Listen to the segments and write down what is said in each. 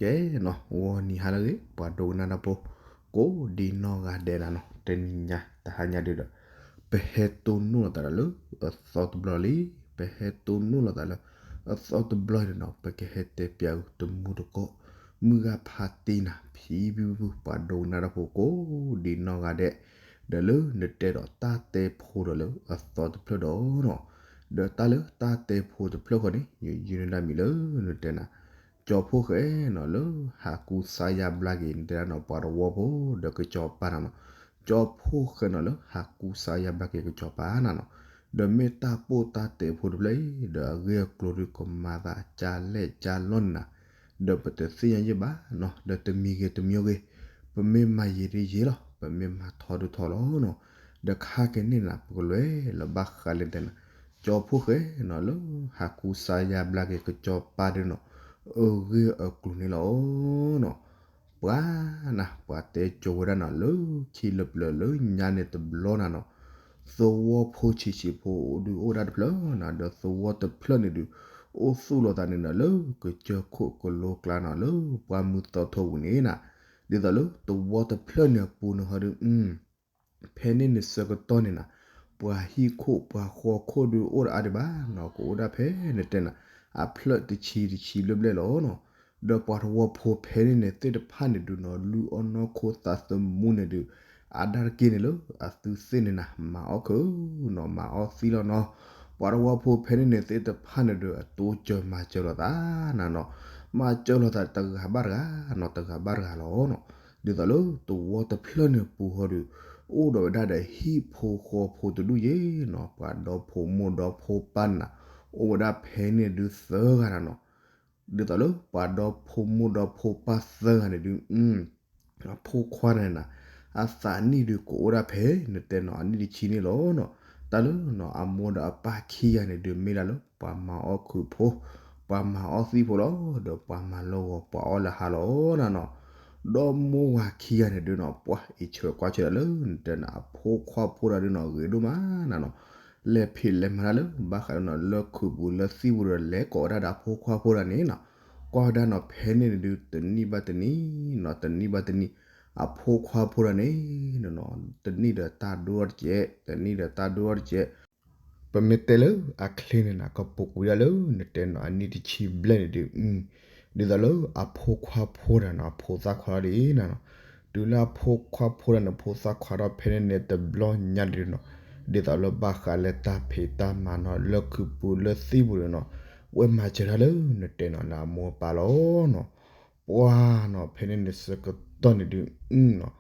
ကဲနီၤ ဂီၤနံၤဟါလၢအဂ့ၤ ပှၤဒိကနၣ်တၢ်ဖိ ကိးဒံနီၢ်ဂၤဒဲးနၤနီၤ တနံၤညါတဟါညါဒုဒီး ပဟဲတိၢ်နီၣ်လိာ်သးဒီးလၢအသီတဘျီလံ, ပဟဲတိၢ်နီၣ်လိာ်သးလၢအသီတဘျီန့ၣ်နီၤ ပကဟဲတဲပၠးအုးတမူတကိး မုၢ်ဂၤဖးတံၢ်နၤ ဖံဖုဖု ပှၤဒိကနၣ်တၢ်ဖိကိးဒံနီၢ်ဂၤဒဲး ဒီးလၢနတဲဒီးတၢ်တဲဖိဒီးလၢအသီတဖျၢၣ်ဒီးနီၤ, ဒီးတၢ်လၢတၢ်တဲဖိတဖျၢၣ်ဃီန့ၣ် ယယုၢ်န့ၢ်ဒၣ်မံၤလၢနတဲနၤ ကၠီဖှိၣ်ဃဲနီၤ လၢဟးကူစါယါဘျါက့ၤ နတဲဒၣ်နီၤ ပှၤတဝီဖိဒီးကစီၤပၤနၤနီၤ, ကၠီဖှိၣ်ဃဲနီၤ လၢဟးကူစါယါဘျါက့ၤကစီၤပၤနၤနီၤ, ဒီးမ့ၢ်တၢ်ပိၢ်တၢ်တဲဖိတဖျၢၣ်အံၤ ဒီးအဂ့ၢ်အကျိၤဒုးကမၤသးကၢ်လဲၣ်ကၢ်လီၢ်န့ၣ်နၤ, ဒီးပတသ့ၣ်ညါယဲၢ်ဘၣ်နီၤ ဒီးတမံၤဂ့ၤတမံၤဂ့ၤ, ပမ့ၢ်မၤယံာ်ဒ်ယံာ်လီၤ ပမ့ၢ်မၤထီဒုးထီလီၤနီၤ, ဒီးခါက့ၤန့ၣ်နၤ ပကလဲၤလၢဘၣ်ဃးလဲၣ်တဲနၤ, ကၠီဖှိၣ်ဃဲနီၤ လၢဟးကူစါယါဘျါက့ၤကစီၤပၤဒုးနီၤ, အဂ့ၢ်အကျိၤန့ၣ်လီၤနီၤ, ပှၤနၤ ပှၤတဲကၠိဝဲဒၣ်နီၤ လၢခံလၢပျၢၤလၢညါန့ၣ်တဘျီနၤနီၤ, သဝီဖိဆံးဆံးဖိအိၣ်ဒုးအိၣ်ဒၣ်တဖျၢၣ်နၤ ဒီးသဝီတဖျၢၣ်န့ၣ်ဒုး အိၣ်သူၣ်လီၤသးန့ၣ်ဒီးလၢကစၢၢ်ခိၣ်ကလိကျါနီၤ လၢပှၢ်မုၢ်သီထိပူၤန့ၣ်နၤ, ဒ်သိးလၢသဝီတဖျၢၣ်န့ၣ်အပူၤန့ၣ်ဟီဒုး ဖဲန့ၣ်န့ၣ်ဆၢကတီၢ်န့ၣ်နၤ, ပှၤဟံၣ်ခိၣ်ပှၤဃီခိၣ်ဒုးအိၣ်တအါဒံးဘၣ်နီၤ ကအိၣ်ဒၣ်ဖဲနတဲနၤ, အဖျၢၣ်တဆံတဆံဘျဲၣ်ဘျဲၣ်လီၤနီၤ, ဒီးပှၤသဝီဖိဖဲန့ၣ်န့ၣ်သ့ၣ်တဖၣ်န့ၣ်ဒုးနီၤ လုၢ်အီၣ်နီၢ်ခိသးသမူန့ၣ်ဒုး, အါဒၣ်တက့ၢ်န့ၣ်လၢအသုသ့ၣ်န့ၣ်နၤ မၤအီၣ်ခုနီၤ မၤအီၣ်သံလီၤနီၤ, ပှၤသဝီဖိဖဲန့ၣ်န့ၣ်သ့ၣ်တဖၣ်န့ၣ်ဒုး အတိစၢၤမၤစၢၤလိာ်သးနၤနီၤ, မၤစၢၤလိာ်သးတဂၤဘၣ်တဂၤနီၤ တဂၤဘၣ်တဂၤလီၤနီၤ, ဒ်သိးလၢသဝီတဖျၢၣ်န့ၣ်ပူၤဟီဒုး, အိၣ်ဒီးဝဲဒၣ်ဒီးဟံၣ်ဖိဃီဖိတဒူၣ်ယဲနီၤ ပှၤဒီဖိမိၢ်ဒီဖိပၢ်န့ၣ်နၤ, အိၣ်ဝဲဒၣ်ဖဲန့ၣ်ဒုးသၢဂၤနၤနီၤ, ဒ်သိးလၢပှၤဒီဖိမိၢ်ဒီဖိပၢ်သၢဂၤန့ၣ်ဒုး အဖိခွါန့ၣ်နၤ, အသးနံၣ်ဒုးကအိၣ်ဒၣ်ဖဲ နတဲနီၤ အနံၣ်တဆံန့ၣ်လီၤနီၤ, တၢ်လၢနီၤအမိၢ်ဒီးအပၢ်ခံဂၤန့ၣ်ဒုး မ့ၢ်ဒၣ်လၢပှၤမၤအီၣ်ခုၣ်ဖိ, ပှၤမၤအီၣ်သံဖိလီၤ, ဒီးပှၤမၤလၢဂီၤပှၤအီၣ်လၢဟါလီၤနၤနီၤ, ဒီမိၢ်ဝၤခံဂၤန့ၣ်ဒုးနီၤ ပှၤအံးဆၢကွၢ်ဆၢဒီးလၢနတဲနီၤ အဖိခွါဖိတဂၤဒုးနီၤ ဂ့ၤဒိၣ်မးနၤနီၤ, လဲၤဖံးလဲၤမၤတၢ်လၢဘၣ်ဃးဒီးနီၤ လၢခုၣ်ပူၤလၢသံၣ်ပူၤဒီး လဲၤကိးဝဲဒၣ်ဒီးအဖိခွါဖိတဂၤန့ၣ်နီၤ, ကွၢ်ဝဲဒၣ်နီၤ ဖဲန့ၣ်န့ၣ်ဒုး တနံၣ်ဘၣ်တနံၣ်နီၤ တနံၣ်ဘၣ်တနံၣ် အဖိခွါဖိတဂၤန့ၣ်နီၤ တနံၣ်ဒီးတၢ်ဒိၣ်ထီၣ်တကဲး တနံၣ်ဒီးတၢ်ဒိၣ်ထီၣ်တကဲး, ပမ့ၢ်တဲလၢအချ့န့ၣ်နၤ ကပူၤကွံာ်ဒၣ်လၢနတဲနီၤ အနံၣ်တဆံဘျဲၣ်န့ၣ်ဒုး ဒ်သိးလၢအဖိခွါဖိတဂၤနီၤ အဖိသၣ်ခွါထီၣ်ဒ်နၤနီၤ, တုၤလၢအဖိခွါဖိတဂၤန့ၣ် ဖိသၣ်ခွါထီၣ်ဖဲန့ၣ်န့ၣ် တဘျီညါဒုးနီၤ, ဒ်သိးလၢဘၣ်ဃးလၢတၢ်ဖံးတၢ်မၤနီၤ လၢခုၣ်ပူၤလၢသံၣ်ပူၤန့ၣ်နီၤ, ဝဲမၤစၢၤတၢ်လၢနတဲနီၤ လၢအမိၢ်အပၢ်လီၤနီၤ, ပှၤနီၤ ဖဲန့ၣ်န့ၣ်ဆၢကတီၢ်န့ၣ်ဒုး နီၤ,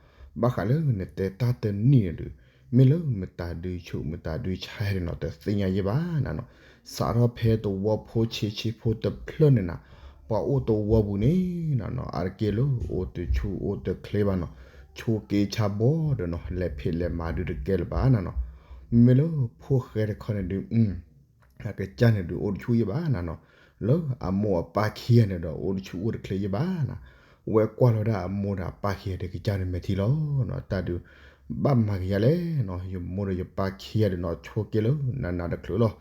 ဘၣ်ဃးလၢနတဲတၢ်တနံၣ်န့ၣ်ဒုး မ့ၢ်လၢမတၤဒုးဆူးမတၤဒုးဆါဟဲန့ၣ်နီၤ တသ့ၣ်ညါယဲၢ်ဘၣ်နၤနီၤ, စးထီၣ်ဖဲသဝီဖိဆံးဆံးဖိတဖျၢၣ်န့ၣ်နၤ, ပှၤအိၣ်သဝီပူၤန့ၣ်နၤနီၤ အါတက့ၢ်လၢအိၣ်တဆူၣ်အိၣ်တချ့ဘၣ်နီၤ, ဆိးက့ဆါဘီဒီးနီၤ လဲၤဖံးလဲၤမၤဒုးတကဲလၢၤဘၣ်နၤနီၤ, မ့မ့ၢ်လၢဖိၣ်ဃဲတခီန့ၣ်ဒုး အကစၢ်န့ၣ်ဒုးအိၣ်တဆူၣ်ယဲၢ်ဘၣ်နၤနီၤ, လၢအမိၢ်အပၢ်ခံဂၤန့ၣ်ဒီးအိၣ်တဆူၣ်အိၣ်တချ့ယဲၢ်ဘၣ်နၤ, ဝဲကွၢ်လီၤဝဲဒၣ်အမိၢ်ဒီးအပၢ်ခံဂၤဒီးကစၢ်န့ၣ်မဲာ်ထံလီၤနီၤ, တၢ်ဒုး ဘၣ်မၤက့ၤယၤလဲၣ်နီၤ, ယမိၢ်ဒီးယပၢ်ခံဂၤဒုးနီၤ ဆိးက့လၢနးနးတချုးလီၤ,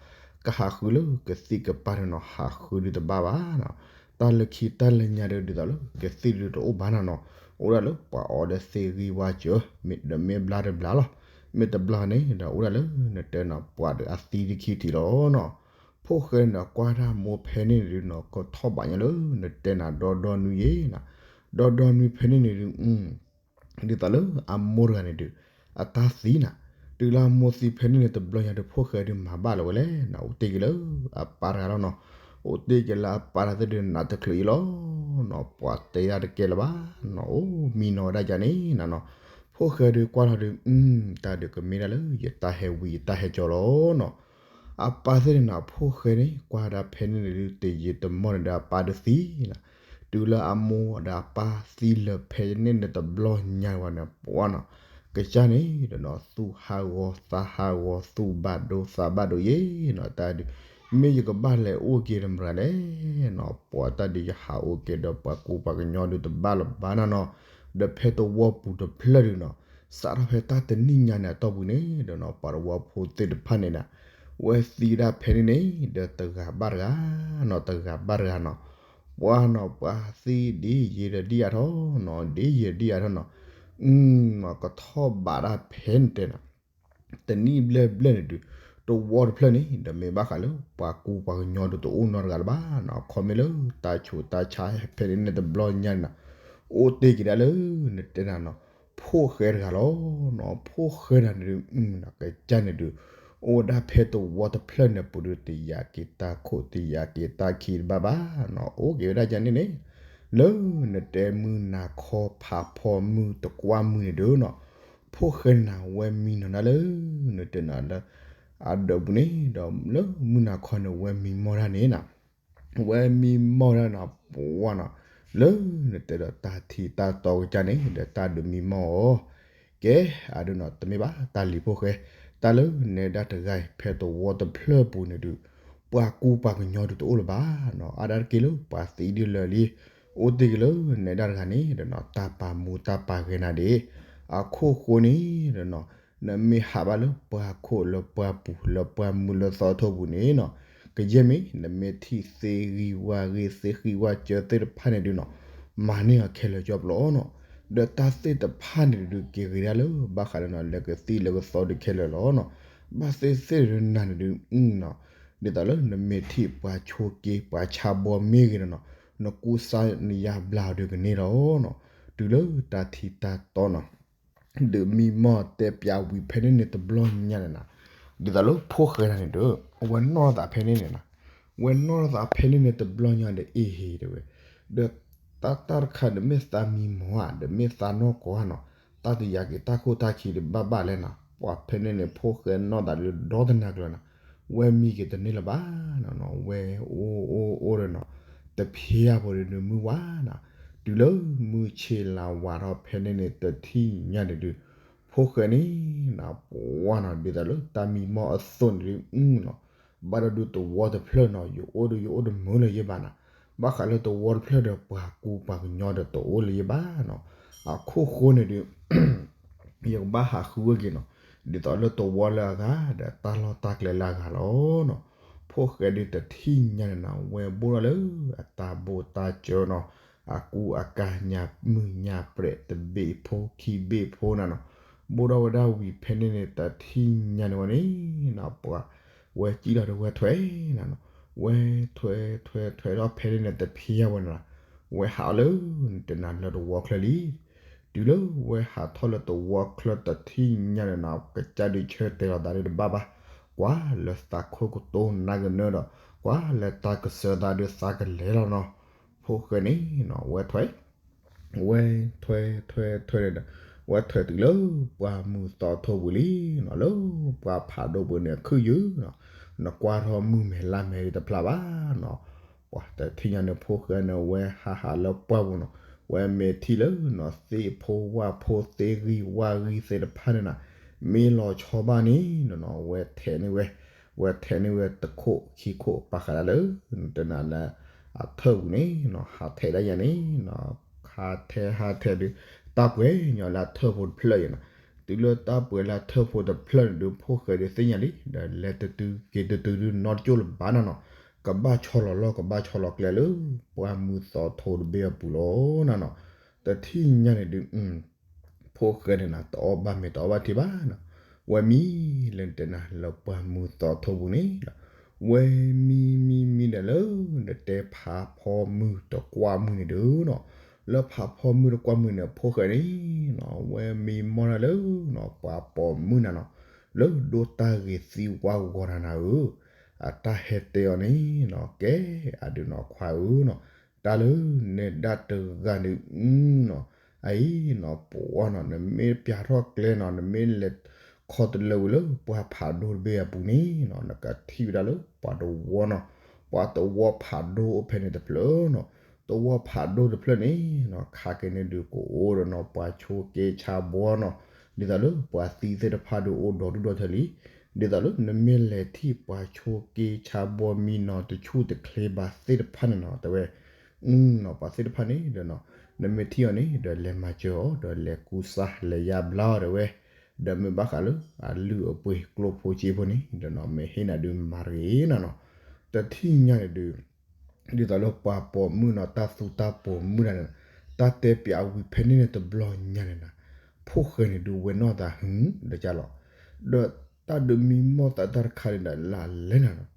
ကဟးဃုလၢကသံၣ်ကပၢ်ဒုးနီၤ ဟးဃုဒုးတဘၣ်ဘၣ်နီၤ, တၢ်လၢခံတၢ်လၢညါဒုး ဒ်သိးလၢကသံၣ်ဒုးတအိၣ်ဘၣ်နၤနီၤ, အိၣ်ဒၣ်လၢပှၤအီဒီးသ့ၣ်ဂံၢ်ဝါစၢၤ မ့တမ့ၢ်ဘျါတဘျါလီၤ, မ့ၢ်တဘျါန့ၣ်ဒီးအိၣ်ဒၣ်လၢနတဲနီၤ ပှၤဒုးအသံတခံထံးလီၤနီၤ, ဖိၣ်ဃဲန့ၣ်ဒီးကွၢ်တၢ်မိၢ်ဖဲန့ၣ်န့ၣ်ဒုးနီၤ ကထီၣ်ဘးညါလၢနတဲနၤဒီဒီနွံယဲၢ်နၤ, ဒီဒီနွံဖဲန့ၣ်န့ၣ်ဒုး ဒ်သိးလၢအမိၢ်တဂၤန့ၣ်ဒုး အတၢ်သံနၤ, တုၤလၢအမိၢ်သံဖဲန့ၣ်န့ၣ် တဘျီညါဒုး ဖိၣ်ဃဲဒုးမၤဘၣ်လၢၤဝဲလဲၣ်နၤ, အိၣ်တ့ၢ်က့ၤလၢအပၢ်တဂၤလီၤနီၤ, အိၣ်တ့ၢ်က့ၤလၢအပၢ်တဂၤသ့ၣ်ဒုးနးတချုးအံၤလီၤနီၤ, ပှၤတဲဒၣ်တကဲလၢၤဘၣ်နီၤ, အိၣ်မံနီၤဝဲဒၣ်ယၤန့ၣ်နၤနီၤ, ဖိၣ်ဃဲဒုးကွၢ်လီၤဒုး တၢ်ဒုးကမ့ၢ်ဒၣ်လၢယတၢ်ဟဲဝံၤယတၢ်ဟဲကၠီလီၤနီၤ အပၢ်သ့ၣ်န့ၣ်နၤ ဖိၣ်ဃဲန့ၣ် ကွၢ်ဒၣ်ဖဲန့ၣ်န့ၣ်ဒုး တယံာ်တမီၢ်န့ၣ်ဒီးအပၢ်ဒုးသံနၤ, တုၤလၢအမိၢ်ဒီးအပၢ်သံလၢာ်ဖဲန့ၣ်န့ၣ်တဘျီညါဝဲန့ၣ် ပှၤနီၤ, ကစၢ်န့ၣ်ဒီးနီၤ သူၣ်ဟးဂီၤသးဟးဂီၤ သူၣ်ဘၣ်ဒိသးဘၣ်ဒိယဲၢ်နီၤ, တၢ်ဒုး မ့ၢ်ယကဘၣ်လဲၤအိၣ်က့ၤဒီးမတၤလဲၣ်နီၤ, ပှၤတၢ်ဒုးယဟးအိၣ်က့ၤဒီးပှၤကူပှၤကညီဒုးတဘၣ်လၢၤဘၣ်နၤနီၤ, ဒီးဖဲသဝီပူၤတဖျၢၣ်ဒုးနီၤ စးထီၣ်ဖဲတၢ်တနံၣ်ညါန့ၣ်အတီၢ်ပူၤန့ၣ်ဒီးနီၤ ပှၤသဝီဖိသ့ၣ်တဖၣ်န့ၣ်နၤ ဝဲသံဒၣ်ဖဲန့ၣ်န့ၣ် ဒီးတဂၤဘၣ်တဂၤနီၤ တဂၤဘၣ်တဂၤနီၤ, ပှၤနီၤ ပှၤသံဒ်ယံာ်ဒီးဒ်အါထီၣ်နီၤ, ဒ်ယံာ်ဒီးဒ်အါထီၣ်နီၤ, ကထီၣ်ဘးဒၣ်ဖဲန့ၣ်တဲနီၤ, တနံၣ်ဘျဲၣ်ဘျဲၣ်န့ၣ်ဒုး တဝီတဖျၢၣ်န့ၣ် ဒီးမ့ၢ်ဘၣ်ဃးလၢ ပှၤကူပှၤကညီဒီးတအိၣ်နီတဂၤလၢၤဘၣ်နီၤ, ခီမ့ၢ်လၢတၢ်ဆူးတၢ်ဆါဖဲန့ၣ်န့ၣ်တဘျီညါန့ၣ်နီၤ, အိၣ်တ့ၢ်က့ၤဒၣ်လၢ နတဲနၤနီၤ ဖိၣ်ဃဲတဂၤလီၤနီၤ, ဖိၣ်ဃဲတဂၤန့ၣ်ဒုး ကစၢ်န့ၣ်ဒုး အိၣ်ဝဲဒၣ်ဖဲတဝီတဖျၢၣ်န့ၣ်ပူၤဒုး တယာ်က့ၤတၢ်ခိၣ် တယာ်က့ၤတၢ်ခံတဘၣ်ဘၣ်နီၤ, အိၣ်က့ၤဝဲဒၣ်ကန့ၣ်န့ၣ်, လၢနတဲမုၢ်နၤခီဖးဖီမုၢ်တကွၢ်မုၢ်န့ၣ်ဒုးနီၤ, ဖိၣ်ဃဲနၤဝဲမံနီၤဒၣ်လၢ နတဲနၤလၢ အဒၢးပူၤန့ၣ်ဒီး လၢမုၢ်နၤခီန့ၣ် ဝဲမံမီၢ်ဒၣ်န့ၣ်နီၤ ဝဲမံမီၢ်ဒၣ်နီၤ ပှၤနီၤ, လၢနတဲဒီးတၢ်ထံတၢ်တီကစၢ်န့ၣ် ဒီးတၢ်ဒုးမံမီၢ်အီၤ, ကဲ အဒုးနီၤ တမ့ၢ်ဘၣ် တၢ်လံၤဖိၣ်ဃဲ, တၢ်လၢနဲဒၣ်တဂၤအံၤ ဖဲတဝီတဖျၢၣ်ပူၤန့ၣ်ဒုး ပှၤကူပှၤကညီဒုးတအိၣ်လၢၤဘၣ်နီၤ, အါဒၣ်တက့ၢ်လၢပှၤသံဒ်လၢာ်လံ, အိၣ်တ့ၢ်က့ၤလၢနဲဒၣ်တဂၤန့ၣ်ဒီးနီၤ တၢ်ပာ်မူတၢ်ပာ်ဂဲၤနၤဒၣ်, အခိၣ်ဃိန့ၣ်ဒီးနီၤ နမ့ၢ်ဟးဘၣ်လၢပှၤခိၣ်လၢပှၤပူၤလၢပှၤမုၢ်လၢသီထိပူၤန့ၣ်နီၤ, ကယဲၢ်မ့ၢ် နမ့ၢ်ထံၣ်သ့ဂံၢ်ဝၢ်ဂံၢ်သ့ဃံဝၢ်စၢၤသ့ၣ်တဖၣ်န့ၣ်ဒုးနီၤ, မၤန့ၢ်အီၤခဲလၢာ်ကၠီပျီနီၤ, ဒီးတၢ်သ့ၣ်တဖၣ်န့ၣ်ဒုးက့ၤဂ့ၤဒၣ်လၢ ဘၣ်ဃးလၢနီၤ လဲၤကသံၣ်လဲၤကသီဒုးခဲလၢာ်လီၤနီၤ, ဘၣ်သ့ၣ်သ့ၣ်ဒုးနၤန့ၣ်ဒုးနီၤ, ဒ်သိးလၢနမ့ၢ်ထံၣ်ပှၤဆိးက့ပှၤဆါဘီမ့ၢ်ဂ့ၤနီၤ, နကူစါနယါဘျါအီၤဒုးကန့ၢ်လီၤနီၤ, တုၤလၢတၢ်ထံတၢ်တီနီၤ ဒုးမံမီၢ်တဲပၠးဝံၤဖဲန့ၣ်န့ၣ်တဘျီညါန့ၣ်နီၤ, ဒ်သိးလၢဖိၣ်ဃဲတဂၤန့ၣ်ဒီး အဝဲနီၢ်သးဖဲန့ၣ်န့ၣ်နီၤ, ဝဲနီၢ်သးဖဲန့ၣ်န့ၣ်တဘျီညါဒီး အ့ဟ့ တဲဝဲ, ဒီးတၢ်တၢ်တခါန့ၣ်မ့ၢ်သးမံမီၢ်ဧါ ဒီးမ့ၢ်သးနီၢ်ကီၢ်ဧါနီၤ, တၢ်တယာ်က့ၤတၢ်ခိၣ်တၢ်ခံဒုးဘၣ်ဘၣ်လဲၣ်နီၤ, ပှၤဖဲန့ၣ်န့ၣ် ဖိၣ်ဃဲနီၢ်သးဒုးဒီတနၤကျၢၤနီၤ, ဝဲမံက့ၤတန့ၢ်လၢၤဘၣ်နီၤ, ဝဲအိၣ်အိၣ်အိၣ်ဒီးနီၤ တဖျါဖိဒုးမုၢ်ဝါနီၤ, တုၤလၢမုၢ်ဆ့ၣ်လါဝါထီၣ်ဖဲန့ၣ်န့ၣ် တထံၣ်ညါန့ၣ်ဒုး ဖိၣ်ဃဲန့ၣ်နီၤ ပှၤနီၤ ဒ်သိးလၢတၢ်မံမီၢ်အသိးန့ၣ်ဒုးနီၤ, ဘၣ်ဒီးဒုးတဝီတဖျၢၣ်နီၤ ယအိၣ်ဒီးယအိၣ်တမုာ်လၢၤယဲဘၣ်နီၤ, ဘၣ်ဃးလၢတဝီတဖျၢၣ်ဒီးပှၤကူပှၤကညီဒီးတအိၣ်လၢၤယဲဘၣ်နီၤ, အခိၣ်ဃိန့ၣ်ဒုး ယကဘၣ်ဟးဃုဝဲက့ၤနီၤ, ဒ်သိးလၢတဝီလၢအဂၤ ဒီးတၢ်လီၢ်တၢ်ကျဲလၢအဂၤလီၤနီၤ, ဖိၣ်ဃဲဒုးတထံၣ်ညါန့ၣ်နီၤ ဝဲဘိၣ်ထီၣ်လၢအတၢ်ဘိၣ်တၢ်စၢၤနီၤ, အကူအကၤညါမုၢ်ညါပြဲးတဘ့ၣ်ဖိခံဘ့ၣ်ဖိနၤနီၤ, ဘိၣ်ထီၣ်ဝဲဒၣ်ဝံၤဖဲန့ၣ်န့ၣ် တထံၣ်ညါန့ၣ်ဝဲန့ၣ်နီၤ ပှၤ ဝဲစံၣ်လီၤဒီးဝဲထွဲနၤနီၤ, ဝဲထွဲထွဲထွဲထီၣ်ဖဲန့ၣ်န့ၣ် တဖျါဝဲနၤနီၤ, ဝဲဟးအီၤလၢ တနၤလၢတဝီချၢလံ တုၤလၢဝဲဟးထီၣ်လၢတဝီချၢတထံၣ်ညါန့ၣ်နီၤ ကစၢ်ဒုးဆၢတဲာ်လီၤသးဒုးတဘၣ်ဘၣ်, ကွၢ်လၢသးခိၣ်ကတိၤနါကနၢဒီး ကွၢ်လၢတၢ်ကစၢၤသးဒုးသးကလဲၤလီၤနီၤ, ဖိၣ်ဃဲန့ၣ်နီၤ ဝဲထွဲ ဝဲထွဲထွဲထွဲန့ၣ်ဒီး ဝဲထွဲတုၤလၢပှၢ်မုၢ်သီထိပူၤလံနီၤ, လၢပှၢ်ဖးဒိၣ်ပူၤန့ၣ်အခုၣ်ယုၢ်နီၤ, နကွၢ်ထီၣ်မုၢ်မဲာ်လါမဲာ်တဖျါဘၣ်နီၤ, ပှၤတထံၣ်ညါန့ၣ် ဖိၣ်ဃဲန့ၣ် ဝဲဟးဟးလၢပှၢ်ပူၤနီၤ, ဝဲမ့ၢ်ထံၣ်လၢနီၤ သ့ၣ်ဖိဝၣ်ဖိသ့ၣ်ဂံၢ်ဝၣ်ဂံၢ်သ့ၣ်တဖၣ်န့ၣ်နီၤ, မ့ၢ်လီၤဆီဘၣ်န့ၣ်နီၤ ဝဲထဲးန့ၢ်ဝဲ, ဝဲထဲးန့ၢ်ဝဲတခိၣ်ခံခိၣ် ပာ်ဃာ်ဒၣ်လၢ တနၤလၢ အထၢၣ်ပူၤန့ၣ်နီၤ ဟးထဲးဒၣ်ယၤန့ၣ်နီၤ, ဟးထဲးဟးထဲးဒုး တၢ်ပှဲၤညီလၢအထၢၣ်ဖိတဖျၢၣ်ယၤနီၤ, တုၤလၢတၢ်ပှဲၤလၢအထၢၣ်ဖိတဖျၢၣ်န့ၣ်ဒုး ဖိၣ်ဃဲဒုးသ့ၣ်ညါလံ ဒီးလဲၤတတုၤက့ၤတတုၤဒုး နီတကၠိၣ်လၢၤဘၣ်နၤနီၤ, ကဘၣ်ဆီလီၤလီၢ် ကဘၣ်ဆီလီၤကျဲလၢ ပှၢ်မုၢ်သီထိတဘ့ၣ်အပူၤလီၤနၤနီၤ, တထံၣ်ညါန့ၣ်ဒုး ဖိၣ်ဃဲန့ၣ်နီၤ တအီၣ်ဘၣ်မ့ၤတအီၣ်ဘၣ်ထံဘၣ်နီၤ, ဝဲမံလၢနတဲနၤလၢပှၢ်မုၢ်သီထိပူၤန့ၣ်နီၤ, ဝဲမံမံမံဒီးလၢ နတဲဖးဖီမုၢ်တကွၢ်မုၢ်န့ၣ်ဒုးနီၤ, လၢဖးဖီမုၢ်တကွၢ်မုၢ်န့ၣ် ဖိၣ်ဃဲန့ၣ်နီၤ ဝဲမံမီၢ်ဒၣ်လၢနီၤ ပှၤပိာ်မုၣ်နၤနီၤ, လၢဒိၣ်တၢ်ဂ့ၤသံဝါဂီၤနၤနၤဧၢ, အတၢ်ဟဲတဲအီၤန့ၣ်နီၤ ကဲအဒုးနီၤ ခွါဧၢနီၤ, တၢ်လၢနဲဒၣ်တဂၤန့ၣ်နီၤ, အအံၤနီၤ ပှၤနီၤ နမ့ၢ်ပျးထီၣ်ကျဲနီၤ နမ့ၢ်လဲၤခီတလၢာ်ဝံၤလၢပှၢ်ဖးဒိၣ်တဘ့ၣ်အပူၤန့ၣ်နီၤ နကထံၣ်ဝဲဒၣ်လၢပှၤတဝီနီၤ, ပှၤတဝီဖးဒိၣ်အိၣ်ဖဲန့ၣ်တဖျၢၣ်နီၤ, တဝီဖးဒိၣ်တဖျၢၣ်န့ၣ်နီၤ ခးက့ၤန့ၣ်ဒုးကအိၣ်ဒီးနီၤ ပှၤဆိးက့ဆါဘီနီၤ, ဒ်သိးလၢပှၤသံသ့ၣ်တဖၣ်ဒုးအိၣ်ဒီးဒူၣ်ဒီးထၢလံ, ဒ်သိးလၢနမ့ၢ်လဲၤထံၣ်ပှၤဆိးက့ဆါဘီမံနီၤ တဆူၣ်တချ့ဘၣ်သ့ၣ်တဖၣ်န့ၣ်နီၤ တဲဝဲ နီၤ ပှၤသ့ၣ်တဖၣ်န့ၣ်ဒီးနီၤ နမ့ၢ်ထံၣ်အီၤန့ၣ်ဒီးလဲၤမၤစၢၤအီၤ ဒီးလဲၤကူစါလဲၤယါဘျါအီၤတဲဝဲ, ဒီးမ့ၢ်ဘၣ်ဃးလၢအလုၢ်အပှ့ၤကျိဖိစ့ဖိန့ၣ်ဒီးနီၤ မ့ၢ်ဟ့ၣ်နၤဒုးမၤတဂ့ၤနၤနီၤ, တထံၣ်ညါန့ၣ်ဒုး ဒ်သိးလၢပှၤပိာ်မုၣ်နီၤ တၢ်သူတၢ်ပိာ်မုၣ်တၢ်န့ၣ် တၢ်တဲပၠးဝံၤဖဲန့ၣ်န့ၣ်တဘျီညါန့ၣ်နီၤ ဖိၣ်ဃဲန့ၣ်ဒုးဝဲနီၢ်သးဟုၣ်ဒီးကၢ်လီၤ. ဒီးတၢ်ဒုးမံမီၢ်သးတၢ်တခါန့ၣ်ဒီးလၢလဲၣ်နၤနီၤ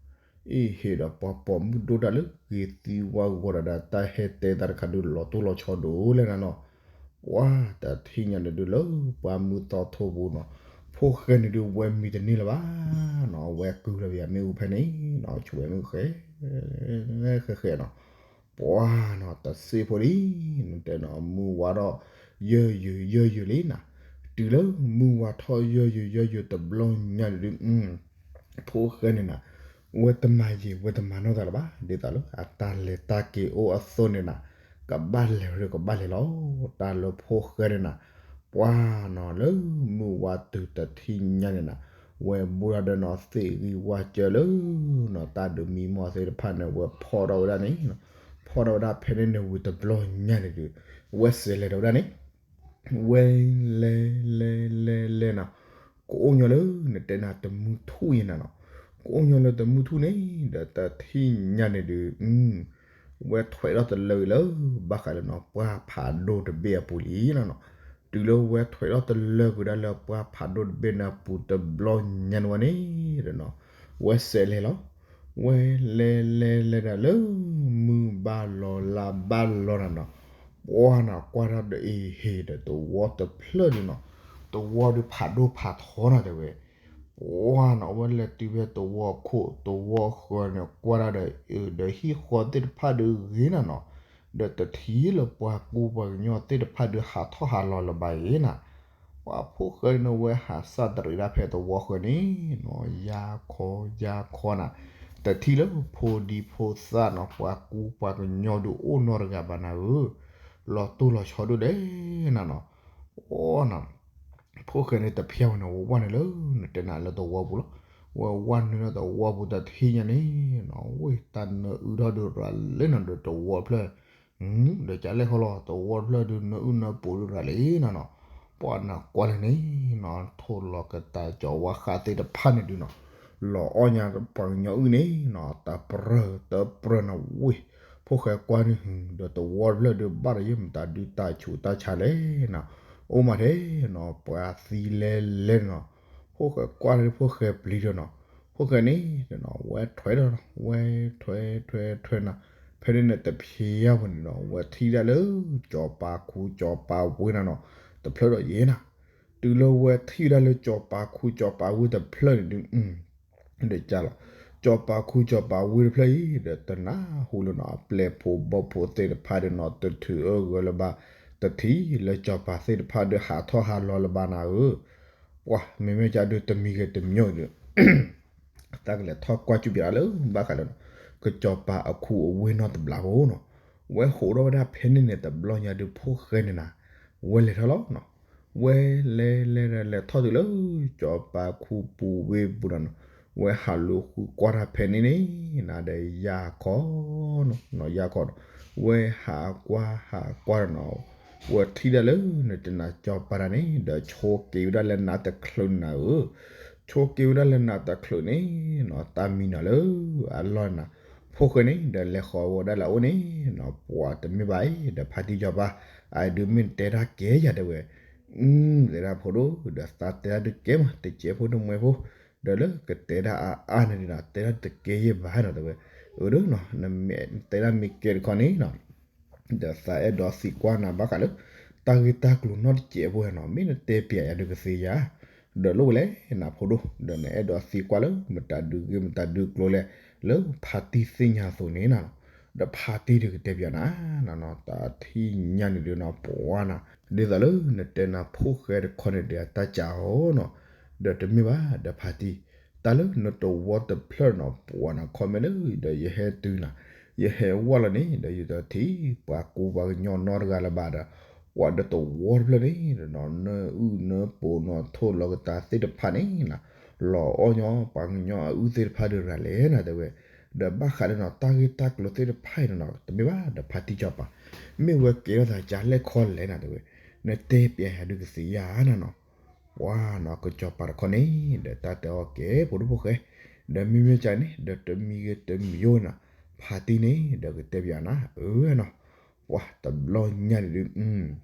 အ့ၣ်ဟ့ၣ်ဒီးပှၤပိာ်မုၣ်ဒိၣ်တၢ်လၢဂ့ၤသံဝါဂီၤဒီး တၢ်ဟဲတဲသးတခါဒုးလီၤတိၢ်လီၤဆီဒိၣ်လဲၣ်နၤနီၤ ပှၤတထံၣ်ညါန့ၣ်ဒုးလၢပှၤမုၢ်သီထိပူၤနီၤ ဖိၣ်ဃဲန့ၣ်ဒုးဝဲမံတန့ၢ်လၢၤဘၣ်နီၤ ဝဲကုၢ်လၢပယၤမ့ၣ်အူဖဲန့ၣ်နီၤ ဆိၣ်ဝဲမ့ၣ်အူဃဲ ဃဲဃဲနီၤ ပှၤနီၤ တစ့ဖိလံ နတဲနီၤ မုၢ်ဝါထီၣ် ယၢၢ်ယုာ်ယၢၢ်ယုာ်လံနၤ တုၤလၢမုၢ်ဝါထီၣ်ယၢၢ်ယုာ်ယၢၢ်ယုာ်တဘျီညါန့ၣ်ဒုး ဖိၣ်ဃဲန့ၣ်နၤ ဝဲတမၤယံာ်ဝဲတမၤနီၢ်သးလၢၤဘၣ် ဒ်သိးလၢအတၢ်လဲၤတၢ်က့ၤအိၣ်အသိးန့ၣ်နၤ ကဘၣ်လဲၤဝဲဒၣ်ကဘၣ်လဲၤလီၤ တၢ်လၢဖိၣ်ဃဲန့ၣ်နၤ ပှၤနီၤလၢမုၢ်ဝါတုၤတထံၣ်ညါန့ၣ်နၤ ဝဲဘူးထီၣ်ဒီးနီၤသ့ၣ်ဂံၢ်ဝါစၢၤလၢနီၤ တၢ်ဒုးမံမီၢ်သ့ၣ်တဖၣ်န့ၣ် ဝဲဖီၣ်ထီၣ်ဝဲဒၣ်န့ၣ် ဖီၣ်ထီၣ်ဝဲဒၣ်ဖဲန့ၣ်န့ၣ်ဝံၤတဘျီညါန့ၣ်ဒုး ဝဲစဲးလဲၤထီၣ်ဝဲဒၣ်န့ၣ် ဝဲလဲၤလဲၤလဲၤလဲၤနီၤ ကအိၣ်ညီလၢ နတဲနၤတမုၢ်ထူၣ်အံၤနၤနီၤ ကအိၣ်ညီလၢတမုၢ်ထူၣ်န့ၣ် ဒီးတထံၣ်ညါန့ၣ်ဒုး ဝဲထွဲးထီၣ်တလၢက့ၤလၢ ဘၣ်ဃးလၢနီၤပှၢ်ဖးဒိၣ်တဘ့ၣ်အပူၤလံနီၤနီၤ တုၤလၢဝဲထွဲးထီၣ်တလၢက့ၤဒၣ်လၢပှၢ်ဖးဒိၣ်တဘ့ၣ်န့ၣ်အပူၤတဘျီညါန့ၣ်ဝဲန့ၣ်ဒီးနီၤ ဝဲစဲးလဲၤလီၤ ဝဲလဲၤလဲၤလဲၤဒၣ်လၢ မုၢ်ဘၣ်လီၤလါဘၣ်လီၤနၤနီၤ ပှၤနီၤကွၢ်ထီၣ်ဒီးအ့ၣ်ဟ့ၣ်ဒီးသဝီတဖျၢၣ်ဒုးနီၤ သဝီဒုးဖးဒိၣ်ဖးထီနၤတဲဝဲ ပှၤနီၤ အဝဲလဲၤတုၤဖဲသဝီခိၣ် သဝီဃၢၤန့ၣ် ကွၢ်ဒၣ်ဒီး အၢ ဒီးဟံၣ်ဃီသ့ၣ်တဖၣ်ဒုးဂ့ၤနၤနီၤ, ဒီးတထံၣ်လၢပှၤကူပှၤကညီသ့ၣ်တဖၣ်ဒုးဟးထီၣ်ဟးလီၤလၢၤဘၣ်အံၤနၤ, ပှၤဖိၣ်ဃဲန့ၣ်ဝဲဟးစၢ်တရံးဒၣ်ဖဲသဝီဃၢၤန့ၣ်နီၤ, ယါခီယါခီနၤ, တထံၣ်လၢဖိဒံဖိသၣ်နီၤ ပှၤကူပှၤကညီဒုးအိၣ်နီတဂၤဘၣ်နၤဧၢ, လီၤတိၢ်လီၤဆီဒိၣ်ဒဲးနၤနီၤ, အိနီၤ ဖိၣ်ဃဲန့ၣ်တဖျဲဝဲန့ၣ် ဝဲဝဲန့ၣ်လၢ နတဲနၤလၢသဝီပူၤလီၤ, ဝဲဝဲနုာ်လၢသဝီပူၤတထံၣ်ညါန့ၣ်နီၤ, ဝဲတၢ်နၢအုၣ်ထီၣ်ဒုးရၤလၢနၤဒီးသဝီတဖျၢၣ်, ဒီးကလဲၣ်ဃီလီၤ သဝီတဖျၢၣ်ဒုးနၢအုၣ်နၢပူၤဒုးရၤလံနၤနီၤ, ပှၤနၤကွၢ်လၢန့ၣ်နီၤ ထိၣ်လီၤကတၢ်ကၠီၤဝါဃးသ့ၣ်တဖၣ်န့ၣ်ဒုးနီၤ, လီၤအီၣ်ညါပှၤကညီအုၣ်န့ၣ်နီၤ တၢ်ပြၢၢ်တၢ်ပြၢၢ်နၤဝဲ, ဖိၣ်ဃဲကွၢ်န့ၣ် ဒီးသဝီတဖျၢၣ်ဒုးဘၣ်ဒီးယဲၢ်မတၤဒုးတၢ်ဆူးတၢ်ဆါလဲၣ်နီၤ, အိၣ်မးထဲနီၤ ပှၤသံလဲၤလဲၤနီၤ, ဖိၣ်ဃဲကွၢ်လၢဖိၣ်ဃဲပျံၤဒီးနီၤ, ဖိၣ်ဃဲန့ၣ်နီၤ ဝဲထွဲဒီးနီၤ ဝဲထွဲထွဲထွဲနၤ, ဖဲန့ၣ်န့ၣ်တဖျဲဝဲန့ၣ်နီၤ ဝဲထံၣ်ဒၣ်လၢ ကၠီၤပၤခူကၠီၤပၤဝ့နၤနီၤ, တဖျၢၣ်ဒီးယဲၢ်နၤ, တုၤလၢဝဲထံၣ်ဒၣ်လၢကၠီၤပၤခူကၠီၤပၤဝ့တဖျၢၣ်န့ၣ်ဒုး ဒီးကလီၤ, ကၠီၤပၤခူကၠီၤပၤဝ့တဖျၢၣ်အံၤ ဒီးတနၢ်ဟူလၢနီၤ အပျဲၢ်ဖိဘီဖိသ့ၣ်တဖၣ်ဒီးနီၤ တထုးအၢဂၢၤလၢၤဘၣ်, တထံၣ်လၢကၠီၤပၤသ့ၣ်တဖၣ်ဒီးဟးထီၣ်ဟးလီၤလၢၤဘၣ်နၤဧၢ, ပှၤမ့မ့ၢ်ကဒီးတမံၤဂ့ၤတမံၤဒီး တၢ်ကလဲၤထီၣ်ကွၢ်ကူပၠးလၢဘၣ်ဃးလၢနီၤ, ကၠီၤပၤအခူအဝ့နီတဘျီဖိနီၤ, ဝဲဟိးထီၣ်ဝဲဒၣ်ဖဲန့ၣ်န့ၣ် တဘျီညါဒုးဖိၣ်ဃဲန့ၣ်နၤ, ဝဲလဲၤထီၣ်လီၤနီၤ, ဝဲလဲၤလဲၤလဲၤထီၣ်တုၤလၢ ကၠီၤပၤခူပူၤဝ့ပူၤနၤနီၤ, ဝဲဟးလူၤဃုကွၢ်တၢ်ဖဲန့ၣ်န့ၣ်နၤ ဒီးယါခီ နီၤ ယါခီနီၤ, ဝဲဟးကွၢ်ဟးကွၢ်ဒီးနီၤ, ဝဲထံၣ်ဒၣ်လၢနတနၤကၠီၤပၤတၢ်န့ၣ် ဒီးဆိးက့ၤဝဲဒၣ်လၢနးတချုးနၤဧၢ, ဆိးက့ၤဝဲဒၣ်လၢနးတချုးန့ၣ်နီၤ တၢ်မံနီၤလၢအလီၢ်နၤ, ဖိၣ်ဃဲန့ၣ် ဒီးလဲၤဃီၤဝဲဒၣ်လၢအအိၣ်န့ၣ်နီၤ ပှၤတမ့ၢ်ဘၣ်အံၤ ဒီးဖါတံၢ်ကၠီၤပၤ, အဒုးမ့ၢ်နတဲတၢ်ကဲယၤတဲဝဲ, တဲဒၣ်ဖိဒိၣ် ဒီးသးတဲဒၣ်တကဲမး တကဲဖိတမှဲဖိ, ဒီးလၢကတဲဒၣ်အါအါန့ၣ်ဒုးနီၤ တဲဒၣ်တကဲယဲၢ်ဘၣ်နီၤတဲဝဲ, အၢဒုးနီၤ နတဲဒၣ်မ့ၢ်ကဲတခီန့ၣ်နီၤ ဒီးသးအဲၣ်ဒိးသံကွၢ်နၤဘၣ်ဃးလၢ တၢ်ဂ့ၢ်တၢ်ကျိၤနီတစဲးဖိနီၤ မ့ၢ်နတဲပၠးယၤဒုးကသ့ဧါ, ဒီးလိၣ်ဝဲလဲၣ်နၤဖိဒိၣ် ဒီးနအဲၣ်ဒိးသံကွၢ်လၢ မတၤဒုးဂ့ၢ်မတၤဒုးကျိၤလဲၣ် လၢဖါတံၢ်သ့ၣ်ညါအသိးန့ၣ်နၤ, ဒီးဖါတံၢ်ဒုးကတဲပၠးနၤနီၤ တၢ်ထံၣ်ညါန့ၣ်ဒုးနီၤ ပှၤနၤ ဒ်သိးလၢနတဲနၤဖိၣ်ဃဲတခီန့ၣ်ဒီးတၢ်ကးအီၤနီၤ, ဒီးတမ့ၢ်ဘၣ်ဒီးဖါတံၢ် တၢ်လၢနတဝီတဖျၢၣ်နီၤ ပှၤနၤ comment လၢ ဒီးယဟဲတုၤနၤ, ယဟဲဝဲလီၤန့ၣ် ဒီးယတထံၣ် ပှၤကူပှၤကညီနီတဂၤလၢၤဘၣ်ဒီး ပှၤဒီးတဝီတဖျၢၣ်န့ၣ်နီၤ နၢအုၣ်နၢပူၤနီၤ ထိၣ်လီၤကတၢ်သ့ၣ်တဖၣ်န့ၣ်နၤ, လီၤအီၣ်ညီပှၤကညီအအုၣ်သ့ၣ်တဖၣ်ဒုးရၤလဲၣ်နၤတဲဝဲ, ဒီးဘၣ်ဃးလၢနီၤ တၢ်ဂ့ၢ်တၢ်ကျိၤသ့ၣ်တဖၣ်အံၤနီၤ တမ့ၢ်ဘၣ်ဒီးဖါတံၢ်ကၠီၤပၤ, မ့ၢ်ဝဲကဲထီၣ်သးကလဲၣ်ခီလဲၣ်နၤတဲဝဲ, နတဲပၠးယၤဒုးကသ့ဧါနၤနီၤ ပှၤနီၤ ကစီၤပၤတခီန့ၣ် ဒီးတၢ်တဲအီၤကဲ ဖိဒိၣ်ဖိၣ်ဃဲ, ဒီးမ့မ့ၢ်ကန့ၣ် ဒီးတမံၤဂ့ၤတမံၤယိာ်နီၤ, ဖါတံၢ်န့ၣ် ဒီးကတဲပၠးနၤ အၢနီၤ, ပှၤတဘျီညါန့ၣ်ဒုး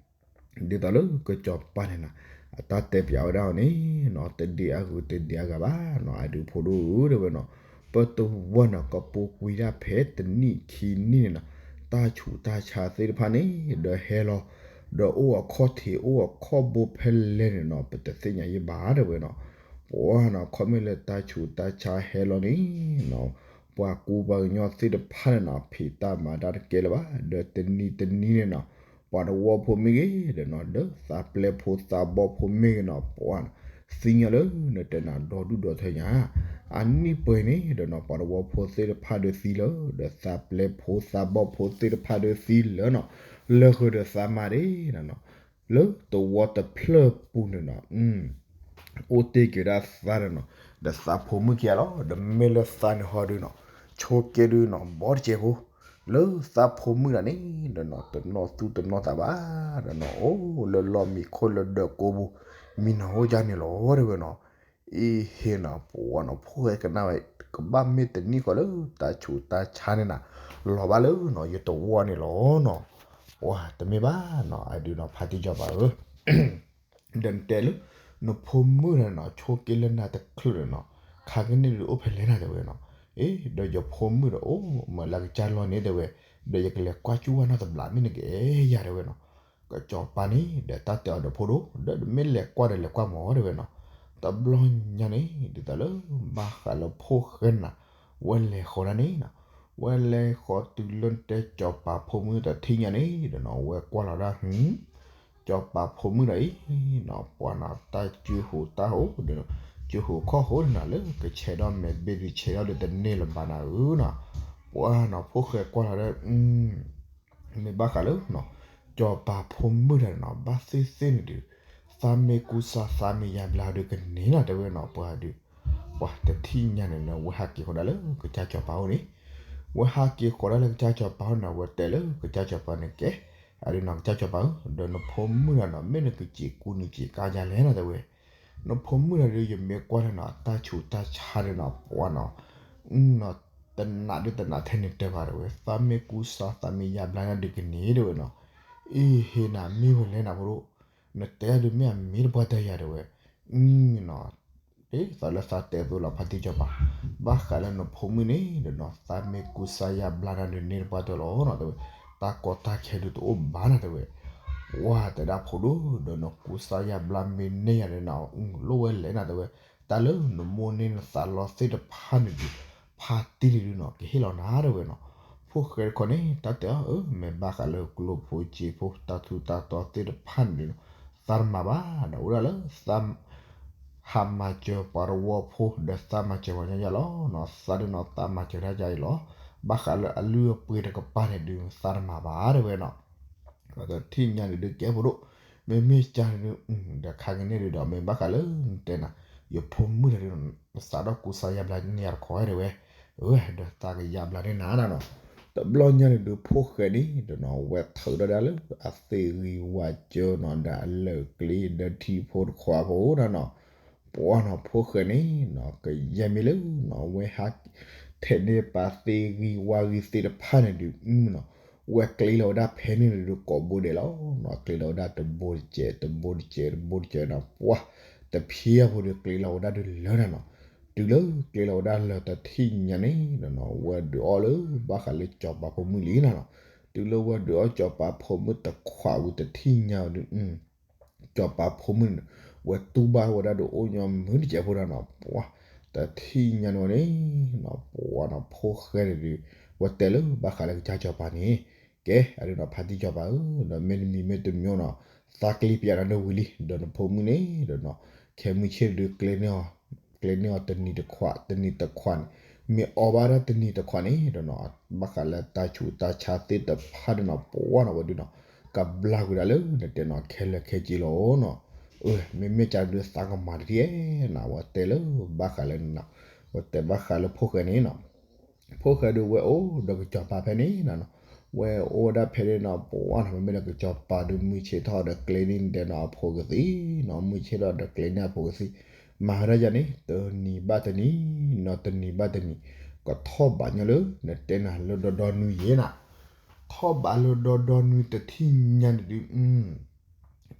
ဒ်သိးလၢကစီၤပၤန့ၣ်နီၤ အတၢ်တဲပၠးဝဲဒၣ်အီၤန့ၣ်နီၤ တဒ်အဂုၤတဒ်အဂၤဘၣ်နီၤ အဒုးဖိဒိၣ်ဧၢ တဲဝဲနီၤ, ပတဝီနီၤ ကပူၤကွံာ်ဒၣ်ဖဲတနံၣ်ခံနံၣ်န့ၣ်နီၤ တၢ်ဆူးတၢ်ဆါသ့ၣ်တဖၣ်န့ၣ် ဒီးဟဲလီၤ ဒီးအိၣ်အခီၣ်ထံး အိၣ်အခီၣ်ဘိဖဲလဲၣ်န့ၣ်နီၤ ပတသ့ၣ်ညါယံဘၣ် တဲဝဲနီၤ, ပှၤနီၤ ခီမ့ၢ်လၢတၢ်ဆူးတၢ်ဆါဟဲလီၤန့ၣ်နီၤ ပှၤကူပှၤကညီသ့ၣ်တဖၣ်န့ၣ်နီၤ ဖံးတၢ်မၤတၢ်တကဲလၢၤဘၣ် ဒီးတနံၤတနံၤန့ၣ်နီၤ ပှၤတဝီဖိမ့ၢ်ဂ့ၤဒီးနီၤ ဒီးသးပျဲဖိသးဘီၣ်ဖိမ့ၢ်ဂ့ၤနီၤ ပှၤနီၤ သံညီလၢနတဲနၤဒီဒူၣ်ဒီထၢညါ အနံၣ်ပှဲၤန့ၣ်ဒီးနီၤ ပှၤတဝီဖိသ့ၣ်တဖၣ်ဒီးသံလၢ ဒီးသးပျဲဖိသးဘီၣ်ဖိသ့ၣ်တဖၣ်ဒီးသံလၢနီၤ လၢဃုာ်ဒီးသးမါဒၣ်နီၤ လၢတဝီတဖျၢၣ်ပူၤန့ၣ်နီၤ အိၣ်တ့ၢ်က့ၤဒၣ်သးန့ၣ်နီၤ ဒီးသးဖိမုၣ်ခံဂၤလီၤ ဒီးမ့ၢ်လၢသးန့ၣ်ဟီဒုးနီၤ ဆိးက့ဒုးနီၤ ဘီတစဲးဖိ လၢသးဖိမုၣ်တဂၤန့ၣ်ဒီးနီၤ တနီၣ်သူၣ်တနီၣ်သးဘၣ် ဒီးနီၤ အိၣ်လၢလီၢ်မံခိၣ်လၢဒၢးကိးပူၤ မံနီၤအိၣ်ဒ်န့ၣ်လီၤ တဲဝဲနီၤ, အ့ဟ့နီၤ ပှၤနီၤ ဖိၣ်ဃဲကနၣ်ဝဲ ကဘၣ်မ့ၢ်တနံၣ်ဃီလၢတၢ်ဆူးတၢ်ဆါန့ၣ်နီၤ လီၤဘၣ်လၢနီၤ ယတဝီန့ၣ်လီၤနီၤ, ပှၤတမ့ၢ်ဘၣ်နီၤ အဒုးနီၤ ဖါတံၢ်စီၤပၤဧၢ ဒီးနတဲလၢ နဖိမုၣ်တဂၤန့ၣ်နီၤ ဆိးက့လၢနၤတချုးန့ၣ်နီၤ ခါကန့ၣ်ဒုးအိၣ်ဖဲလဲၣ်နၤ တဲဝဲနီၤ, အ့ ဒီးယဖိမုၣ်ဒီးအိၣ်မးလၢကစၢ်လီၢ်န့ၣ် တဲဝဲ, ဒီးယကလဲၤကွၢ်ကူၣ်ဘၣ်နီတဘျီ မ့ၢ်နကအဲၣ်ယၤ တဲဝဲနီၤ, ကစီၤပၤန့ၣ် ဒီးတၢ်တဲအီၤဒီးဖိဒိၣ် ဒီးမ့ၢ်လဲၤကွၢ်ဒီးလဲၤကွၢ်မး တဲဝဲနီၤ, တဘျီညါန့ၣ် ဒ်သိးလၢ ဘၣ်ဃးလၢဖိၣ်ဃဲန့ၣ်နီၤ, ဝဲလဲၤဃီၤဒၣ်န့ၣ်နီၤ, ဝဲလဲၤဃီၤတုၤလၢနတဲစီၤပၤဖိမုၣ်တထံၣ်ညါန့ၣ် ဒီးနီၤ ဝဲကွၢ်လီၤဒၣ် စီၤပၤဖိမုၣ်ဒီးအံၤနီၤ ပှၤနီၤ တၢ်စုဟူးတၢ်ဟူးဒီး စုဟူးခီၣ်ဟူးဒီးနီၤ လၢကဆဲးထီၣ်မဲာ်ဘ့ၣ်ဒုးဆဲးထီၣ်ဒီးတန့ၢ်လၢၤဘၣ်နၤဧၢနီၤ, ပှၤနီၤ ဖိၣ်ဃဲကွၢ်လီၤဒီး မ့ၢ်ဘၣ်ဃးလၢ စီၤပၤဖိမုၣ်တဂၤန့ၣ်နီၤ ဘၣ်သ့ၣ်သ့ၣ်န့ၣ်ဒုး သးမ့ၢ်ကူစါသးမ့ၢ်ယါဘျါဒုးကန့ၢ်နီၤ တဲဝဲနီၤ ပှၤဒုး ပှၤတထံၣ်ညါန့ၣ်နီၤ ဝဲဟးက့ၤဃီၤဒၣ်လၢကစၢ်စီၤပၤအိၣ်န့ၣ်, ဝဲဟးက့ၤဃီၤဒၣ်လၢကစၢ်စီၤပၤအိၣ်န့ၣ် ဝဲတဲလၢကစၢ်စီၤပၤန့ၣ် ကဲ အဒုးနီၤ ကစၢ်စီၤပၤဧၢ ဒီးနဖိမုၣ်တဂၤနီၤ မ့ၢ်နကစံးကူနစံးကါယါလဲၣ်နီၤ တဲဝဲ, နဖိမုၣ်တဂၤဒုး ယမ့ၢ်ကွၢ်လၢနီၤ တၢ်ဆူးတၢ်ဆါဒီးနီၤ ပှၤနီၤ နီၤ တနးဒုးတနးထဲန့ၣ်တဲဘၣ်တဲဝဲ သးမ့ၢ်ကူစါသးမ့ၢ်ယါဘျါဒုးကန့ၢ်တဲဝဲနီၤ, အ့ဟ့နၤမ့ၢ်ဝဲလဲၣ်နၤဖိဒိၣ်, နတဲဒုးမ့ၢ်အမ့ၢ်တပှၢ်တၢၢ်ယၤတဲဝဲ, နီၤ ဒ်သိးလၢသးတဲအသိးလီၤ ဖါတံၢ်စီၤပၤ, ဘၣ်ဃးလၢနဖိမုၣ်န့ၣ်ဒီးနီၤ သးမ့ၢ်ကူစါယါဘျါနၤဒုးန့ၢ်တပှၢ်တၢၢ်လီၤနီၤ တဲဝဲ, တၢ်ကီတၢ်ခဲဒုးတအိၣ်ဘၣ်နၤတဲဝဲ, ပှၤတဲဒၣ်ဖိဒိၣ် ဒီးနကူစါယါဘျါမ့ၢ်န့ၢ်ယၤဒီးနၤ လိၣ်ဝဲလဲၣ်နၤတဲဝဲ, တၢ်လၢနမိၢ်န့ၢ်နသးလီသ့ၣ်တဖၣ်န့ၣ်ဒုး ဖါတံၢ်န့ၣ်ဒုးနီၤ ကဟ့ၣ်လီၤနၤတဲဝဲနီၤ, ဖိၣ်ဃဲတခီန့ၣ် တၢ်တဲအီၤ အၢ မ့ၢ်ဘၣ်ဃးလၢကျိဖိစ့ဖိ တၢ်ထူးတၢ်တီၤသ့ၣ်တဖၣ်န့ၣ်ဒုးနီၤ သးတမၤဘၣ်ဒီး အိၣ်ဒၣ်လၢသး ဟးမၤစၢၤပှၤတဝီဖိ ဒီးသးမၤစၢၤပှၤညီယါလီၤနီၤ သးဒုးနီၤ သးမၤစၢၤတၢ်ယါအံၤလီၤ, ဘၣ်ဃးလၢအလုၢ်အပှ့ၤတကပၤန့ၣ်ဒုး သးတမၤဘၣ်တဲဝဲနီၤ, ဒီးတထံၣ်ညါန့ၣ်ဒုးကဲဖိဒိၣ်, မ့မ့ၢ်ကါန့ၣ်ဒုး ဒီးခါကန့ၣ်ဒုးဒီး မ့ၢ်ဘၣ်ဃးလၢနတဲနၤ ယဖိမုၣ်တဂၤဒုးနီၤ နသးဒီၣ်ကူစါယါဘျါန့ၢ်ယၤတခီတဲဝဲ, အၢ ဒီးသးကယါဘျါန့ၢ်နၤနီၤ, တဘျီညါန့ၣ်ဒုး ဖိၣ်ဃဲန့ၣ်ဒီးနီၤ ဝဲထုးထီၣ်ဒၣ်လၢအသ့ၣ်ဂံၢ်ဝါစၢၤနီၤ ဒီးအလၢၢ်ကျ့ဒီးထံဖိတခွးဖိနီၤနီၤ, ပှၤနီၤ ဖိၣ်ဃဲန့ၣ်နီၤ ကယဲၢ်မ့ၢ်လၢနီၤ ဝဲဟးထဲးန့ၢ်ပာ်သ့ၣ်ဂံၢ်ဝါဂံၢ်သ့ၣ်တဖၣ်န့ၣ်ဒုးနီၤ ဝဲကျ့လီၤဝဲဒၣ်ဖဲန့ၣ်န့ၣ်ဒုး ကိးဘိဒဲးလီၤနီၤ ကျ့လီၤဝဲဒၣ်တဘိတစဲး တဘိတစဲး တဘိတစဲးနီၤ ပှၤ တဖျၢၣ်ဖိဒုးကျ့လီၤဝဲဒၣ်ဒုးလၢနၤနီၤ, တုၤလၢကျ့လီၤဝဲဒၣ်လၢတထံၣ်ညါန့ၣ်နီၤ ဝဲဒုးအီၣ်လၢ ဘၣ်ဃးလၢစီၤပၤဖိမုၣ်လံနၤနီၤ, တုၤလၢဝဲဒုးအီၣ်စီၤပၤဖိမုၣ်တခွးဝံၤတထံၣ်ညါဝဲဒုး စီၤပၤဖိမုၣ်န့ၣ် ဝဲတူၢ်ဘၣ်ဝဲဒၣ်ဒုးအိၣ်ညီမုၢ်တစဲးဖိဒၣ်နီၤ ပှၤ တထံၣ်ညါန့ၣ်ဝဲန့ၣ်နီၤ ပှၤနီၤ ဖိၣ်ဃဲန့ၣ်ဒုး ဝဲတဲလၢဘၣ်ဃးလၢကစၢ်စီၤပၤန့ၣ် ကဲ အဒုးနီၤ ဖါတံၢ်စီၤပၤဧၢ ဒီးမ့တမံၤမ့တမံၤနီၤ သးကျ့ပယါနၤဒိၣ်ဝံၤလံ ဒီးနဖိမုၣ်န့ၣ်ဒီးနီၤ ခဲမုၢ်ဆ့ၣ်ဒုးကျ့န့ၢ်အီၤ ကျ့န့ၢ်အီၤတနံၤတခွး တနံၤတခွးန့ၣ် မ့ၢ်အီၣ်ဘၣ်ဒၣ်တနံၤတခွးန့ၣ်ဒီးနီၤ ဘၣ်ဃးလၢတၢ်ဆူးတၢ်ဆါသ့ၣ်တဖၣ်ဒုးနီၤ ပှၤနီၤဝဲဒုးနီၤ ကဘျါကွံာ်ဒၣ်လၢနတဲနီၤ ခဲလၢာ်ခဲဆ့လီၤနီၤ, အၢ မ့မ့ၢ်ကါဒုးသးကမၤတထံၣ်နီၤ ဝဲတဲလၢဘၣ်ဃးလၢနီၤ ဝဲတဲဘၣ်ဃးလၢဖိၣ်ဃဲန့ၣ်နီၤ ဖိၣ်ဃဲဒုးဝဲအိၣ်ဒီးကစီၤပၤဖဲန့ၣ်နီၤ, ဝဲအိၣ်ဝဲဒၣ်ဖဲန့ၣ်နီၤ ပှၤနီၤ မ့မ့ၢ်ဒီးကစီၤပၤဒုးမုၢ်ဆ့ၣ်ထီၣ်ဒီးကျ့န့ၢ်ဒဲးနီၤ အဖိကသံၣ်နီၤ မုၢ်ဆ့ၣ်ထီၣ်ဒီးကျ့န့ၢ်အဖိကသံၣ်, မၤဝဲဒၣ်ယၤန့ၣ် တနံၤဘၣ်တနံၤနီၤ တနံၤဘၣ်တနံၤ, ကထီၣ်ဘးညီလၢ နတဲနၤလၢဒီဒီနွံယဲနၤ, ထီၣ်ဘးလၢဒီဒီနွံတထံၣ်ညါန့ၣ်ဒုး ဒ်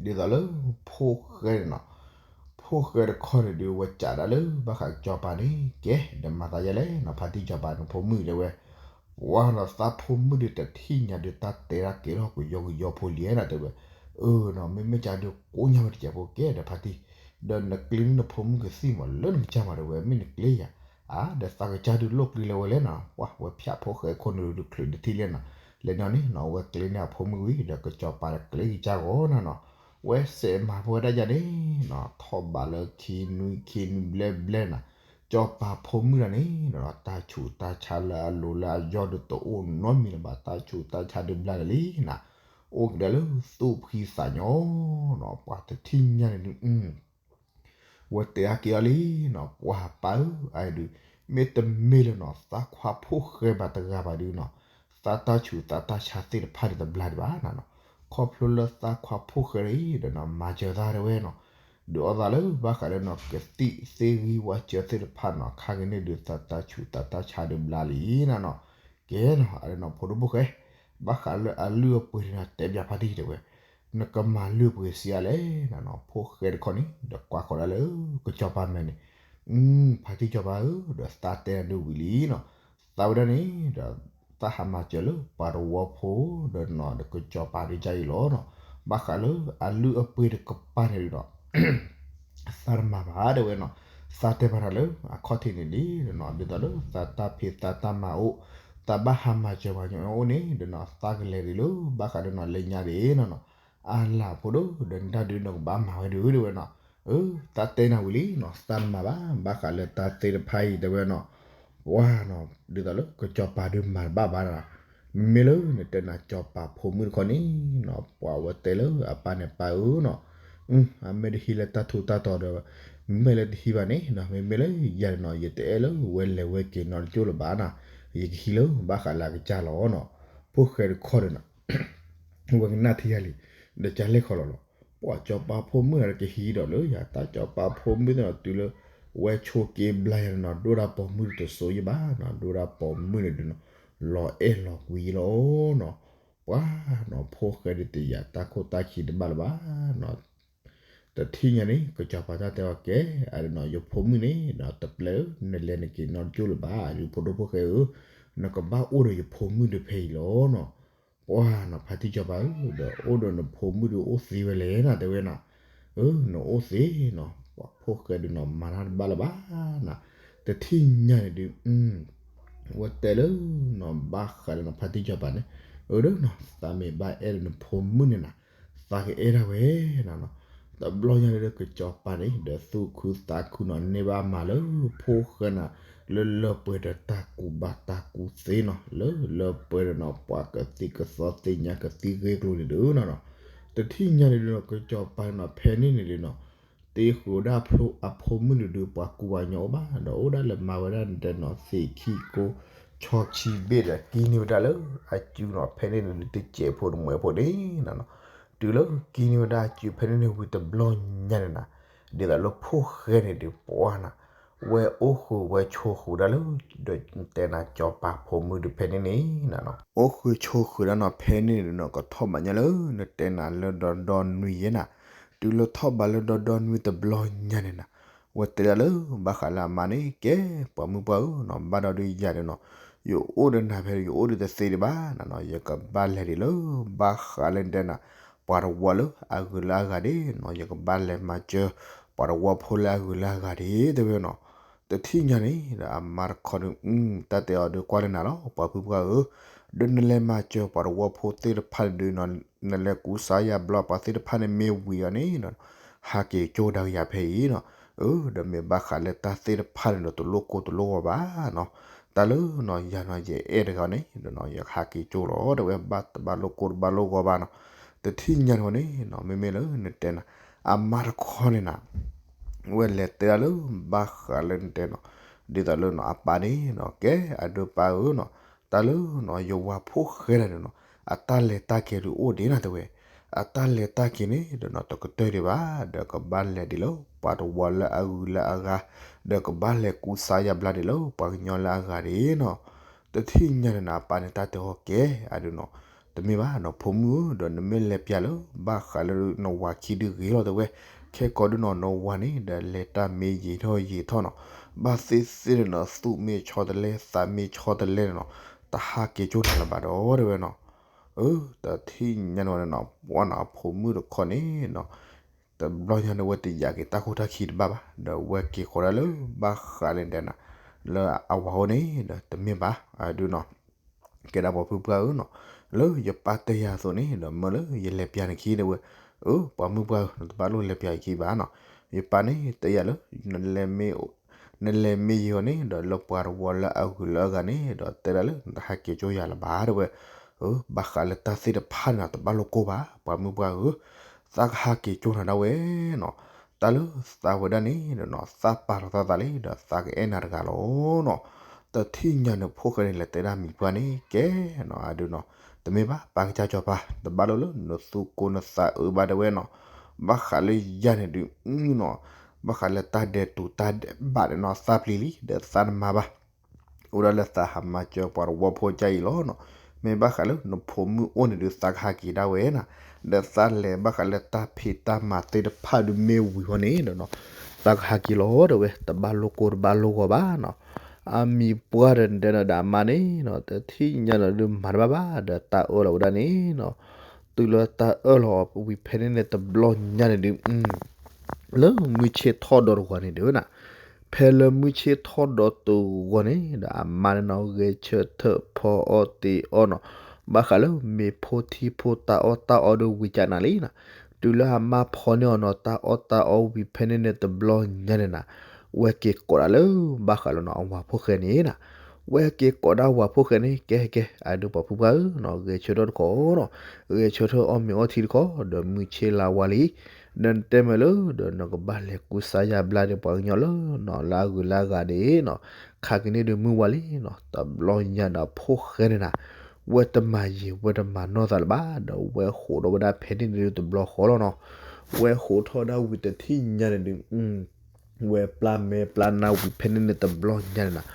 သိးလၢ ဖိၣ်ဃဲန့ၣ်နီၤ, ဖိၣ်ဃဲတခီန့ၣ်ဒုး ဝဲစးဒၣ်လၢဘၣ်ဃးကစီၤပၤန့ၣ် ကဲ ဒီးမၤသးယဲလဲၣ်နီၤ, ဖါတံၢ်စီၤပၤန့ၣ်ဖိမုၣ်တဲဝဲ, ပှၤနီၤ သးဖိမုၣ်ဒုးတထံၣ်ညါဒုး တၢ်တဲတၢ်ကဲထီၣ်ကယီကယီဖိလံနီၤ တဲဝဲ, အၢနီၤ မ့မ့ၢ်ကဒီးကိးညါဝဲတစဲးဖိကဲဒီးဖါတံၢ်, ဒီးနကျ့န့ၢ်နဖိမုၣ်ကသံၣ်မး လၢနကစၢ်မးတဲဝဲ မ့ၢ်နကျ့ယၤ, အါ ဒီးသးကစၢ်ဒုးလိာ်ကျ့လၢဝဲလဲၣ်နီၤ, ပှၤဝဲဖၠးဖိၣ်ဃဲခိၣ်န့ၣ်ဒုးချုးတထံၣ်လဲၣ်နီၤ, လဲၤညီန့ၣ်နီၤ ဝဲကျ့န့ၢ်အဖိမုၣ်ဝံၤ ဒီးကစီၤပၤဒီးကျ့ကစၢ်ဂီၤနၤနီၤ, ဝဲစဲးမၤဖိဝဲဒၣ်ယၤန့ၣ်နီၤ, ထီၣ်ဘးလၢခံနွံခံနွံဘျဲၣ်ဘျဲၣ်နၤ, ကစီၤပၤဖိမုၣ်တဂၤန့ၣ်နီၤ တၢ်ဆူးတၢ်ဆါလၢအလိၤလၢအယီၢ်ဒုးတအိၣ်နီတမံၤလၢၤဘၣ်, တၢ်ဆူးတၢ်ဆါဒုးဘျါလၢာ်လံနၤ, အိၣ်ကဒါလၢသူၣ်ဖှံသးညီနီၤ, ပှၤတထံၣ်ညါန့ၣ်ဒုး ဝဲတဲအါက့ၤအီၤလံနီၤ, ပှၤပၢ်ဧၢ အအံၤဒုး မ့တမ့ၢ်လၢနီၤ သးခွါဖိၣ်ဃဲဘၣ်တဂၤဘၣ်ဒုးနီၤ, သးတၢ်ဆူးသးတၢ်ဆါသ့ၣ်တဖၣ်န့ၣ်တဘျါဒံးဘၣ်နၤနီၤ, ခီဖျိလၢသးခွါဖိၣ်ဃဲအံၤဒီးနီၤ မၤစၢၤသးတဲဝဲနီၤ, ဒုးအီၣ်သးလၢဘၣ်ဃးလၢနီၤ ကသံၣ်သ့ၣ်ဂံၢ်ဝါစၢၤသ့ၣ်တဖၣ်နီၤ ခါက့ၤန့ၣ်ဒုး သးတၢ်ဆူးသးတၢ်ဆါဒုးဘျါလံနၤနီၤ, ကဲနီၤ အဒုးနီၤ ဖိဒိၣ်ဖိၣ်ဃဲ ဘၣ်ဃးလၢအလုၢ်အပှ့ၤန့ၣ်နီၤ တဲဘၣ်ဖါတံၢ်တဲဝဲ, နကမၤလုၢ်ပှ့ၤစံးအါလဲၣ်နၤနီၤ, ဖိၣ်ဃဲတခီန့ၣ် ဒီးကွၢ်ဃီၤဒၣ်လၢ ကစီၤပၤမဲာ်န့ၣ်, ဖါတံၢ်စီၤပၤဧၢ ဒီးသးတဲနၤဒုးဝံၤလံနီၤ, သးဝဲဒၣ်န့ၣ်ဒီး သးဟးမၤစၢၤလၢပှၤတဝီဖိ ဒီးနီၤ ဒီးကစီၤပၤဒုးကအံၤလီၤနီၤ, ဘၣ်ဃးလၢအလုၢ်အပှ့ၤတကပၤန့ၣ်ဒုးနီၤ သးတမၤဘၣ်တဲဝဲနီၤ, သးတဲဘၣ်တၢ်လၢအခီၣ်ထံးန့ၣ်လံနီၤ, ဒ်သိးလၢသးတၢ်ဖံးသးတၢ်မၤအိၣ်, သးဘၣ်ဟးမၤစၢၤပှၤကညီအိၣ်န့ၣ်ဒီးနီၤ သးကလဲၤဒ်လၢဘၣ်ဃးဒီးနီၤ လၢညါဒ်နီၤနီၤ, အလၤဖိဒိၣ် ဒီးနတၢ်ဒုးနီၤကဘၣ်မၤဝဲဒုးတဲဝဲနီၤ, အၢ သးတဲနၤဝံၤလံနီၤ သးမၤဘၣ် ဘၣ်ဃးလၢတၢ်သ့ၣ်တဖၣ်အံၤတဲဝဲနီၤ, ပှၤနီၤ ဒ်သိးလၢကစီၤပၤဒုးမၤတဘၣ်ဘၣ်နီၤ, မ့မ့ၢ်လၢနတဲနၤစီၤပၤဖိမုၣ်တခီန့ၣ်နီၤ ပှၤဝဲတဲလၢအပၢ်န့ၣ်ပၢ်ဧၢနီၤ အမ့ၢ်တဟံးလၢတၢ်ထူးတၢ်တီၤဒီး မ့မ့ၢ်လၢတဟံးဘၣ်န့ၣ်နီၤ မ့မ့ၢ်လၢယၤန့ၣ်နီၤ ယတအဲၣ်လၢဝဲလဲၤဝဲက့ၤနီတကၠိၢ်လၢၤဘၣ်နီၤ, ယကဟံးလၢဘၣ်ဃးလၢအကစၢ်လီၤနီၤ, ဖိၣ်ဃဲတခီဒီးနီၤ ဝဲကနၣ်ထံယၤလံ, ဒီးကလဲၤခီလီၤလီၤ, ပှၤစီၤပၤဖိမုၣ်ဒီးကဟံးဒီးလၢယၤ တၢ်စီၤပၤဖိမုၣ်သ့ၣ်နီၤ တုၤလၢ ဝဲဆိးက့ဘျါယၤန့ၣ်နီၤ ဒိၣ်တၢ်ပိာ်မုၣ်တစိၤယဘၣ်နီၤ ဒိၣ်တၢ်ပိာ်မုၣ်န့ၣ်ဒုးနီၤ လီၤအဲၣ်လီၤကွံလီၤနီၤ, ပှၤနီၤ ဖိၣ်ဃဲဒုးတယာ်တၢ်ခိၣ်တၢ်ခံတဘၣ်လၢၤဘၣ်နီၤ တထံၣ်ညါန့ၣ် ကစီၤပၤတၢ်တဲအီၤကဲ အဒုးနီၤ ယဖိမုၣ်န့ၣ်ဒီးတပျဲၢ်ဧၢ နလဲၤနက့ၤနီတကၠိၢ်လၢၤဘၣ် အဒုးဖိဒိၣ်ဖိၣ်ဃဲဧၢ, နကဘၣ်အိၣ်ဒီးယဖိမုၣ်ဒုးဖဲအံၤလီၤနီၤ, ပှၤနီၤ ဖါတံၢ်စီၤပၤဧၢ ဒီးအိၣ်ဒီးနဖိမုၣ်ဒုးအိၣ်သ့ဝဲလဲၣ်နီၤ တဲဝဲနီၤ, အၢ နအိၣ်သ့နီၤ ပှၤဖိၣ်ဃဲဒုးနီၤ မၤတၢ်တဘၣ်လၢၤဘၣ်နီၤ, တထံၣ်ညါန့ၣ်ဒုး ဝဲတဲလၢနီၤ ဘၣ်ဃးလၢနီၤ ဖါတံၢ်စီၤပၤန့ၣ်, အၢ ဒီးနီၤ သးမ့ၢ်ဘၣ်အဲၣ်လၢနဖိမုၣ်န့ၣ်နီၤ သးကအဲၣ်ဒၣ်ဝဲနီၤနီၤ, တဘျီညါလၢကစီၤပၤန့ၣ် ဒီးသူၣ်ခုသးခုနီၤ န့ၢ်ဘၣ်မၤလၢဖိၣ်ဃဲနီၤ လၢလၢပှဲၤဒီးတၢ်ကူၣ်ဘၣ်တၢ်ကူၣ်သ့နီၤ လၢလၢပှဲၤဒီးနီၤ ပှၤကသံၣ်ကသီသ့ၣ်ညါကသံၣ်ဂ့ၢ်ကျိၤန့ၣ်ဒုးနီၤနီၤ, တထံၣ်ညါန့ၣ်ဒုးနီၤ ကစီၤပၤန့ၣ်နီၤ ဖဲန့ၣ်န့ၣ်ဒုးနီၤ တ့ဃုာ်ဒၣ်ဖျိအဖိမုၣ်န့ၣ်ဒုး ပှၤကူပှၤကညီအိၣ်ဘၣ် ဒီးအိၣ်ဒၣ်လၢမၤဝဲဒၣ်တဲနီၤ သ့ၣ်ခံကိ ဆီခံဘ့ၣ်ဒီးကံန့ၢ်ဝဲဒၣ်လၢအစုနီၤ ဖဲန့ၣ်န့ၣ်ဒုး တစဲးဖိတမှဲးဖိန့ၣ်နီၤနီၤ, တုၤလၢကံန့ၢ်ဝဲဒၣ်အစုဖဲန့ၣ်န့ၣ်ဝံၤတဘျီညါန့ၣ်နီၤ ဒ်သိးလၢဖိၣ်ဃဲန့ၣ်ဒုးပှၤနီၤ ဝဲအိၣ်ဃုာ်ဝဲဆိးဃုာ်ဒၣ်လၢ ဒီးတဲနၤစီၤပၤဖိမုၣ်ဒုးဖဲန့ၣ်န့ၣ်နီၤနီၤ အိၣ်ဃုာ်ဆိးဃုာ်ဒၣ်နီၤ ဖဲန့ၣ်န့ၣ်နီၤ ကထီၣ်ဘးညါလၢနတဲနၤလၢဒီဒီနွံယဲနၤ, တုၤလၢထီၣ်ဘးလၢဒီဒီနွံတဘျီညါန့ၣ်နီၤ ဝဲတဲဒၣ်လၢ ဘၣ်ဃးလၢအမါန့ၣ် ကဲ ပှၤမုၣ်ပှၢ်ဧၢနီၤ ဘၣ်ဒီးဒုးယၤဒီးနီၤ ယအိၣ်ဒီးနၤဖဲ ယအိၣ်ဒီးတသ့ဒံးဘၣ်နီၤနီၤ ယကဘၣ်လဲၤဒံးလၢ ဘၣ်ဃးလၢနတဲနၤ ပှၤတဝီလၢအဂုၤလၢအဂၤဒၣ်နီၤ ယကဘၣ်လဲၤမၤစၢၤ ပှၤတဝီဖိလၢအဂုၤလၢအဂၤဒၣ် တဲဝဲနီၤ, တထံၣ်ညါန့ၣ်ဒီးအမါတခီဒီး တၢ်တဲအီၤဒီးကွၢ်လၢနၤလီၤ ပှၤဖုပှၢ်ဧၢ, ဒီးနလဲၤမၤစၢၤပှၤတဝီဖိသ့ၣ်တဖၣ်န့ၣ်ဒုးနီၤ နလဲၤကူစါယၤဘျီ ပှၤသ့ၣ်တဖၣ်န့ၣ်မ့ၢ်ဝံၤအီၤန့ၣ်နီၤ ဟးက့ၤကၠိတၢ်ကယၤဖဲအံၤနီၤ, အၢ ဒီးမ့ၢ်ဘၣ်ဃးလၢတၢ်သ့ၣ်တဖၣ်န့ၣ်ဒီးတလိၣ်ကိၢ်တလိၣ်ဂီၤဘၣ်နီၤ, တၢ်လၢနီၤ ယၤနီၤ ယအဲၣ်တဂၤန့ၣ်ဒီးနီၤ ယဟးက့ၤကၠိလီၤ တဲဝဲဘၣ်တဘၣ်လိၣ်ကိၢ်တဘၣ်လိၣ်ဂီၤဘၣ်နီၤ, တထံၣ်ညါန့ၣ်ဝဲန့ၣ်နီၤ မ့မ့ၢ်လၢနတဲနၤ အမါတခီန့ၣ်နၤ ဝဲလဲၤတဲဒၣ်လၢ ဘၣ်ဃးလၢနတဲနီၤ, ဒ်သိးလၢနီၤ အပၢ်န့ၣ်နီၤ ကဲ အဒိပၢ်ဧၢနီၤ, တၢ်လၢနီၤ ယဝၤဖိၣ်ဃဲတဂၤန့ၣ်နီၤ အတၢ်လဲၤတၢ်က့ၤဒုးအိၣ်ဒံးနၤတဲဝဲ, အတၢ်လဲၤတၢ်က့ၤန့ၣ်ဒီးနီၤ တကတၢၢ်ဒံးဘၣ် ဒီးကဘၣ်လဲၤဒံးလၢ ပှၤတဝီလၢအဂုၤလၢအဂၤ, ဒီးကဘၣ်လဲၤကူစါယါဘျါဒံးလၢပှၤကညီလၢအဂၤဒံးနီၤ. တထံၣ်ညါန့ၣ်နီၤ အပၢ်န့ၣ်တၢ်တဲအီၤကဲ အဒုနီၤ, တမ့ၢ်ဘၣ်နီၤ ဖိမုၣ်ဧၢ ဒီးနမ့ၢ်လဲၤပျၢ်လၢ ဘၣ်ဃးလၢနဝၤခံဒုဂ့ၤလီၤတဲဝဲ, ခဲကီဒုနီၤ နဝၤန့ၣ် ဒီးလဲၤတၢ်မ့ၢ်ယံာ်ထီၣ်ယံာ်ထီၣ်နီၤ, ဘၣ်သ့ၣ်သ့ၣ်န့ၣ်နီၤ သူၣ်မ့ၢ်ဆီတလဲ သးမ့ၢ်ဆီတလဲန့ၣ်နီၤ, တဟးက့ၤကၠိနၤလၢၤဘၣ်ဒီးတဲဝဲနီၤ. အၢ တထံၣ်ညါန့ၣ်ဝဲန့ၣ်နီၤ ပှၤနီၤ အဖိမုၣ်တခီန့ၣ်နီၤ တဘျီညါန့ၣ်ဝဲတယာ်က့ၤတၢ်ခိၣ်တၢ်ခံတဘၣ်ဘၣ်, ဒီးဝဲက့ၤဃီၤဒၣ်လၢ ဘၣ်ဃးလၢဒဲးနၤ လၢအဝၤအိၣ်န့ၣ်ဒီးတမ့ၢ်ဘၣ် အဒုနီၤ ကဲဒၣ်ပှၤဖုပှၢ်ဧၢနီၤ, လၢယပၢ်တဲယၤအသိးန့ၣ်ဒီး မၢလၢယလဲၤပျၢ်နခံတဲဝဲ, အၢ ပှၤမုၣ်ပှၢ်ဧၢ နတဘၣ်လိၣ်လဲၤပျၢ်ယခံဘၣ်နီၤ, ယပၢ်န့ၣ်တဲယၤလၢ နလဲၤမ့ၢ်ယံာ်အီၤန့ၣ်ဒီး လၢပှၤတဝီလၢအဂုၤလၢအဂၤန့ၣ်ဒီး တဲဒၣ်လၢနတဟးက့ၤကၠိယၤလၢၤဘၣ်တဲဝဲ, အၢ ဘၣ်ဃးလၢတၢ်သ့ၣ်တဖၣ်န့ၣ်နီၤ တဘၣ်လိၣ်ကိၢ်ဘၣ် ပှၤမုၣ်ပှၢ်ဧၢ, သးကဟးက့ၤကၠိနၤဒၣ်ဝဲနီၤ, တၢ်လၢသးဝဲဒၣ်န့ၣ်ဒီးနီၤ သးပာ်လီၤသးသးလံ ဒီးသးကအဲၣ်နၤတဂၤလီၤနီၤ. တထံၣ်ညါန့ၣ် ဖိၣ်ဃဲန့ၣ် လဲၤတဲဒၣ်မံၤပှၢ်န့ၣ်ကဲနီၤ အဒုနီၤ, တမ့ၢ်ဘၣ် ပၢ်ကစၢ်စီၤပၤ တဘၣ်လိၣ်လၢနသူၣ်ကိၢ်နသးအၢဘၣ်တဲဝဲနီၤ, ဘၣ်ဃးလၢယၤန့ၣ်ဒုးနီၤ, ဘၣ်ဃးလၢတၢ်ဒဲးတူာ်တၢ်ဒဲးဘးန့ၣ်နီၤ သးပျံၤလံ ဒီးသးနမၤဘၣ် အိၣ်ဒၣ်လၢသးဟးမၤစၢၤပှၤတဝီဖိကါအံၤလီၤနီၤ, မ့ၢ်ဘၣ်ဃးလၢနဖိမုၣ်အိၣ်န့ၣ်ဒုး သးကဟးက့ၤဒၣ်ဝဲနီၤ, ဒီးသးလဲၤဘၣ်ဃးလၢတၢ်ဖံးတၢ်မၤသ့ၣ်တဖၣ်ဒုးမ့ၢ်ဝံၤဃီန့ၣ်ဒီးနီၤ, သးကဟးက့ၤလီၤတဲဝဲ တဘၣ်လိၣ်ကိၢ်တဘၣ်လိၣ်ဂီၤဘၣ်နီၤ. အမံၤပှၢ်ဒီးနတဲဒီးအမါန့ၣ်နီၤ တထံၣ်ညါန့ၣ်ဒုးမၤတဘၣ်ဘၣ် ဒီးတၢ်အၢၣ်လီၤဝဲဒၣ်န့ၣ်နီၤ, တုၤလၢတၢ်အၢၣ်လီၤဝံၤဖဲန့ၣ်န့ၣ် တဘျီညါန့ၣ်ဒုး လၢမုၢ်ဆ့ၣ်ထီၣ်ဒီးတဂီၤန့ၣ်ဒုးနီၤ, ဖဲလၢမုၢ်ဆ့ၣ်ထီၣ်ဒီးတဂီၤန့ၣ်ဒီး အမါန့ၣ်နီၤ ဂဲၤဆၢထၢၣ်ဖီအီၣ်တ့ၤအီၣ်နီၤ, ဘၣ်ဃးလၢမ့ၤဖိထံဖိတၢ်အီၣ်တၢ်အီဒီးဝံၤကနၤလံနီၤ, တုၤလၢအမါဖီန့ၢ်အီၤနီၤ တၢ်အီၣ်တၢ်အီဝံၤဖဲန့ၣ်န့ၣ် တဘျီညါန့ၣ်နီၤ, ဝဲက့ၤကိးဒၣ်လၢ ဘၣ်ဃးလၢနီၤ အဝၤဖိၣ်ဃဲန့ၣ်နီၤ, ဝဲက့ၤကိးဒၣ်ဝၤဖိၣ်ဃဲန့ၣ် ကဲကဲ အဒုးပှၤဖုပှၢ်ဧၢနီၤ ဂဲၤဆၢထၢၣ်တခီနီၤ, ဂဲၤဆၢထၢၣ်အီၣ်မ့ၤအီထံတခီ ဒီးမုၢ်ဆ့ၣ်လါဝါလံ, ဒီးနတဲမ့ၢ်လၢ ဒီးနကဘၣ်လဲၤကူစါယါဘျါဒီးပှၤကညီလၢနီၤ လၢအဂုၤလၢအဂၤန့ၣ်နီၤ, ခါကန့ၣ်ဒုးမုၢ်ဝါလံနီၤ, တဘျီညါဒီးဖိၣ်ဃဲန့ၣ်နီၤ, ဝဲတမၤယံာ်ဝဲတမၤနီၢ်သးလၢၤဘၣ် ဒီးဝဲဟိးထီၣ်ဝဲဒၣ်ဖဲန့ၣ်န့ၣ်ဒုးတဘျီဃီလီၤနီၤ, ဝဲဟိးထီၣ်ဒၣ်ဝံၤတထံၣ်ညါန့ၣ်ဒုး ဝဲပျၢ်မဲပျၢ်နါဝံၤဖဲန့ၣ်န့ၣ် တဘျီညါန့ၣ်နီၤ,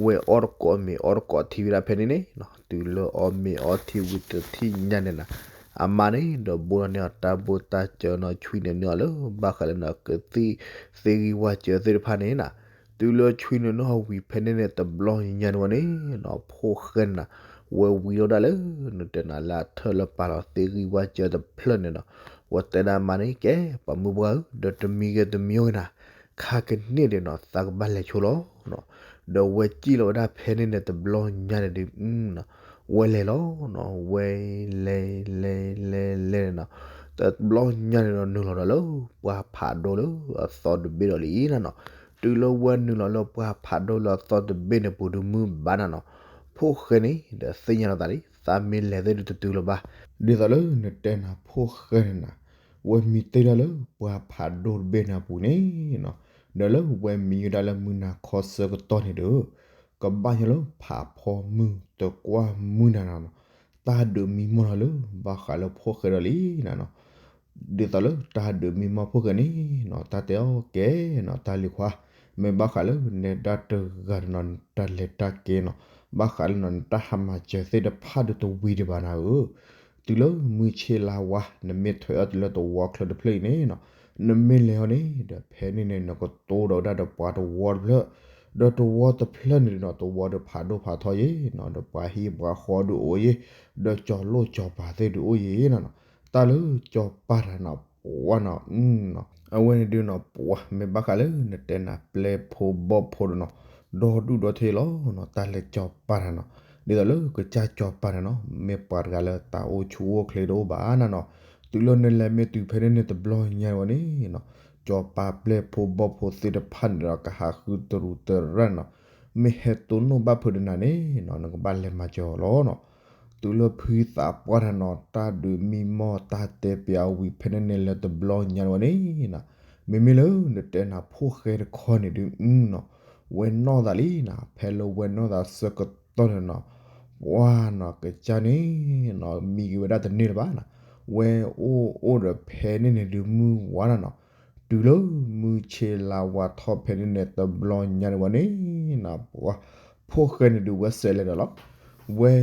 ဝဲအီၣ်တကိးမ့ၤအီတကိးထံဝဲဒၣ်ဖဲန့ၣ်န့ၣ်နီၤ, တုၤလၢအီၣ်မ့ၤအီထံဝံၤတထံၣ်ညါန့ၣ်နီၤ, အမါန့ၣ်ဒီးဘိးထီၣ်န့ၢ်အီၤတၢ်ဘိၣ်တၢ်စၢၤနီၤ, ဆွံနုာ်န့ၢ်အီၤလၢ ဘၣ်ဃးလၢနီၤ ကသံၣ်သ့ၣ်ဂံၢ်ဝါစၢၤသ့ၣ်တဖၣ်န့ၣ်နီၤ, တုၤလၢဆွံနုာ်န့ၢ်အီၤဝံၤဖဲန့ၣ်န့ၣ် တဘျီညါန့ၣ်ဝဲန့ၣ်နီၤ, ဖိၣ်ဃဲန့ၣ်နီၤ, ဝဲဝံၤထီၣ်ဒၣ်လၢ နတဲနၤလၢအထၢၣ်လၢပာ်လီၤသ့ၣ်ဂံၢ်ဝါစၢၤတဖျၢၣ်န့ၣ်နီၤ, ဝဲတဲဒၣ်မါန့ၣ် ကဲ ပှၤမုၢ်ပှၢ်ဧၢ ဒီးတမံၤဂ့ၤတမံၤဂ့ၤနီၤ, ခါကန့ၣ်ဒုးနီၤ သးကဘၣ်လဲၤဆိလီၤနီၤ, ဒီးဝဲစံၣ်လီၤဝဲဒၣ်ဖဲန့ၣ်န့ၣ် တဘျီညါန့ၣ်ဒုးနီၤ, ဝဲလဲၤလီၤနီၤ, ဝဲလဲၤလဲၤလဲၤလဲၤန့ၣ်နီၤ, တဘျီညါန့ၣ်ဒီးနုာ်လီၤဒီးလၢ ပှၢ်ဖးဒိၣ်လၢအသီတဘ့ၣ်ဒီးလံနီၤ, တုၤလၢဝဲနုာ်လီၤလၢပှၢ်ဖးဒိၣ်လၢအသီတဘ့ၣ်န့ၣ်ပူၤဒုး မုၢ်ဘၣ်နၤနီၤ, ဖိၣ်ဃဲန့ၣ် ဒီးသ့ၣ်ညါလီၤသးလံ သးမ့ၢ်လဲၤသ့ၣ်ဒုးတတုၤလၢၤဘၣ်, ဒ်သိးလၢနတဲနၤဖိၣ်ဃဲန့ၣ်နီၤ, ဝဲမံတ့ၢ်ဒၣ်လၢပှၢ်ဖးဒိၣ်တဘ့ၣ်န့ၣ်အပူၤန့ၣ်နီၤ, ဒီးလၢဝဲမံဝဲဒၣ်လၢမုၢ်နၤခီဆၢကတီၢ်န့ၣ်ဒီး ကဘၣ်ညီလၢဖးဖီမုၢ်တကွၢ်မုၢ်နၤနီၤ, တၢ်ဒုးမံမီၢ်လီၤလၢ ဘၣ်ဃးလၢဖိၣ်ဃဲဒီးလံနီၤ, ဒ်သိးလၢတၢ်ဒုးမံမီၢ်ဖိၣ်ဃဲန့ၣ်နီၤ, တၢ်တဲအီၤကဲနီၤ တၢ်လံၤခွါ, မ့ၢ်ဘၣ်ဃးလၢနဲဒၣ်တဂၤန့ၣ်နီၤ နတၢ်လဲၤတၢ်ကဲနီၤ, ဘၣ်ဃးလၢနီၤ နတၢ်ဟးမၤစၢၤသ့ၣ်တဖၣ်ဒုးတဝံၤဒံးဘၣ်နၤဧၢ, တုၤလၢမုၢ်ဆ့ၣ်လါဝါ နမ့ၢ်ထွဲအီၣ်တုၤလၢတဝီချၢတဖျၢၣ်အံၤန့ၣ်နီၤ, နမ့ၢ်လဲၤအီၤန့ၣ် ဒီးဖဲန့ၣ်န့ၣ် နကတိၤဒီးဝဲဒၣ်ဒီးပှၤတဝီတဖျၢၣ်, ဒီးတဝီတဖျၢၣ်န့ၣ်နီၤ တဝီဒီးဖးဒိၣ်ဖးထီယ့ၣ်နီၤ, ဒီးပှၤဟံၣ်ပှၤဃီဒုးအိၣ်ယ့ၣ်, ဒီးကၠီၤလိၣ်ကၠီၤပၤသ့ၣ်ဒုးအိၣ်ယ့ၣ်နီၤ, တၢ်လၢကၠီၤပၤတၢ်နီၤ ပှၤနီၤ, အဝဲန့ၣ်ဒုးနီၤ ပှၤမ့ၢ်ဘၣ်ဃးလၢနတဲနၤပျဲၢ်ဖိဘီၣ်ဖိဒီးနီၤ, ဒီဒူၣ်ဒီထၢလီၤနီၤ, တၢ်လၢကၠီၤပၤတၢ်နီၤ, ဒ်သိးလၢကစၢ်ကၠီၤပၤတၢ်နီၤ မ့ၢ်ပှၤတဂၤလၢတၢ်အိၣ်ဆူၣ်အိၣ်ချ့တအိၣ်ဘၣ်နၤနီၤ, တုၤလၢနလဲၤမ့ၢ်တုၤဖဲန့ၣ်န့ၣ်တဘျီညါဝဲန့ၣ်နီၤ, ကၠီၤပၤပျဲၢ်ဖိဘီၣ်ဖိသ့ၣ်တဖၣ်န့ၣ်ဒီးကဟးဃုတရူးတရၣ်နီၤ, မ့ၢ်ဟဲတိၢ်နီၣ်ဘၣ်ဖုးဒီးနၤန့ၣ်နီၤ နကဘၣ်လဲၤမၤစၢၤအီၤလီၤနီၤ, တုၤလၢဖုသးပှၢ်တၢ်နီၤ တၢ်ဒုးမံမီၢ်တၢ်တဲပျးဝံၤဖဲန့ၣ်န့ၣ်လၢတဘျီညါဝဲန့ၣ်နီၤ, မ့မ့ၢ်လၢနတဲနၤဖိၣ်ဃဲတခီန့ၣ်ဒုးနီၤ, ဝဲနီၢ်သးလံနီၤ, ဖဲလၢဝဲနီၢ်သးဆၢကတီၢ်န့ၣ်နီၤ, ပှၤနီၤ ကစၢ်န့ၣ်နီၤ မံက့ၤဝဲဒၣ်တန့ၢ်လၢၤဘၣ်နီၤ, ဝဲအိၣ်အိၣ်ဒီးဖဲန့ၣ်န့ၣ်ဒုးမုၢ်ဝါနီၤနီၤ, တုၤလၢမုၢ်ဆ့လါဝါထီၣ်ဖဲန့ၣ်န့ၣ် တဘျီညါန့ၣ်ဝဲန့ၣ်နီၤ ပှၤ ဖိၣ်ဃဲန့ၣ်ဒုးဝဲစဲးလဲၤဒီးလီၤ. ဝဲ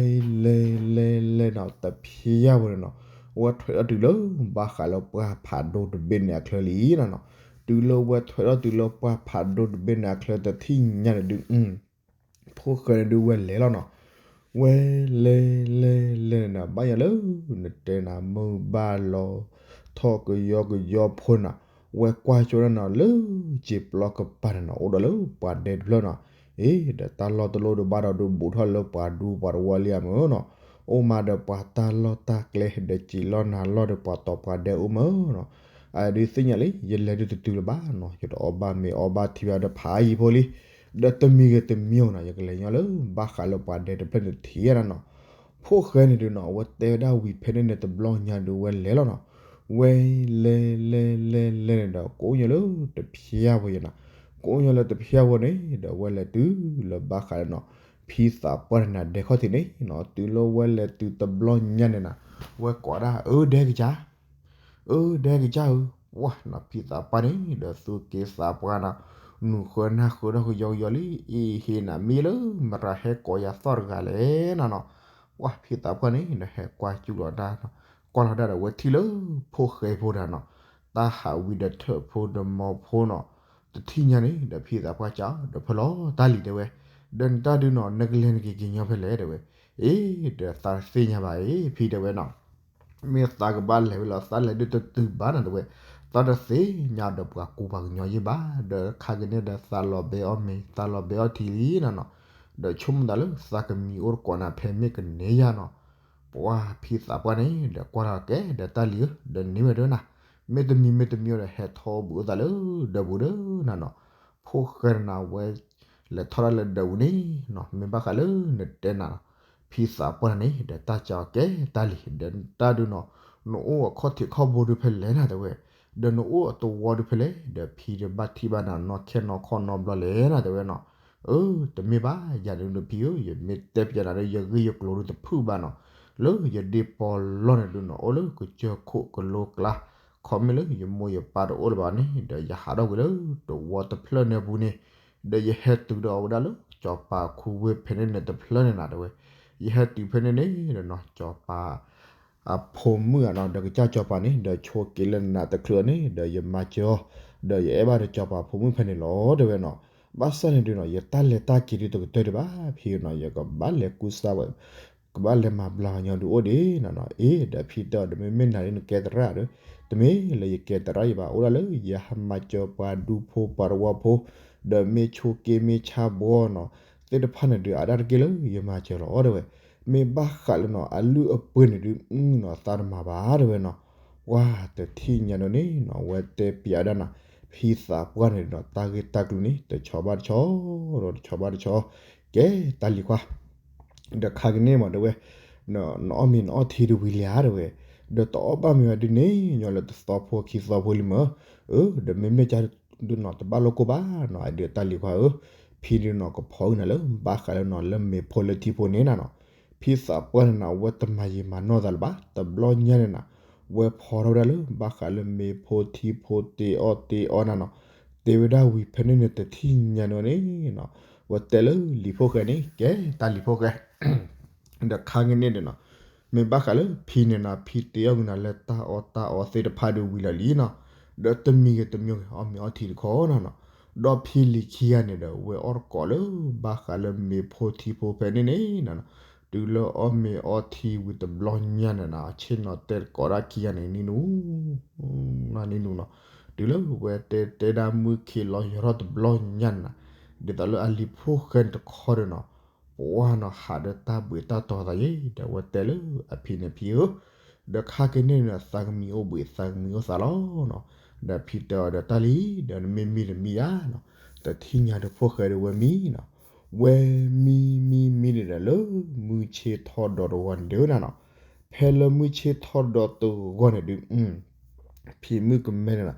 လဲၤလဲၤလဲၤနီၤ တဖျါဝဲန့ၣ်နီၤ ဝဲထွဲထီၣ်တုၤလၢဘၣ်ဃးလၢပှၢ်ဖးဒိၣ်တဘ့ၣ်န့ၣ်အချၢလံနီၤနီၤ. တုၤလၢဝဲထွဲထီၣ်တုၤလၢပှၢ်ဖးဒိၣ်တဘ့ၣ်န့ၣ်အချၢတထံၣ်ညါန့ၣ်ဒုး ဖိၣ်ဃဲန့ၣ်ဒုးဝဲလဲၤလီၤနီၤ. ဝဲလဲၤလဲၤလဲၤန့ၣ်နီၤ ဘၣ်ယၤလၢ နတဲနၤမုၢ်ဘၣ်လီၤ ထီၣ်ကယီကယီဖိန့ၣ်နီၤ ဝဲကွၢ်ကၠိဒၣ်နီၤ လၢစ့ပျီကပၤန့ၣ်နီၤ အိၣ်ဒီးလၢပှၤဒဲတဖျၢၣ်နီၤ. အ့ ဒီးတၢ်လီၢ်တလီၢ်ဒုးဘၣ်ဒီးဒုးဘူးထီၣ်လၢပှၤဒူပှၤတဝီလံဧါမၢ်နီၤ. အိၣ်မးဒီးပှၤတၢ်လီၢ်တၢ်ကျဲ ဒီးစ့လီၢ်နၤလီၢ်ဒီးပှၤတီၤပှၤဒဲအိၣ်မၢ်နီၤ. အဒုးသ့ၣ်ညါလံ ယလဲၤဒုးတတုၤလၢၤဘၣ်နီၤ ယတအီၣ်ဘၣ်မ့ၤအီဘၣ်ထံဘၣ်ဒီးဖးယံၤဖိလံ ဒီးတမံၤဂ့ၤတမံၤဧိၤနီၤ ယကလဲၤညီလၢဘၣ်ဃးလၢပှၤဒဲတဖျၢၣ်န့ၣ်တထံၣ်ဧါနီၤ. ဖိၣ်ဃဲန့ၣ်ဒုးနီၤ အဝဲတဲဝဲဒၣ်ဝံၤဖဲန့ၣ်န့ၣ် တဘျီညါဒုးဝဲလဲၤလီၤနီၤ. ဝဲလဲၤလဲၤလဲၤလဲၤန့ၣ်ဒီး ကအိၣ်ညီလၢတဖျါဝဲယဲနီၤ. ကအိၣ်ညီလၢတဖျါဝဲန့ၣ် ဒီးဝဲလဲၤတုၤလၢဘၣ်ဃးလၢနီၤ ဖံသးပှၢ်န့ၣ်နၤဒဲခီၣ်ထံးန့ၣ်နီၤ. တုၤလၢဝဲလဲၤတုၤတဘျီညါန့ၣ်နီၤ ဝဲကိးဒၣ် အၢ ဒဲကစၢ် အၢ ဒဲကစၢ်ဧၢ, ပှၢ်နီၤ ဖံသးပှၢ်န့ၣ် ဒီးသူၣ်က့သးပှၢ်နီၤ နုာ်ဃၢနၢ်ဃၢထီၣ်ကယီကယီလံ, အ့ ဟ့ၣ်နၤမ့ၢ်လၢမတၤဟဲကိးယၤသီၣ်တဂၤလဲၣ်နီၤနီၤ. ပှၢ်ဖံသးပှၢ်န့ၣ် ဒီးဟဲကွၢ်စူၣ်လီၤတၢ်, ကွၢ်လီၤတၢ်ဒီးဝဲထံၣ်လၢဖိၣ်ဃဲဖိတဂၤနီၤ တၢ်ဟးဝံၤဒီးထၢၣ်ဖိဒီးမီၤဖိနီၤ, တထံၣ်ညါန့ၣ် ဒီးဖံသးပှၢ်ကဒီးဖဲလီၤတၢ်လံၤတဲဝဲ, ဒီးနတၢ်ဒုးနီၤ နကလဲၤနက့ၤက့ၤညီဖဲလဲၣ်တဲဝဲ, အ့ ဒီးသးတသ့ၣ်ညါဘၣ်အံၤ ဖံတဲဝဲနီၤ မ့ၢ်သးကဘၣ်လဲၤဝဲလီၤ သးလဲၤဒုးတတုၤဘၣ်နီၤတဲဝဲ, သးတသ့ၣ်ညါဒီးပှၤကူပှၤကညီယံၣ်ဘၣ်, ဒီးခါကန့ၣ်ဒီးသးလီၤဘဲအီၣ်မ့ၤ သးလီၤဘဲအီၣ်ထံလံနီၤနီၤ, ဒီးဆိကမိၣ်သးလၢသးကမံအိၣ်တကိးနၤဖဲမ့ၢ်ကန့ၢ်ယၤနီၤ. ပှၢ်ဖံသးပှၢ်န့ၣ် ဒီးကွၢ်လီၤကဲဒီးတၢ်လံၤဧၢ ဒီးန့ၢ်ဝဲဒၣ်နၤ, မ့တမံၤမ့တမံၤဒီးဟဲထီၣ်အိၣ်ဘှံးအိၣ်သးလၢဒီးပူၤဒီးနီၤနီၤ. ဖိၣ်ဃဲနၤဝဲ လဲၤထီၣ်ဒၣ်လၢဒီးပူၤန့ၣ်နီၤ မ့ၢ်ဘၣ်ဃးလၢနတဲနၤနီၤ ဖံသးပှၢ်န့ၣ် ဒီးတၢ်ကကဲတၢ်လံၤ ဒီးတၢ်ဒုးနီၤ နအိၣ်အခီၣ်ထံးခီၣ်ဘိဒုးဖဲလဲၣ်နၤတဲဝဲ, ဒီးနအိၣ်အသဝီဒုးဖဲလဲၣ် ဒီးဖံတဘၣ်ထံၣ်ဘၣ်နၤနီၢ်ခဲနီၢ်ခီၣ်နီတဘျီလဲၣ်နၤတဲဝဲနီၤ. အၢ တမ့ၢ်ဘၣ် ယၤဒုးနဖံဧၢ ယမ့ၢ်တဲပျဲနၤဒီး ယဂ့ၢ်ယကျိၤဒုးတဖုၣ်ဘၣ်နီၤ, လၢယဒ့ပီလီၢ်န့ၣ်ဒုးနီၤ အိၣ်လၢကစၢၢ်ခိၣ်ကလိကျါ, ခီမ့ၢ်လၢယမိၢ်ယပၢ်တအိၣ်လၢၤဘၣ်န့ၣ် ဒီးယဟးထီၣ်ကွံာ်လၢတဝီတဖျၢၣ်န့ၣ်အပူၤန့ၣ်, ဒီးယဟဲတုၤဒီးအဝဲဒၣ်လၢစီၤပၤခူဝ့ၢ်ဖဲန့ၣ်န့ၣ်တဖျၢၣ်န့ၣ်နၤတဲဝဲ, ယဟဲတုၤဖဲန့ၣ်န့ၣ်ဒီးနီၤ စီၤပၤ အဖိမုၣ်ဧါနီၤ ဒီးကစၢ်စီၤပၤန့ၣ် ဒီးဆိးက့လၢနးတချုးန့ၣ် ဒီးယမၤစၢၤအီၤ, ဒီးယအဲၣ်ဘၣ်ဒီးစီၤပၤဖိမုၣ်ဖဲန့ၣ်လီၤတဲဝဲနီၤ. ဘၣ်ဆၣ်န့ၣ်ဒုးနီၤ ယတၢ်လဲၤတၢ်က့ၤဒုးတကတၢၢ်ဒံးဘၣ် ဖံနီၤ ယကဘၣ်လဲၤကူစါဝဲ ကဘၣ်လဲၤမၤဘျါကညီဒုးအိၣ်ဒံးနီၤနီၤ. အ့ ဒီးဖံတဲအီၤ တမ့ၢ်မ့ၢ်နၤဒ်နကဲသရၣ်ဒီး တမ့ၢ်လၢယကဲသရၣ်ယဘၣ် အိၣ်ဒၣ်လၢယဟးမၤစၢၤပှၤဒူဖိပှၤတဝီဖိ, ဒီးမ့ၢ်ဆိးက့မ့ၢ်ဆါဘှီနီၤ သ့ၣ်တဖၣ်န့ၣ်ဒုး အတၢ်တက့ၢ်လၢယမၤစၢၤလီၤတဲဝဲ. မ့ၢ်ဘၣ်ဃးလၢနီၤ အလုၢ်အပှ့ၤန့ၣ်ဒုး အနီၤသးတမၤဘၣ်တဲဝဲနီၤ. ပှၢ်တထံၣ်ညါဒ်န့ၣ်နီၤ ဝဲတဲပျးဒၣ်နၤ ဖံသးပှၢ်န့ၣ်ဒီး တၢ်ဂ့ၢ်တၢ်ကျိၤန့ၣ် တဆီဘၣ်တဆီ ဒီးတဆီဘၣ်တဆီ ကဲတၢ်လံၤခွါ ဒီးခါကန့ၣ်မးတဲဝဲ, နအီၣ်မ့ၤနအီၣ်ထံတဝံၤလံဧါတဲဝဲ, ဒီးတအီၣ်ဘၣ်မ့ၤဘၣ်ဒ်န့ၣ် ညီလၢတသီဖိခံသီဖိလံမး, အၢ ဒီးမ့မ့ၢ်ကဒုးနီၤ တဘၣ်လိၣ်ကိၢ်ဘၣ်နီၤ အဒုးတၢ်လံၤခွါဧၢ, ဖံဒုးနီၤ ကဖီအုၣ်နၤလၢ ဘၣ်ဃးလၢနီၤ လၢမ့ၤဖိလၢထံဖိန့ၣ်နၤနီၤ, ဖံသးပှၢ်န့ၣ်နၤ ဝဲတမၤယံာ်မၤနီၢ်သးလၢၤဘၣ် တဘျီညါန့ၣ်နၤ, ဝဲဖီထီၣ်ဝဲဒၣ်လၢ ဘၣ်ဃးလၢမ့ၤဖိထံဖိတ့အီၣ်တ့အီနၤနီၤ, တဲဝဲဒၣ်ဝံၤဖဲန့ၣ်န့ၣ် တထံၣ်ညါန့ၣ်န့ၣ်နီၤ, ဝဲတဲလၢလံၤဖိၣ်ဃဲန့ၣ် ကဲတၢ်လံၤဖိၣ်ဃဲ ဒီးခါကန့ၣ်ဒီးနီၤ, မ့ၢ်ဘၣ်ဃးလၢဖံန့ၣ်နီၤ ဖံတ့အီၣ်က့ၤနၤလၢတၢ်အီၣ်တၢ်အီသ့ၣ်တဖၣ်ဒုးဝံၤလီၤလံနီၤ, ဒီးတမံၤဂ့ၤတမံၤဂ့ၤ အီၣ်မ့ၤအီထံတခီနီၤနီၤ, ဒီးဖံလံၤခံဂၤန့ၣ်ဒီး ဝဲအီၣ်တကိးလၢ ဘၣ်ဃးလၢမ့ၤဖိထံဖိဖဲန့ၣ်န့ၣ်နီၤနီၤ, တုၤလၢအီၣ်မ့ၤအီထံဝံၤတဘျီညါန့ၣ်နီၤ အဆ့ၣ်နီၤတဲတကိးဒၣ်ခံဂၤန့ၣ် နံၤနူၤ နံၤနူၤနီၤ, တုၤလၢဝဲတဲတဲဒၣ်မုၢ်ခံးလီၤယီၤထီၣ်တဘျီညါန့ၣ်နီၤ, ဒ်သိးလၢအလံၤဖိၣ်ဃဲန့ၣ်တခီဒီးနီၤ ပှၢ်နီၤ ဟးဒီးတၢ်ဘှံးတၢ်တီၤသးယဲ ဒီးဝဲတဲလၢအဖံန့ၣ် ဖံဧၢ, ဒီးခါက့ၤန့ၣ်ဒီး သးကမံအိၣ်ဘှံးသးကမံအိၣ်သးလီၤနီၤ, ဒီးဖံတဲအီၤဒီးတၢ်လံၤ ဒီးနမ့ၢ်မံတမံယါနီၤ, တထံၣ်ညါဒီးဖိၣ်ဃဲဒီးဝဲမံနီၤ, ဝဲမံမံမံန့ၣ်ဒီးလၢမုၢ်ဆ့ၣ်ထီၣ်ဒီးတဝီန့ၣ်ဒုးနၤနီၤ, ဖဲလၢမုၢ်ဆ့ၣ်ထီၣ်ဒီးတဝီန့ၣ်ဒုး ဖံမုၣ်ကမဲန့ၣ်နီၤ,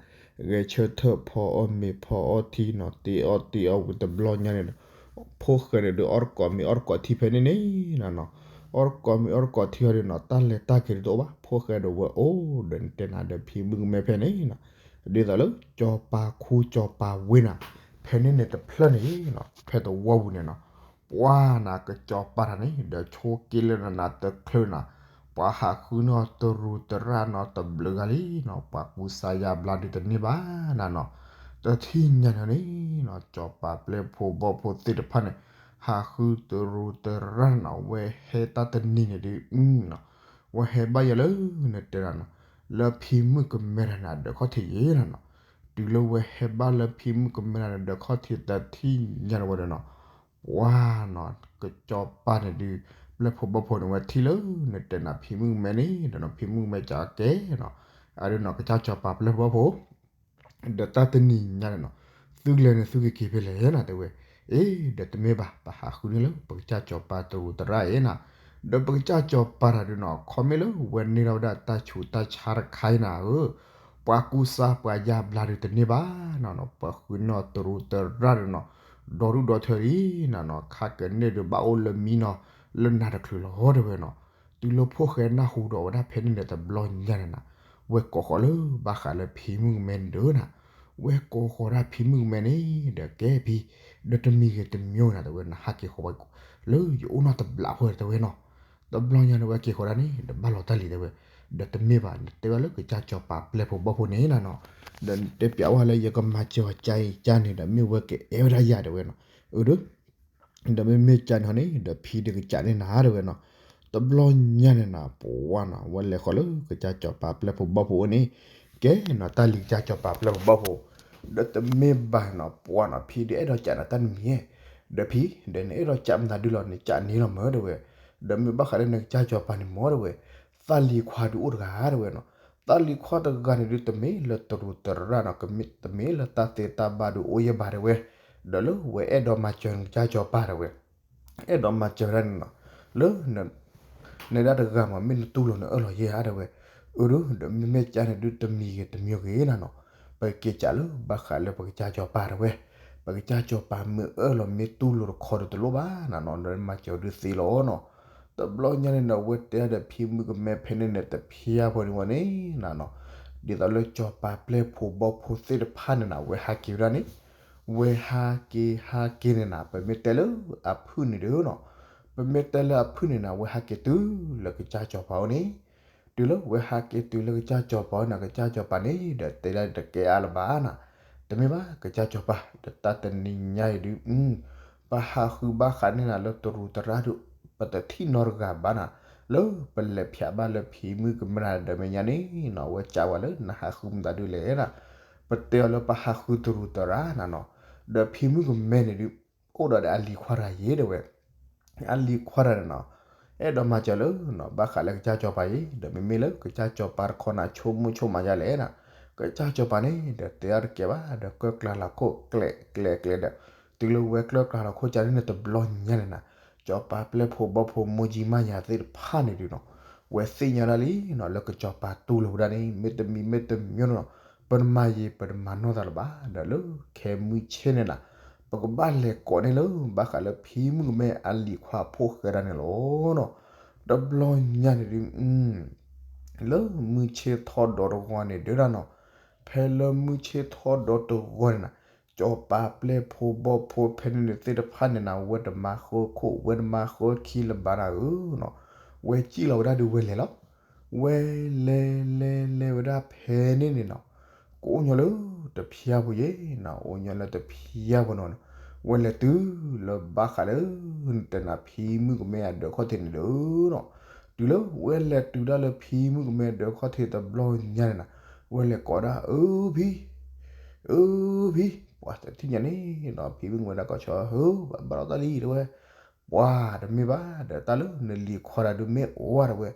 ဂဲၤဆၢထၢၣ်ဖီအီၣ်မ့ၤဖီအီၣ်ထံနီၤ တ့အီၣ်တ့အီဝံၤတဘျီညါန့ၣ်ဒီး ဖိၣ်ဃဲန့ၣ်ဒီးအီၣ်တကိးမ့ၤအီၣ်တကိးထံဖဲန့ၣ်န့ၣ်နီၤနီၤ, အီၣ်တကိးမ့ၤအီၣ်တကိးထံဟီဒီးနီၤ တၢ်လဲၤတၢ်က့ၤဒုးတအိၣ်ဘၣ် ဖိၣ်ဃဲဒီးဝဲအိၣ်ဒီးနတဲနၤဒီးဖံမုၣ်ကမဲဖဲန့ၣ်နီၤ, ဒ်သိးလၢစီၤပၤခူစီၤပၤဝ့ၢ်နၤ, ဖဲန့ၣ်န့ၣ်တဖျၢၣ်န့ၣ်နီၤ ဖဲသဝီပူၤန့ၣ်နီၤ, ပှၤနၤကစီၤပၤတၢ်န့ၣ် ဒီးဆိးက့လၢနးနးတချုးနၤ, ပှၤဟးဃုန့ၢ်အီၤတရူးတရၣ်နီၤ တဘျုးဂၤလံနီၤ, ပှၤကူစါယါဘျါဒုးတန့ၢ်ဘၣ်နၤနီၤ, တထံၣ်ညါန့ၣ်န့ၣ်နီၤ စီၤပၤပျဲၢ်ဖိဘီၣ်ဖိသ့ၣ်တဖၣ်န့ၣ် ဟးဃုတရူးတရၣ်နၤ ဝဲဟဲတၢ်တနံၤန့ၣ်ဒုး ဝဲဟဲဘၣ်ယၤလၢနတဲနၤနီၤ, လၢဖံမုၣ်ကမဲတၢ်န့ၣ်အဒၢးခီၣ်ထံးယဲနၤနီၤ, တုၤလၢဝဲဟဲဘၣ်လၢဖံမုၣ်ကမဲတၢ်န့ၣ်အဒၢးခီၣ်ထံးတထံၣ်ညါန့ၣ်ဝဲဒီးနီၤ, ပှၤနီၤ ကစီၤပၤန့ၣ်ဒုး ပျဲၢ်ဖိဘီၣ်ဖိန့ၣ် ဝဲထံၣ်လၢနတဲနၤဖံမုၣ်ကမဲန့ၣ်ဒီးနီၤ ဖံမုၣ်ကမဲကကဲနီၤ, အဒုးနီၤ ကစၢ်စီၤပၤပျဲၢ်ဖိဘီၣ်ဖိ ဒီးတၢ်တနံၤညါန့ၣ်နီၤ, သုကလဲၤန့ၣ်သုကက့ၤဖဲလဲၣ်နၤတဲဝဲ, အ့ ဒီးတမ့ၢ်ဘၣ် ပဟးဃုန့ၢ်လၢပကစၢ်စီၤပၤတရူးတရၣ်အံၤနၤ, ဒီးပကစၢ်စီၤပၤတၢ်ဒုးနီၤ ခီမ့ၢ်လၢဝဲန့ၢ်ထီၣ်ဝဲဒၣ်တၢ်ဆူးတၢ်ဆါတခါအံၤနၤဧၢ, ပှၤကူစါပှၤယါဘျါဒုးတန့ၢ်ဘၣ်နၤနီၤ, ပှၤဃုန့ၢ်အီၤတရူးတရၣ်ဒုးနီၤ, ဒီဒူၣ်ဒီထၢလံနၤနီၤ, ခါကန့ၢ်ဒုးဘၣ်အိၣ်လၢမံနီၤ, လၢနၤတချုးလီၤတဲဝဲနီၤ, တုၤလၢဖိၣ်ဃဲနၢ်ဟူဒီးဝဲဒၣ်ဖဲန့ၣ်န့ၣ်တဘျီညါန့ၣ်နၤ, ဝဲကိးဃီၤလၢဘၣ်ဃးလၢဖံမုၣ်ကမဲန့ၣ်ဒုးနၤ, ဝဲကိးဃီၤဒၣ်ဖံမုၣ်ကမဲန့ၣ် ဒီးကဲဖံ, ဒီးတမံၤဂ့ၤတမံၤဂ့ၤနၤတဲဝဲ နဟးက့ၤဃီၤဝဲ လၢယအိၣ်နီတဘျီဖိတဲဝဲနီၤ, တဘျီညါန့ၣ်ဝဲက့ၤဃီၤဒၣ်န့ၣ် ဒီးဘၣ်လီၤတၢ်လံၤတဲဝဲ, ဒီးတမ့ၢ်ဘၣ် နတဲဝဲလၢကစၢ်စီၤပၤပျဲၢ်ဖိဘီၣ်ဖိန့ၣ်နၤနီၤ, ဒီးနတဲပျးဝဲလၢယကမၤစၢၤအီၤကါအံၤကါန့ၣ် ဒီးမ့ၢ်ဝဲကအဲၣ်ဝဲဒၣ်ယၤတဲဝဲနီၤ, အၢ ဒီးမ့မ့ၢ်ကန့ၣ်ဟီန့ၣ် ဒီးဖံဒုးကစးန့ၢ်နၤတဲဝဲနီၤ, တဘျီညါန့ၣ်နၤ ပှၤနီၤ ဝဲလဲၤဃီၤလၢကစၢ်စီၤပၤပျဲၢ်ဖိဘီၣ်ဖိအအိၣ်န့ၣ်, ကဲနီၤ တၢ်လံၤကစၢ်စီၤပၤပျဲၢ်ဖိဘီၣ်ဖိ, ဒီးတမ့ၢ်ဘၣ်နီၤ ပှၤနီၤ ဖံဒုးအဲၣ်ဒိးကးနၤတၢ်တမံၤ, ဒီးဖံ ဒီးနအဲၣ်ဒိးကးမနုၤဒုလီၤ နကးန့ၢ်လီၤမၢတဲဝဲ, ဒီးမ့ၢ်ဘၣ်ဃးလၢနကစၢ်စီၤပၤန့ၣ်မၢတဲဝဲ, သးလံၤခွါဒုးအိၣ်တဂၤတဲဝဲနီၤ, သးလံၤခွါတဂၤန့ၣ်ဒုး တမ့ၢ်လၢတရူးတရၣ်နီၤ တမ့ၢ်လၢတၢ်သ့တၢ်ဘၣ်ဒုးအိၣ်ယဲၢ်ဘၣ်တဲဝဲ, ဒီးလၢဝဲအဲၣ်ဒိးမၤစၢၤနကစၢ်စီၤပၤတဲဝဲ, အဲၣ်ဒိးမၤစၢၤဝဲဒၣ်န့ၣ်နီၤ, လၢ နဒၣ်တဂၤမး မ့ၢ်နတူၢ်လိာ်နအၢၣ်လီၤယဲၢ်ဧါတဲဝဲ, အၢ ဒီးမ့မ့ၢ်ကန့ၣ်ဒုး တမံၤဂ့ၤတမံၤဂ့ၤနၤနီၤ, ပက့ၤကးလၢဘၣ်ဃးလၢပကစၢ်စီၤပၤတဲဝဲ, ပကစၢ်စီၤပၤမ့ၢ်အၢၣ်လီၤမ့ၢ်တူၢ်လိာ်တခီဒီးတလိၣ်ဘၣ်နၤနီၤ ဒီးမၤစၢၤဒုးသ့လီၤနီၤ, တဘျီညါန့ၣ်နီၤ ဝဲတဲဒီးဖံမုၣ်ကမဲဖဲန့ၣ်န့ၣ် တဖျါဖိန့ၣ်ဝဲန့ၣ်နၤနီၤ, ဒ်သိးလၢစီၤပၤပျဲၢ်ဖိဘီၣ်ဖိသ့ၣ်တဖၣ်န့ၣ်နၤ ဝဲဟးက့ၤဝဲဒၣ်န့ၣ် ဝဲဟးက့ၤဟးက့ၤန့ၣ်နၤ ပမ့ၢ်တဲလၢအဖုၣ်န့ၣ်ဒုးနီၤ, ပမ့ၢ်တဲလၢအဖုၣ်န့ၣ်နၤ ဝဲဟးက့ၤတုၤလၢကစၢ်စီၤပၤအိၣ်န့ၣ်, တုၤလၢဝဲဟးက့ၤတုၤလၢကစၢ်စီၤပၤအိၣ်န့ၣ် ကစၢ်စီၤပၤန့ၣ် ဒီးတဲဒၣ်တကဲအါလၢၤဘၣ်နၤ, တမ့ၢ်ဘၣ် ကစၢ်စီၤပၤ ဒီးတၢ်တနံၤညါအံၤဒုး ပဟးဃုဘၣ်ဃးန့ၢ်နၤလၢတရူးတရၣ်ဒုး ပတထံၣ်နီတဂၤဘၣ်နၤ, လၢပလဲၤဖျါဘၣ်လၢဖံမုၣ်ကမဲနၤဒီးမဲာ်ညါန့ၣ်နီၤ ဝဲကးဝဲလၢနဟးဃုမတၤဒုလဲၣ်နၤ, ပတဲအီၤလၢပဟးဃုတရူးတရၣ်နၤနီၤ, ဒီးဖံမုၣ်ကမဲန့ၣ်ဒုး အိၣ်ဒီးဒီးအလံၤခွါတဂၤယဲၢ်တဲဝဲ အလံၤခွါတဂၤန့ၣ်နီၤ, အဲၣ်ဒိးမၤစၢၤလၢနီၤ ဘၣ်ဃးလၢကစၢ်စီၤပၤအံၤ ဒီးမ့မ့ၢ်လၢကစၢ်စီၤပၤတခီနၤ ဆိကမိၣ်ဆိကမးယါလဲၣ်နၤ, ကစၢ်စီၤပၤန့ၣ် ဒီးတဲအီၤတကဲဘၣ် ဒီးကျၢၢ်ကျါလီၤခိၣ်ကျဲးကျဲးကျဲးဒီး တုၤလၢဝဲကျၢၢ်ကျါလီၤခိၣ်ကန့ၣ်န့ၣ် တဘျီညါန့ၣ်နၤ, စီၤပၤပျဲၢ်ဖိဘီၣ်ဖိမိၢ်ကၠံမါယၤသ့ၣ်တဖၣ်န့ၣ်ဒုးနီၤ, ဝဲသ့ၣ်ညါဒၣ်လံနီၤ လၢကစီၤပၤတူၢ်လိာ်ဝဲဒၣ်န့ၣ် မ့တမံၤမ့တမံၤနီၤ, ပတမၤယံၤပတမၤနီၢ်သးလၢၤဘၣ် ဒီးလၢခဲမုၢ်ဆ့ၣ်န့ၣ်နၤ ပကဘၣ်လဲၤကိးန့ၢ်လၢ ဘၣ်ဃးလၢဖံမုၣ်ကမဲအလံၤခွါဖိၣ်ဃဲဒၣ်န့ၣ်လီၤနီၤ, တဘျီညါန့ၣ်ဒုး လၢမုၢ်ဆ့ၣ်ထီၣ်ဒီးတဂီၤန့ၣ်ဒုးဒၣ်နီၤ, ဖဲလၢမုၢ်ဆ့ၣ်ထီၣ်ဒီးတဂီၤန့ၣ်နၤ, စီၤပၤပျဲၢ်ဖိဘီၣ်ဖိဖဲန့ၣ်န့ၣ်သ့ၣ်တဖၣ်န့ၣ်နၤ ဝဲတမၤဃၢခိၣ် ဝဲတမၤဃၢခံလၢၤဘၣ်နၤဧၢနီၤ, ဝဲစံၣ်လီၤဝဲဒၣ်ဒုးဝဲလဲၤလီၤ, ဝဲလဲၤလဲၤလဲၤဝဲဒၣ်ဖဲန့ၣ်န့ၣ်နီၤ, ကအိၣ်ညီလၢတဖျါဖိယဲၢ်နၤ အိၣ်ညီလၢတဖျါဖိနီၤ, ဝဲလဲၤတုၤလၢဘၣ်ဃးလၢ နတဲနၤဖံမုၣ်ကမဲအဒၢးခီၣ်ထံးန့ၣ်ဒီးနီၤ, တုၤလၢဝဲလဲၤတုၤဒၣ်လၢဖံမုၣ်ကမဲဒၢးခီၣ်ထံးတဘျီညါန့ၣ်နၤ, ဝဲလဲၤကိးဒၣ်အၢဖံ အၢဖံ, ပှၤတထံၣ်ညါန့ၣ်နီၤ ဖံမုၣ်ကမဲဒၣ်ကိးဆီ ဟၢ ဘၣ်ဘၣ်လီၤတၢ်လံတဲဝဲ, ပှၤတမ့ၢ်ဘၣ် ဒီးတၢ်လၢနလံၤခွါတၢ်ဒုးမ့ၢ်အိၣ်ဝဲတဲဝဲ,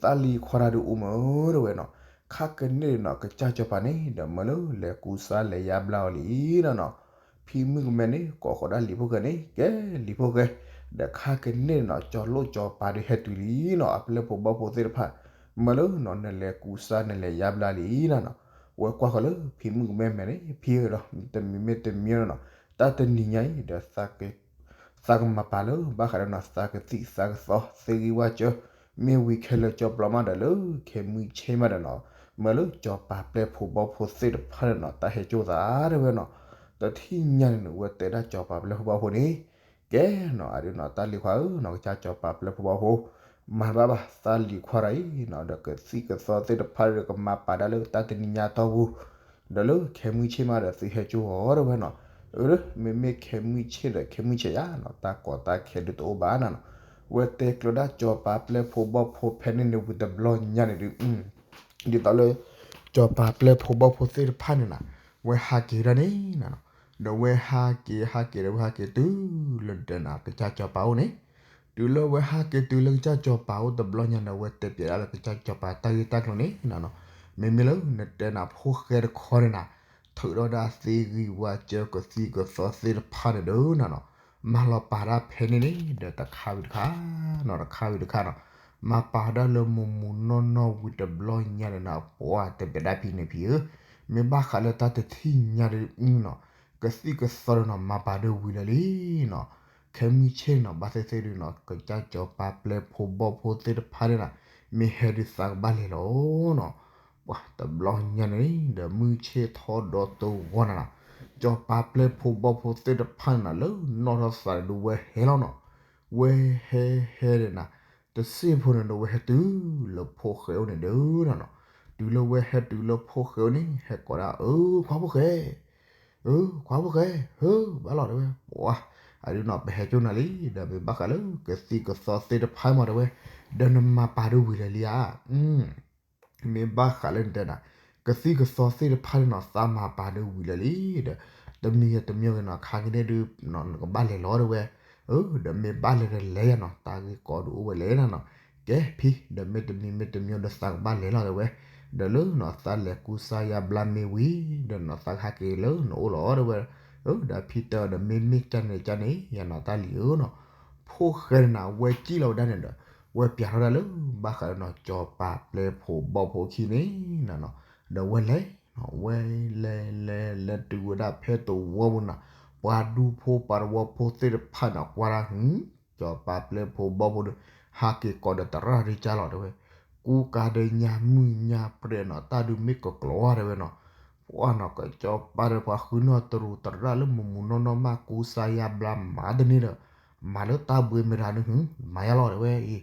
သးလံၤခွါတၢ်ဒုးအိၣ်မးတဲဝဲနီၤ, ခါကန့ၣ်နီၤ ကစၢ်စီၤပၤန့ၣ် ဒီးမၢလၢလဲၤကူစါလဲၤယါဘျါအီၤလံနီၤနီၤ, ဖံမုၣ်ကမဲန့ၣ် ကိးဃီၤဒၣ်လံၤဖိၣ်ဃဲန့ၣ် ကဲလံၤဖိၣ်ဃဲ, ဒီးခါကန့ၣ်နီၤ ကၠီၤလိၣ်ကၠီၤပၤဒုးဟဲတုၤလံနီၤ အပျဲၢ်ဖိဘီၣ်ဖိသ့ၣ်တဖၣ်, မၢလၢနီၤ နလဲၤကူစါနလဲၤယါဘျါလံနီၤနီၤ, ဝဲကွၢ်ဃီၤလၢဖံမုၣ်ကမဲမဲာ်န့ၣ် ဖံဧၢဒီး တမံၤမ့ၢ်တမံၤနီၤနီၤ, တၢ်တနံၤညါအံၤဒီး သးကမၤပာ်လၢဘၣ်ဃးဒီးနီၤ သးကသံၣ်သးကသီ သ့ဂံၢ်ဝၣ်စၢၤ, မ့ၢ်ဝံၤခဲလၢာ်ကၠီပျီမးဒီးလၢခဲမုၢ်ဆ့ၣ်မးဒီးနီၤ, မ့ၢ်လၢစီၤပၤပျဲၢ်ဖိဘီၣ်ဖိသ့ၣ်တဖၣ်န့ၣ်နီၤ တၢ်ဟဲကၠိသးတဲဝဲနီၤ, တထံၣ်ညါန့ၣ်န့ၣ် ဝဲတဲဒၣ်စီၤပၤပျဲၢ်ဖိဘီၣ်ဖိန့ၣ်, ကဲနီၤ အဒုးနီၤ တၢ်လံၤခွါဧၢနီၤ ကစၢ်စီၤပၤပျဲၢ်ဖိဘီၣ်ဖိ မၤတဘၣ်ဘၣ် တၢ်လံၤခွါတဂၤအံၤနီၤ ဒီးကသံၣ်ကသီသ့ၣ်တဖၣ်ဒီးကမၤပာ်ဒၣ်လၢတၢ်တနံၤညါတီၢ်ပူၤ, ဒီးလၢခဲမုၢ်ဆ့ၣ်မးဒီးသုဟဲကၠိအီၤတဲဝဲနီၤ, မ့မ့ၢ်ခဲမုၢ်ဆ့ၣ်ဒီးခဲမုၢ်ဆ့ၣ်ယါနီၤ တၢ်ကီတၢ်ခဲဒုးတအိၣ်ဘၣ်နၤနီၤ, ဝဲတဲကျၢၤဒၣ်စီၤပၤပျဲၢ်ဖိဘီၣ်ဖိဖဲန့ၣ်န့ၣ်ဝံၤတဘျီညါန့ၣ်ဒုး ဒ်သိးလၢ စီၤပၤပျဲၢ်ဖိဘီၣ်ဖိသ့ၣ်တဖၣ်န့ၣ်နၤ, ဝဲဟးက့ၤဒၣ်န့ၣ်နၤနီၤ, ဒီးဝဲဟးက့ၤဟးက့ၤဒီးဝဲဟးက့ၤတုၤလၢဒဲးနၤ ကစၢ်စီၤပၤအိၣ်န့ၣ်, တုၤလၢဝဲဟးက့ၤတုၤလၢကစၢ်စီၤပၤအိၣ်တဘျီညါန့ၣ် ဝဲတဲပၠးဒၣ်လၢကစၢ်စီၤပၤတၢ်ဂ့ၢ်တၢ်ကျိၤန့ၣ်နၤနီၤ, မ့မ့ၢ်လၢနတဲနၤဖိၣ်ဃဲတခီန့ၣ်နၤ, ထုးထီၣ်ဒၣ်သ့ဂံၢ်ဝါစၢၤကသံၣ်ကသီသ့ၣ်တဖၣ်န့ၣ်ဒီးနၤနီၤ, မၤလီၤပာ်ဒၣ်ဖဲန့ၣ်န့ၣ် ဒီးတခါဝံၤတခါနီၤ တခါဝံၤတခါနီၤ, မၤပာ်ဒၣ်လၢမိၢ်မိၢ်နီၢ်နီၢ်ဝံၤတဘျီညါန့ၣ်နၤ ပှၤတဲပၠးဒၣ်ဖံန့ၣ်ဖံဧၢ, မ့ၢ်ဘၣ်ဃးလၢတၢ်တထံၣ်ညါဒုးနီၤ, ကသံၣ်ကသီဒီးနီၤ မၤပာ်ဒၣ်ဝံၤလၢာ်လံနီၤ, ခဲမုၢ်ဆ့ၣ်နီၤ ဘၣ်သ့ၣ်သ့ၣ်ဒုးနီၤ ကစၢ်စီၤပၤပျဲၢ်ဖိဘီၣ်ဖိသ့ၣ်တဖၣ်န့ၣ်နၤ, မ့ၢ်ဟဲဒုးသးကဘၣ်လဲၤလီၤနီၤ ပှၤတဘျီညါန့ၣ် ဒီးမုၢ်ဆ့ၣ်ထီၣ်ဒီးတဝီနၤနီၤ, စီၤပၤပျဲၢ်ဖိဘီၣ်ဖိသ့ၣ်တဖၣ်န့ၣ်နၤ လၢနီၣ်ထီၣ်သးန့ၣ်ဒုးဝဲဟဲလီၤနီၤ, ဝဲဟဲဟဲန့ၣ်နၤ, တစ့ၢ်ဖိန့ၣ်ဒီးဝဲဟဲတုၤလၢဖိၣ်ဃဲအိၣ်န့ၣ်ဒီးနၤနီၤ, တုၤလၢဝဲဟဲတုၤလၢဖိၣ်ဃဲအိၣ်န့ၣ် ဟဲကိးဒၣ် အၢ ခွါဖိၣ်ဃဲ အၢ ခွါဖိၣ်ဃဲ ဟၢ ဘၣ်လီၤတဲဝဲ, ပှၤ အဒုးနီၤ ပဟဲကၠိနၤလံ ဒီးမ့ၢ်ဘၣ်ဃးလၢကသံၣ်ကသီသ့ၣ်တဖၣ်မးတဲဝဲ, ဒီးနမၤပာ်ဒၣ်ဝံၤလၢာ်လံဧါ မ့ၢ်ဘၣ်ဃးလၢနတဲနၤ, ကသံၣ်ကသီသ့ၣ်တဖၣ်န့ၣ်နီၤ သးမၤပာ်ဒၣ်ဝံၤလၢာ်လံဒီး, တမံၤဂ့ၤတမံၤဂ့ၤနီၤ ခါက့ၤန့ၣ်ဒုး နကဘၣ်လဲၤလီၤတဲဝဲ, အၢ ဒီးမ့ၢ်ဘၣ်လဲၤဒီးလဲၤယါနီၤ တၢ်ဂ့ၢ်ကီဒုးအိၣ်ဝဲလဲၣ်နၤနီၤ, ကဲဖံ ဒီးမ့ၢ်တမံၤမ့ၢ်တမံၤဒီးသးကဘၣ်လဲၤလီၤတဲဝဲ, ဒီးလၢနီၤ သးလဲၤကူစါယါဘျါမ့ၢ်ဝံၤ ဒီးနီၤ သးကဟးက့ၤလၢနအိၣ်လီၤတဲဝဲ, အၢ ဒီးဖံတဲအီၤဒီး မ့မ့ၢ်ကန့ၣ်ကန့ၣ် ယၤနီၤ တၢ်လံၤဧၢနီၤ, ဖိၣ်ဃဲန့ၣ်နၤ ဝဲကံၣ်လီၤဝဲဒၣ်န့ၣ်ဒီး, ဝဲပၠးထီၣ်ဒၣ်လၢ ဘၣ်ဃးဒီးနီၤ စီၤပၤပျဲၢ်ဖိဘီၣ်ဖိခံန့ၣ်နၤနီၤ, ဒီးဝဲလဲၤ ဝဲလဲၤလဲၤလဲၤတုၤဝဲဒၣ်ဖဲတဝီပူၤနၤ, ပှၤဒူဖိပှၤတဝီဖိသ့ၣ်တဖၣ်န့ၣ် ကွၢ်ဒၣ်ဟု စီၤပၤပျဲၢ်ဖိဘီၣ်ဖိဒီး ဟးက့ၤကိးဒီးတရၣ်ဒံးကၢ်လီၤတဲဝဲ, ကူကၤဒီးညါမုၢ်ညါပြဲးနီၤ တၢ်ဒုးမ့ၢ်ကကျိၤတဲဝဲနီၤ, ပှၤနီၤ ကစီၤပၤဒီးပှၤဃုနီၢ်တရူးတရၣ်လၢမိၢ်မိၢ်နီၢ်နီၢ်မး ကူစါယါဘျါမၤတန့ၢ်ဒီး, မၤလၢတၢ်ဘှ့မ့ၢ်တၢ်ဒုးဟု မၤယါလီၤတဲဝဲအံၤ,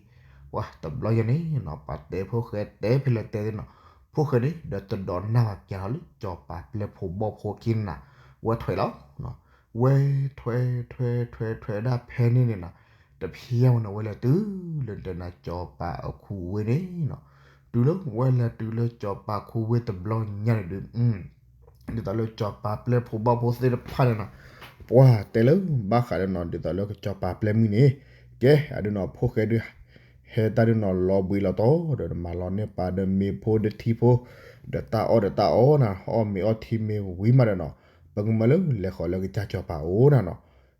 ပှၤတဘျီယဲန့ၣ်နီၤ ပှၤတဲဖိၣ်ဃဲတဲဖဲလဲၣ်တဲသ့ၣ်နီၤ, ဖိၣ်ဃဲန့ၣ် ဒီးတဒိးနၢ်ဘၣ်ပၠးထီၣ်လၢစီၤပၤပျဲၢ်ဖိဘီၣ်ဖိခံန့ၣ်နၤ, ဝဲထွဲလီၤ ဝဲထွဲထွဲထွဲထွဲဒၣ်ဖဲန့ၣ်န့ၣ်နီၤ, တဖျဲဝဲန့ၣ် ဝဲလဲၤတုၤလၢတဲနၤ စီၤပၤအခူဝ့ၢ်န့ၣ်နီၤ, တုၤလၢဝဲလဲၤတုၤလၢစီၤပၤခူဝ့ၢ်တဘျီညါန့ၣ်ဒုး, ဒ်သိးလၢစီၤပၤပျဲၢ်ဖိဘီၣ်ဖိသ့ၣ်တဖၣ်န့ၣ်နီၤ, ပှၤတဲလၢဘၣ်ဃးလၢနီၤ ဒ်သိးလၢကစီၤပၤပျဲၢ်မုၢ်န့ၣ်, ကဲ အဒုးနီၤ ဖိၣ်ဃဲဒုး ဟဲတၢ်ဒုးနီၤ လီၤဘှံးလီၤတီၤ ဒီးမၤလီၤန့ၢ်ပာ်ဒီးမ့ၤဖိဒီးထံဖိ, ဒီးတၢ်အီၣ်ဒီးတၢ်အီနၤ, အီၣ်မ့ၤအီထံမ့ၤဝံၤမးဒီးနီၤ, ပကမၢလၢလဲၤဃီၤလၢကစၢ်စီၤပၤအိၣ်နၤနီၤ,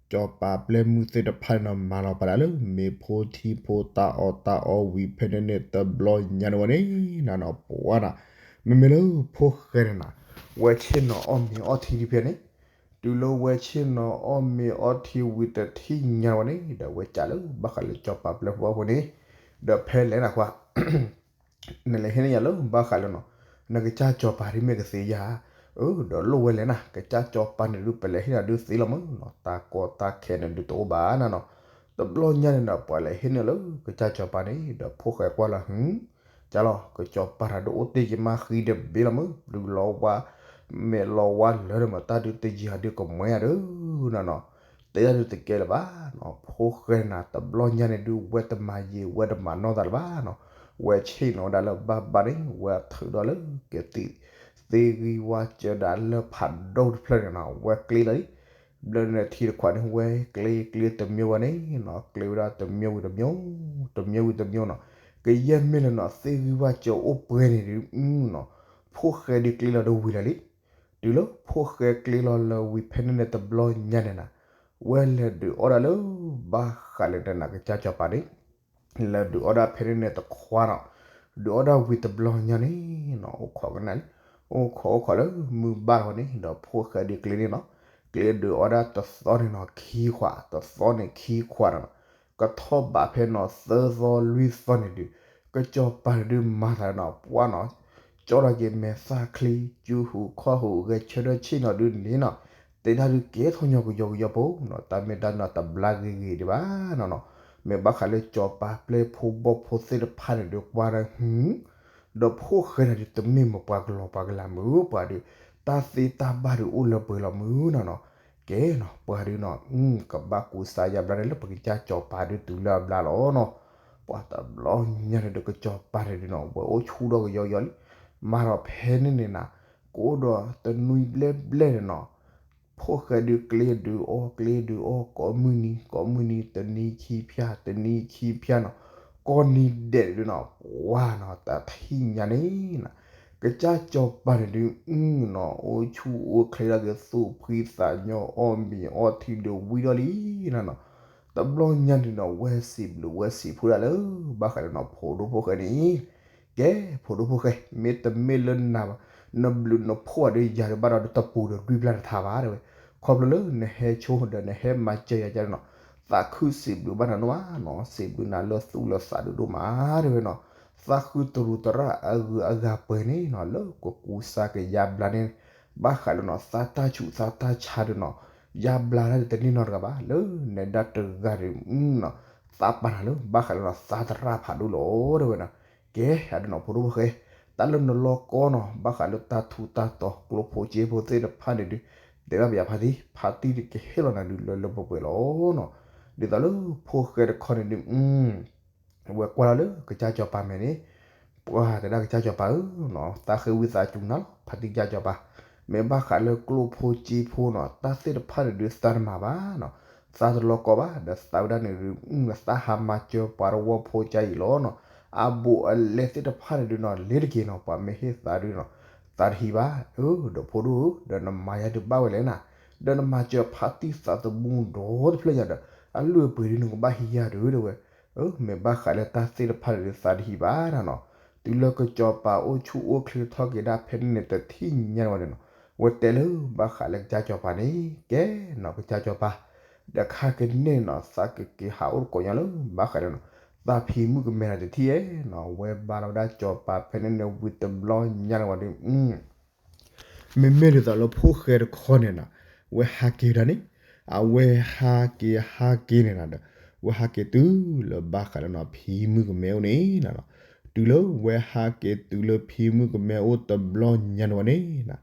စီၤပၤပျဲၢ်မုၢ်သ့ၣ်တဖၣ်န့ၣ်နီၤ မၤလီၤပာ်ဒၣ်လၢမ့ၤဖိထံဖိတၢ်အီၣ်တၢ်အီဝံၤဖဲန့ၣ်န့ၣ် တဘျီညါန့ၣ်ဝဲန့ၣ်နၤနီၤ ပှၤနီၤ, မ့မ့ၢ်လၢဖိၣ်ဃဲန့ၣ်နၤ, ဝဲဆ့ၣ်နီၤအီၣ်မ့ၤအီထံဒ်ဖဲန့ၣ်, တုၤလၢဝဲဆ့ၣ်နီၤအီၣ်မ့ၤအီထံဝံၤတထံၣ်ညါဝဲန့ၣ် ဒီးဝဲကးလၢဘၣ်ဃးလၢစီၤပၤပျဲၢ်ဖိဘီၣ်ဖိန့ၣ်, ဒီးဖဲလဲၣ်နၤကွၢ် နလဲၤဟ့ၣ်န့ၢ်ယၤလၢဘၣ်ဃးလၢနီၤ, နကစၢ်စီၤပၤဒ်မ့ၢ်ကသ့ဧါ, အၢ ဒီးလိၣ်ဝဲလဲၣ်နၤ ကစၢ်စီၤပၤန့ၣ်ဒုး ပလဲၤဟ့ၣ်နၤဒုးသ့လီၤမးနီၤ, တၢ်ကီတၢ်ခဲန့ၣ်ဒုးတအိၣ်ဘၣ်နၤနီၤ, တဘျီညါန့ၣ်ဒီး ပှၤလဲၤဟ့ၣ်န့ၢ်လၢကစၢ်စီၤပၤန့ၣ် ဒီးဖိၣ်ဃဲကွၢ်လၢဟု, ကၢ်လီၤ ကစီၤပၤတၢ်ဒုးအိၣ်တ့ၢ်ယမါဃံတဘ့ၣ်လီၤမး ပျုၤလီၤဝါ မဲာ်လီၤဝါလၢာ်ဒီးမး တၢ်ဒုးတယံာ်ဟးဒုးကမှဲယၤဒုးနၤနီၤ, တဲတၢ်ဒုးတကဲလၢၤဘၣ်နီၤ, ဖိၣ်ဃဲန့ၣ်နၤ တဘျီညါန့ၣ်ဒုး ဝဲတမၤယံာ်ဝဲတမၤနီၢ်သးလၢၤဘၣ်နီၤ, ဝဲဆ့ၣ်နီၤဝဲဒၣ်လၢဘၣ်ဘၣ်န့ၣ် ဝဲထုးဒီးလၢကသံၣ် သ့ဂံၢ်ဝါစၢၤဒၣ်လၢဖးဒိၣ်တဖျၢၣ်န့ၣ်နီၤ ဝဲကျ့လီၤလံ, ဘျၢန့ၣ်ထံတခွးန့ၣ် ဝဲကျ့ကျ့တမံၤဝဲန့ၣ်နီၤ ကျ့ဝဲဒၣ်တမံၤဝံၤတမံၤ, တမံၤဝံၤတမံၤနီၤ, ကယဲၢ်မ့ၢ်လၢနီၤ သ့ဂံၢ်ဝါစၢၤအိၣ်ပှဲၤန့ၣ်ဒုးနီၤ, ဖိၣ်ဃဲဒုးကျ့လီၤဒီးဝံၤလၢာ်လံ, တုၤလၢဖိၣ်ဃဲကျ့လီၤလၢာ်ဝံၤဖဲန့ၣ်န့ၣ်တဘျီညါန့ၣ်နၤ, ဝဲလဲၤဒုးအီၣ်ဒၣ်လၢ ဘၣ်ဃးလၢနတဲနၤ ကစၢ်စီၤပၤန့ၣ် လဲၤဒုးအီၣ်ဒၣ်ဖဲန့ၣ်န့ၣ်တခွါနီၤ, ဒုးအီၣ်ဒၣ်ဝံၤတဘျီညါန့ၣ်နီၤ အိၣ်ခိးကနၣ်လံ, အိၣ်ခိးအိၣ်ခိးလၢမုၢ်ဘၣ်တဝီန့ၣ် ဒီးဖိၣ်ဃဲဒုးကျ့န့ၣ်နီၤ, ကျ့ဒုးအီၣ်ဒၣ်တသီန့ၣ်နီၤ ခံခွး တသီန့ၣ်ခံခွးနီၤ, ကထီၣ်ဘးဖဲနီၤ သၢသီလွံၢ်သီန့ၣ်ဒုး, ကစီၤပၤန့ၣ်ဒုးမၤသးနီၤ ပှၤနီၤ, က ကၠီထီၣ်က့ၤမဲာ်သၣ်ချံ စုဟူးခီၣ်ဟူး ဂဲၤဆၢထၢၣ်ဆ့ၣ်နီၤဒုန့ၣ်နီၤ, တဲဒၣ်ဒုးကဲထီၣ်ညီကယီကယီဖိနီၤ, တၢ်မ့ၢ်တၢ်နီၤတဘျါဂ့ၤဂ့ၤဒံးဘၣ်နီၤနီၤ, မ့ၢ်ဘၣ်ဃးလၢကၠီၤပၤပျဲၢ်ဖိဘီၣ်ဖိသ့ၣ်တဖၣ်န့ၣ်ဒုး ကွၢ်ဒၣ် ဒီးဖိၣ်ဃဲန့ၣ်ဒုး တမ့ၢ်မပှၤကလီၤပှၤကလၤမုၢ် ပှၤဒုး တၢ်သ့တၢ်ဘၣ်ဒုးအိၣ်လၢပှဲၤလီၤမုၢ်နီၤနီၤ, ကဲနီၤ ပှၤဒုးနီၤ ကဘၣ်ကူစါယါဘျါန့ၣ်လၢပကစၢ်ကၠီၤပၤဒုးတုၤလၢအဘျါလီၤနီၤ, ပှၤတဘျီညါန့ၣ်ဒုး ကစၢ်ကၠီၤပၤန့ၣ်ဒုးနီၤ ဝဲအိၣ်ဆူၣ်ထီၣ်ကယီကယီလံ, မၤထီၣ်ဖဲန့ၣ်န့ၣ်နၤ, ကအိၣ်ဒီးတနွံဘျဲၣ်ဘျဲၣ်န့ၣ်နီၤ ဖိၣ်ဃဲဒုးကျ့ဒုးအီၣ်ကျ့ဒုးအီၣ် ကိးမုၢ်နံၤကိးမုၢ်နံၤ တနံၤခံဖျၢၣ် တနံၤခံဖျၢၣ်နီၤ, ကိးနံၤဒဲးဒုးနီၤ ပှၤနီၤ တထံၣ်ညါန့ၣ်နၤ, ကစၢ်ကၠီၤပၤန့ၣ်ဒုး အနီၤ အိၣ်ဆူၣ်အိၣ်ချ့ထီၣ်က့ၤ သူၣ်ဖှံသးညီ အီၣ်မ့ၤအီထံဒုးဝံထီၣ်လံနၤနီၤ, တဘျီညါန့ၣ်နီၤ ဝဲစံးဘျုးဝဲစံးဖှိၣ်ဒၣ်လၢ ဘၣ်ဃးဒီးနီၤ ဖိဒိၣ်ဖိၣ်ဃဲန့ၣ် ကဲ ဖိဒိၣ်ဖိၣ်ဃဲ မ့တမ့ၢ်လၢနၤဘၣ် နဘျုးနဖှိၣ်ဒီးယၤဒုးဘၣ်ဒီး တပူၤဒီးလွံၢ်ပျၢ်တထါဘၣ်တဲဝဲ, ခီဖျိလၢနဟဲဆိဒီးနဟဲမၤစၢၤယၤကန့ၣ်နီၤ, သးခုစံးဘျုးဘၣ်နၤနီၤဘၣ်နီၤ, စံးဘျုးနၤလၢသူၣ်လၢသးဒုးဒိၣ်မးတဲဝဲနီၤ, သးဃုတရူးသရၣ်အဂုၤအဂၤပှဲၤန့ၣ်နီၤ လၢကကူစါကယါဘျါန့ၣ် ဘၣ်ဃးလၢနီၤ သးတၢ်ဆူးသးတၢ်ဆါဒုးနီၤ ယါဘျါတၢ်ဒုးတန့ၢ်နီတဂၤဘၣ် လၢနဲဒၣ်တဂၤဒုး သးပာ်နၤလၢ ဘၣ်ဃးလၢနီၤ သးသရၣ်ဖးဒိၣ်လီၤတဲဝဲနီၤ, ကဲ အဒုးနီၤ ဖိဒိၣ်ဖိၣ်ဃဲ တၢ်လၢနလီၢ်ကီနီၤ ဘၣ်ဃးလၢတၢ်ထူးတၢ်တီၤ ကျိဖိစ့ဖိသ့ၣ်တဖၣ်န့ၣ်ဒုး တဲဘၣ်ပယၤဖါတံၢ် ဖါတံၢ်ကဟ့ၣ်လီၤနၤဒုးလၢလၢပှဲၤပှဲၤလီၤနီၤ, ဒ်သိးလၢဖိၣ်ဃဲတခီန့ၣ်ဒုး ဝဲကွၢ်လီၤလၢကစၢ်ကၠီၤပၤမဲာ်န့ၣ်, ပှၤတဲဒၣ်ကစၢ်ကၠီၤပၤဧၢ, သးဃ့ဝံသးစူၤနၤလီၤ ဖါတံၢ်ကစၢ်ကၠီၤပၤ, မ့ၢ်ဘၣ်ဃးလၢကျိဖိစ့ဖိနီၤ တၢ်သ့ၣ်တဖၣ်န့ၣ်ဒုးသးတမၤဘၣ်နီၤ, သးတလီၢ်ကီဘၣ် ဒီးသးဝဲဒၣ်န့ၣ်ဒုး သးဟးမၤစၢၤပှၤတဝီဖိကါအံၤလီၤနီၤ, အဘူးအလဲသ့ၣ်တဖၣ်န့ၣ်ဒုးနီၤ လ့ၤတက့ၤနီၤ ပှၤမ့ၢ်ဟ့ၣ်သးဒုးနီၤ, သးတဟံးဘၣ်, ဒီးဖိဒိၣ်ဧၢ ဒီးနမၤယၤဒုးဘၣ်ဝဲလဲၣ်နၤ, ဒီးနမၤစၢၤဖါတံၢ်သးသမူဒီတဖျၢၣ်ညါဒီး အလုၢ်အပှ့ၤဒုးနကဘၣ်ဟံးယၤဒုးတဲဝဲ မ့ၢ်ဘၣ်ဃးလၢတၢ်သ့ၣ်တဖၣ်န့ၣ်ဒုးသးတဟံးဘၣ်နီၤ, တုၤလၢကစၢ်ကၠီၤပၤအိၣ်ဆူၣ်အိၣ်ချ့ထီၣ်က့ၤဒၣ်ဖဲန့ၣ်န့ၣ် တထံၣ်ညါန့ၣ်ဝဲန့ၣ်နီၤ, ဝဲတဲလၢဘၣ်ဃးလၢကစၢ်ကၠီၤပၤန့ၣ် ကဲနီၤ ကစၢ်ကၠီၤပၤ, ဒီးခါကန့ၣ်နီၤ သးကက့ၤဟးအိၣ်တကိးညါလၢ ဘၣ်ဃးလၢနီၤ သးဖံးမုၣ်ကမဲနီၤတထံၣ်ဧဲနီၤ, ဝဲဘါလီၤဝဲဒၣ်ကၠီၤပၤဖဲန့ၣ်န့ၣ်ဝံၤတဘျီညါန့ၣ်ဝဲဒီး မ့မ့ၢ်ဒ်သိးလၢဖိၣ်ဃဲတခီန့ၣ်နီၤ, ဝဲဟးက့ၤဝဲဒၣ်န့ၣ်, အဝဲဟးက့ၤဟးက့ၤန့ၣ်နီၤဒီး ဝဲဟးက့ၤတုၤလၢဘၣ်ဃးလၢနီၤ ဖံးမုၣ်ကမဲအိၣ်န့ၣ်နီၤ, တုၤလၢဝဲဟးက့ၤတုၤလၢဖံးမုၣ်ကမဲအိၣ်တဘျီညါန့ၣ်ဝဲန့ၣ်နီၤ,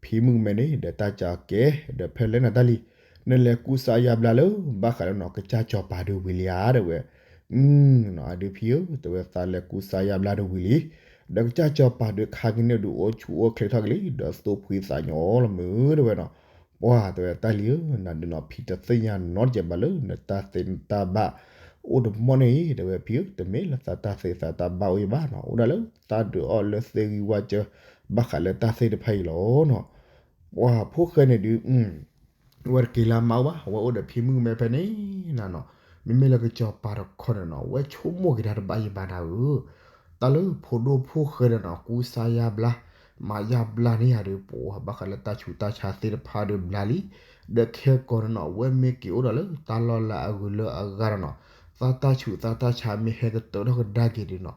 ဖံးမုၣ်ကမဲန့ၣ် ဒီးတၢ်ကၠီၤကဲ ဒီးဖဲလဲၣ်နၤတၢ်လံ, နလဲၤကူစါယါဘျါလၢ ဘၣ်ဃးလၢနီၤ ကစၢ်ကၠီၤပၤဒုးဝံၤလံဧါတဲဝဲ အဒုးဖံဧၢ တဲဝဲသးလဲၤကူစါယါဘျါဒုးဝံၤလံ, ဒီးကစၢ်ကၠီၤပၤဒုးခါကန့ၣ်ဒုးအိၣ်ဆူၣ်အိၣ်ချ့ထီၣ်က့ၤလံ ဒီးသူၣ်ဖှံသးညီလီၤမုၢ်တဲဝဲနီၤ, ပှၤတဲဝဲတၢ်လံဧၢ နၤဒုးနီၤ ဖံတသ့ၣ်ညါနီတစဲးဘၣ်လၢ နတၢ်သ့နတၢ်ဘၣ် အိၣ်တမီၢ်န့ၣ် တဲဝဲဖံဧၢ တမ့ၢ်လၢသးတၢ်သ့သးတၢ်ဘၣ်အိၣ်အံၤဘၣ်နီၤ, အိၣ်ဒၣ်လၢသးဒုးအီၣ်လၢသ့ၣ်ဂံၢ်ဝါစၢၤ ဘၣ်ဃးလၢတၢ်သ့ၣ်တဖၣ်အံၤလီၤနီၤ, ပှၤဖိၣ်ဃဲန့ၣ်ဒုး ဝဲတက့ၤလၢမါအိၣ်ဘၣ် ဝဲအိၣ်ဒီးဖံမုၣ်ကမဲဖဲန့ၣ်နၤနီၤ, မ့မ့ၢ်လၢကစၢ်ကၠီၤပၤတခီန့ၣ်နီၤ ဝဲဆိကမိၣ်က့ၤတၢ်တဘၣ်ယံၤဘၣ်နၤဧၢ, တၢ်လၢဖိဒိၣ်ဖိၣ်ဃဲန့ၣ်နီၤ ကူစါယါဘျါ မၤယါဘျါန့ၢ်ယၤဒီး ပှၤဘၣ်ဃးလၢတၢ်ဆူးတၢ်ဆါသ့ၣ်တဖၣ်ဒီးဘျါလံ, ဒီးခဲကိာ်န့ၣ်နီၤ ဝဲမ့ၢ်က့ၤအိၣ်ဒီးလၢတၢ်လီၢ်လၢအဂုၤလၢအဂၤဒီးနီၤ သးတၢ်ဆူးသးတၢ်ဆါမ့ၢ်ဟဲကတၢၢ်ထီၣ်ကဒါက့ၤဒီးနီၤ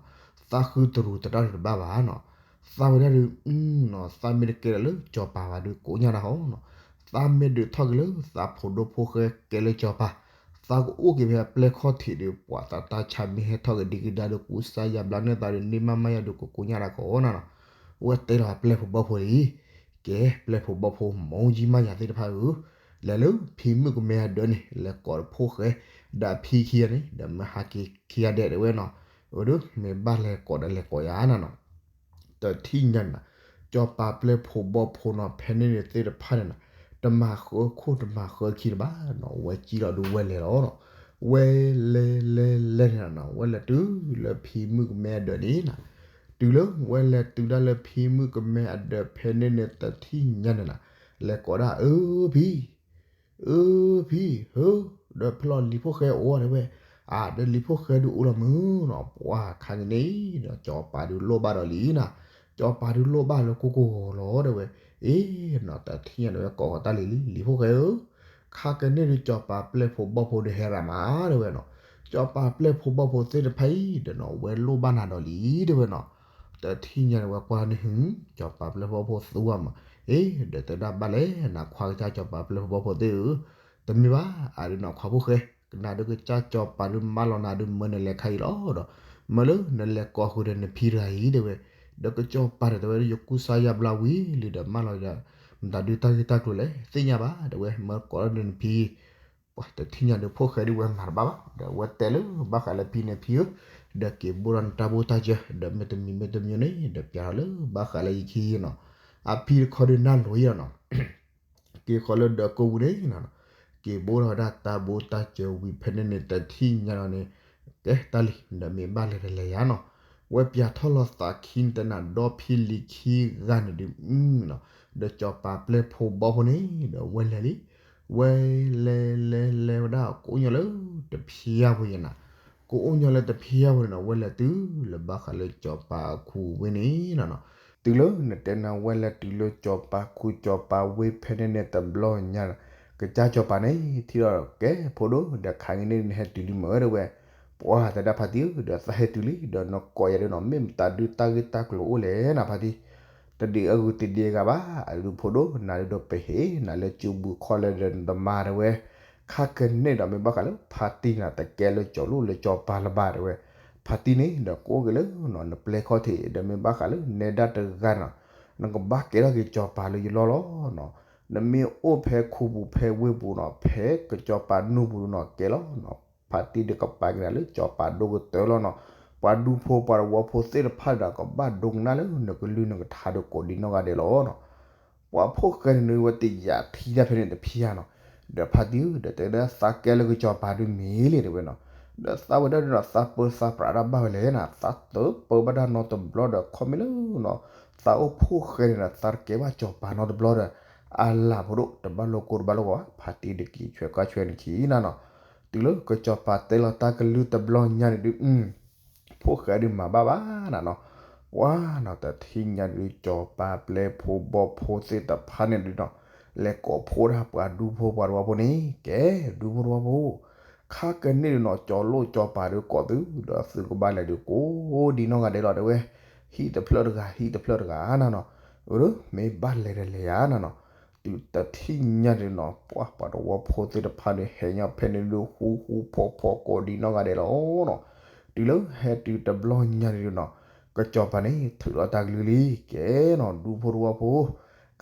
သးဃုတရူးသရၣ်ဒီးတဘၣ်ဘၣ်နီၤ, သးဝဲဒၣ်ဒီး သးမ့ၢ်တကဲလၢကၠီၤပၤဘၣ်ဒီးကိးညါနၤဟီနီၤ, သးမ့ၢ်ဒုးထီၣ်က့ၤလၢသးဖိဒိၣ်ဖိၣ်ဃဲကဲလၢကၠီၤပၤ, သးကအိၣ်က့ၤဖဲအပျဲၢ်ခီၣ်ထံးဒီး ပှၤသးတၢ်ဆါမ့ၢ်ဟဲထီၣ်က့ၤဒံကဒါဒီး ကူစါယါဘျါန့ၢ်သးဒီး န့ၢ်မးမးယၤဒီး ကကိးညါတၢ်ကိးနၤနီၤ, ဝဲတဲလီၤပျဲၢ်ဖိဘီၣ်ဖိလံ, ကဲ ပျဲၢ်ဖိဘီၣ်ဖိ မိၢ်ကၠံမးယၤသ့ၣ်တဖၣ်ဧၢ, လဲၤလၢဖံမုၣ်ကမဲအဒၢးန့ၣ် လဲၤကိးဖိၣ်ဃဲ ဒီးအဖံခံဂၤန့ၣ် ဒီးမ့ၢ်ဟးက့ၤခံဂၤဒဲးတဲဝဲနီၤ, အဒုး မ့ၢ်ဘၣ်လဲၤကိးဒီးလဲၤကိးယၤနၤနီၤ တထံၣ်ညါန့ၣ်နီၤ, ကၠီၤပၤပျဲၢ်ဖိဘီၣ်ဖိနီၤ ဖဲန့ၣ်န့ၣ်သ့ၣ်တဖၣ်န့ၣ်နီၤ, တမၤဃၢခိၣ်တမၤဃၢခံတဘၣ်နီၤ, ဝဲကံၣ်လီၤဒုးဝဲလဲၤလီၤနီၤ, ဝဲလဲၤလဲၤလဲၤန့ၣ်နီၤ ဝဲလဲၤတုၤလၢဖံမုၣ်ကမဲအဒၢးန့ၣ်နီၤ, တုၤလၢဝဲလဲၤတုၤဒၣ်လၢဖံမုၣ်ကမဲအဒၢးဖဲန့ၣ်န့ၣ် တထံၣ်ညါန့ၣ်နီၤ, လဲၤကိးဒၣ်အၢဖံ အၢဖံ ဧၢ, ဒီးဖဲလီၤလံၤဖိၣ်ဃဲအိၣ်တဲဝဲ, အၢဒီးလံၤဖိၣ်ဃဲဒုးအိၣ်လီၤမုၢ်နီၤ, ပှၤခါကန့ၣ်ဒီး ကၠီၤပၤဒုးလိၣ်ဘၣ်ဒီးလံနီၤ, ကၠီၤပၤဒုးလိၣ်ဘၣ်လၢကိၢ်ကိၢ်ဂီၤဂီၤလီၤတဲဝဲ, အ့နီၤ တထံၣ်ညါန့ၣ်ဝဲကိးဂီၤတၢ်လံၤလံ လံၤဖိၣ်ဃဲဧၢ, ခါကန့ၣ်ဒုး ကၠီၤပၤပျဲၢ်ဖိဘီၣ်ဖိဒုးဟဲရၤမးတဲဝဲနီၤ, ကၠီၤပၤပျဲၢ်ဖိဘီၣ်ဖိသ့ၣ်တဖၣ်အံၤဒီးနီၤ ဝဲလိၣ်ဘၣ်နၤဒီးလံတဲဝဲနီၤ, တ တထံၣ်ညါန့ၣ်ဝဲကွၢ်န့ၣ် ဟူ, စီၤပၤပျဲၢ်ဖိဘီဖိသူအမး, အ့ ဒီးတဲဒၣ်ဘၣ်လဲၣ် နခွါကစၢ်စီၤပၤပျဲၢ်ဖိဘီဖိသ့ၣ်ဧၢ, တမ့ၢ်ဘၣ် အဒုးနီၢ်ခွါဖိၣ်ဃဲ, ကနၣ်ဒုးကစၢ်စီၤပၤဒုးမၢလီၤနၤဒုး မၢနလဲၤခါအံၤလီၤဒီး, မၢလၢနလဲၤကိးဃုာ်ဒီးနဖံတဂၤအံၤတဲဝဲ, ဒီးကစီၤပၤဒီးတဲဝဲဒၣ် ယကူစါယါဘျါဝံၤလံဒီး မၢလီၤဒီး မတၤဒုးတၢ်ဂ့ၢ်တၢ်ကျိၤလဲၣ် သ့ၣ်ညါဘၣ် တဲဝဲ မၢကိးလီၤဒီးနဖံ ပှၤတထံၣ်ညါဒုး ဖိၣ်ဃဲဒုးဝဲမၤတဘၣ်ဘၣ်, ဒီးဝဲတဲလၢဘၣ်ဃးလၢဖံန့ၣ် ဖံဧၢ, ဒီးက့ၤဘိၣ်ဒီးနတၢ်ဘိၣ်တၢ်စၢၤ ဒီးမ့တမံၤမ့တမံၤန့ၣ် ဒီးပျးထီၣ်လၢဘၣ်ဃးလၢယခံနီၤ, အဖံတခီဒုးနၢ်လိၤယံၤလီၤနီၤ, က့ၤဃီလၢဒီးကိးပူၤန့ၣ်နီၤ, က့ၤဘိၣ်ထီၣ်ဝဲဒၣ်တၢ်ဘိၣ်တၢ်စၢၤဝံၤဖဲန့ၣ်န့ၣ် တထံၣ်ညါဒီးန့ၣ် ကဲတၢ်လံ ဒီးမ့ၢ်ဘၣ်လဲၤတလဲၤယါနီၤ, ဝဲပျးထီၣ်လီၤသးခံန့ၣ် တနၤဒီဖံလံၤခံဂၤန့ၣ်ဒုး အနီၤ, ဒီးစီၤပၤပျဲၢ်ဖိဘီဖိန့ၣ် ဒီးဝဲလဲၤလံ, ဝဲလဲၤလဲၤလဲၤဝဲဒၣ် ကအိၣ်ညီလၢတဖံယါပူၤယဲနီၤ, ကအိၣ်ညီလၢတဖံယါပူၤန့ၣ်နီၤ ဝဲလဲၤတုၤလၢဘၣ်ဃးလၢစီၤပၤအခူအဝ့ၢ်န့ၣ်နီၤ, တုၤလၢနတဲနၤဝဲလဲၤတုၤလၢစီၤပၤခူစီၤပၤဝ့ၢ်ဖဲန့ၣ်န့ၣ် တဘျီညါ ကစၢ်စီၤပၤန့ၣ် ထံၣ်ဒီးကဲဖိဒိၣ် ဒီးခါက့ၤန့ၣ်နဟဲတုၤလံမ့ၢ်ဧါတဲဝဲ, ပှၤတဲဒၣ်ဖါတံၢ်ဧၢ ဒီးသးဟဲတုၤလံ ဒီးနကိးယၤဒုးနီၤ မ့ၢ်မတၤဒုးတၢ်ဂ့ၢ်တၢ်ကျိၤအိၣ်လဲၣ်နၤဖါတံၢ်, တဒုးအဂုာ်တဒုးအဂၤဘၣ် အဒုးဖိဒိၣ် နၤဒုးဒီးပဟ့ၣ်နၤလၢစုဘူးခီၣ်လဲၣ်ဒီးနတမၤတဲဝဲ, ခါကန့ၣ်ဒီးမ့ၢ်ဘၣ်ဃးလၢဖါတံၢ်နၤ တကဲလၢစီၤလိၣ်လၢစီၤပၤလၢၤဘၣ်တဲဝဲ, ဖါတံၢ်န့ၣ်ဒီးကအိၣ်က့ၤလၢ နပျဲၢ်ခီၣ်ထံး ဒီးမ့ၢ်ဘၣ်ဃးလၢနဲဒၣ်တဂၤနီၤ, နကဘၣ်ကဲထီၣ်က့ၤစီၤပၤလၢယလီၢ်လီၤနီၤ, နမ့ၢ်အိၣ်ဖဲခူပူၤဖဲဝ့ၢ်ပူၤနီၤ ဖဲကစီၤပၤနူၢ်ပူၤဒုးနီၤ ကဲလီၤနီၤ, ဖါတံၢ်ဒီးကပာ်က့ၤနၤလၢစီၤပၤဒိၣ်ကတၢၢ်လီၤနီၤ, ပှၤဒူဖိပှၤတဝီဖိသ့ၣ်တဖၣ်ဒီး ကဘၣ်ဒိကနၣ်လၢနကလုၢ်နကထါဒီးကိးဒံနီၢ်ဂၤဒဲးလီၤနီၤ, ပှၤဖိၣ်ဃဲန့ၣ်ဝဲတယာ်ထံတၢ်ဖဲန့ၣ်တဖံယါနီၤ, ဒီးဖါတံၢ်ဧၢ ဒီးတဲဒၣ်သးကဲလၢကစီၤပၤဒုးမ့ၢ်လံတဲဝဲနီၤ, ဒီးသးဝဲဒၣ်ဒုးနီၤ သးပၢသးပြးတၢ်ဘၣ်ဝဲလဲၣ်နီၤ သးတပၢဘၣ်တၢ်နီတဘျီဒီး ခီမ့ၢ်လၢနီၤ သးအိၣ်ဖိၣ်ဃဲန့ၣ်ဒီး သးတကဲဘၣ်စီၤပၤနီတဘျီဒီး အလၢ်ဖိဒိၣ် တဘၣ်လိာ်ကိၢ်တဘၣ်လိာ်ဂီၤဘၣ် ဖါတံၢ်ဒီးက့ၤဆွဲကီၢ်ဆွဲနခံနီၤနီၤ, တုၤလၢကစီၤပၤတဲလီၤတၢ်ကလုၢ်တဘျီညါန့ၣ်ဒုး ဖိၣ်ဃဲဒုးမၤဘၣ်ဘၣ်နၤနီၤ, ပှၤနီၤ တထံၣ်ညါဒုး စီၤပၤပျဲၢ်ဖိဘီဖိသ့ၣ်တဖၣ်န့ၣ်ဒုးနီၤ လဲၤကိးဖှိၣ်တၢ်ပှၤဒူဖိပှၤတဝီဖိန့ၣ် ကဲ ဒူဖိတဝီဖိ ခါကန့ၣ်ဒုးနီၤ စီၤလိၣ်စီၤပၤဒုးကိးသု ဒီးသုကဘၣ်လဲၤဒုးကိးဒံနီၢ်ဂၤဒဲးလီၤတဲဝဲ, ဟံၣ်တဖျၢၣ်တဂၤ ဟံၣ်တဖျၢၣ်တဂၤနၤနီၤ, အၢ မ့ၢ်ဘၣ်လဲၤတလဲၤယါနၤနီၤ, တုၤတထံၣ်ညါဒုးနီၤ ပှၤပှၤတဝီဖိသ့ၣ်တဖၣ်န့ၣ် ဟဲညီဖဲန့ၣ်ဒုးဃူဃူဖိးဖိးကိးဒံနီၢ်ဂၤဒဲးလီၤနီၤ, တုၤလၢဟဲတုၤတဘျီညါဒုးနီၤ ကစီၤပၤန့ၣ် ထုးလီၤတၢ်ကလုၢ်လံ ကဲနီၤ ဒူဖိတဝီဖိ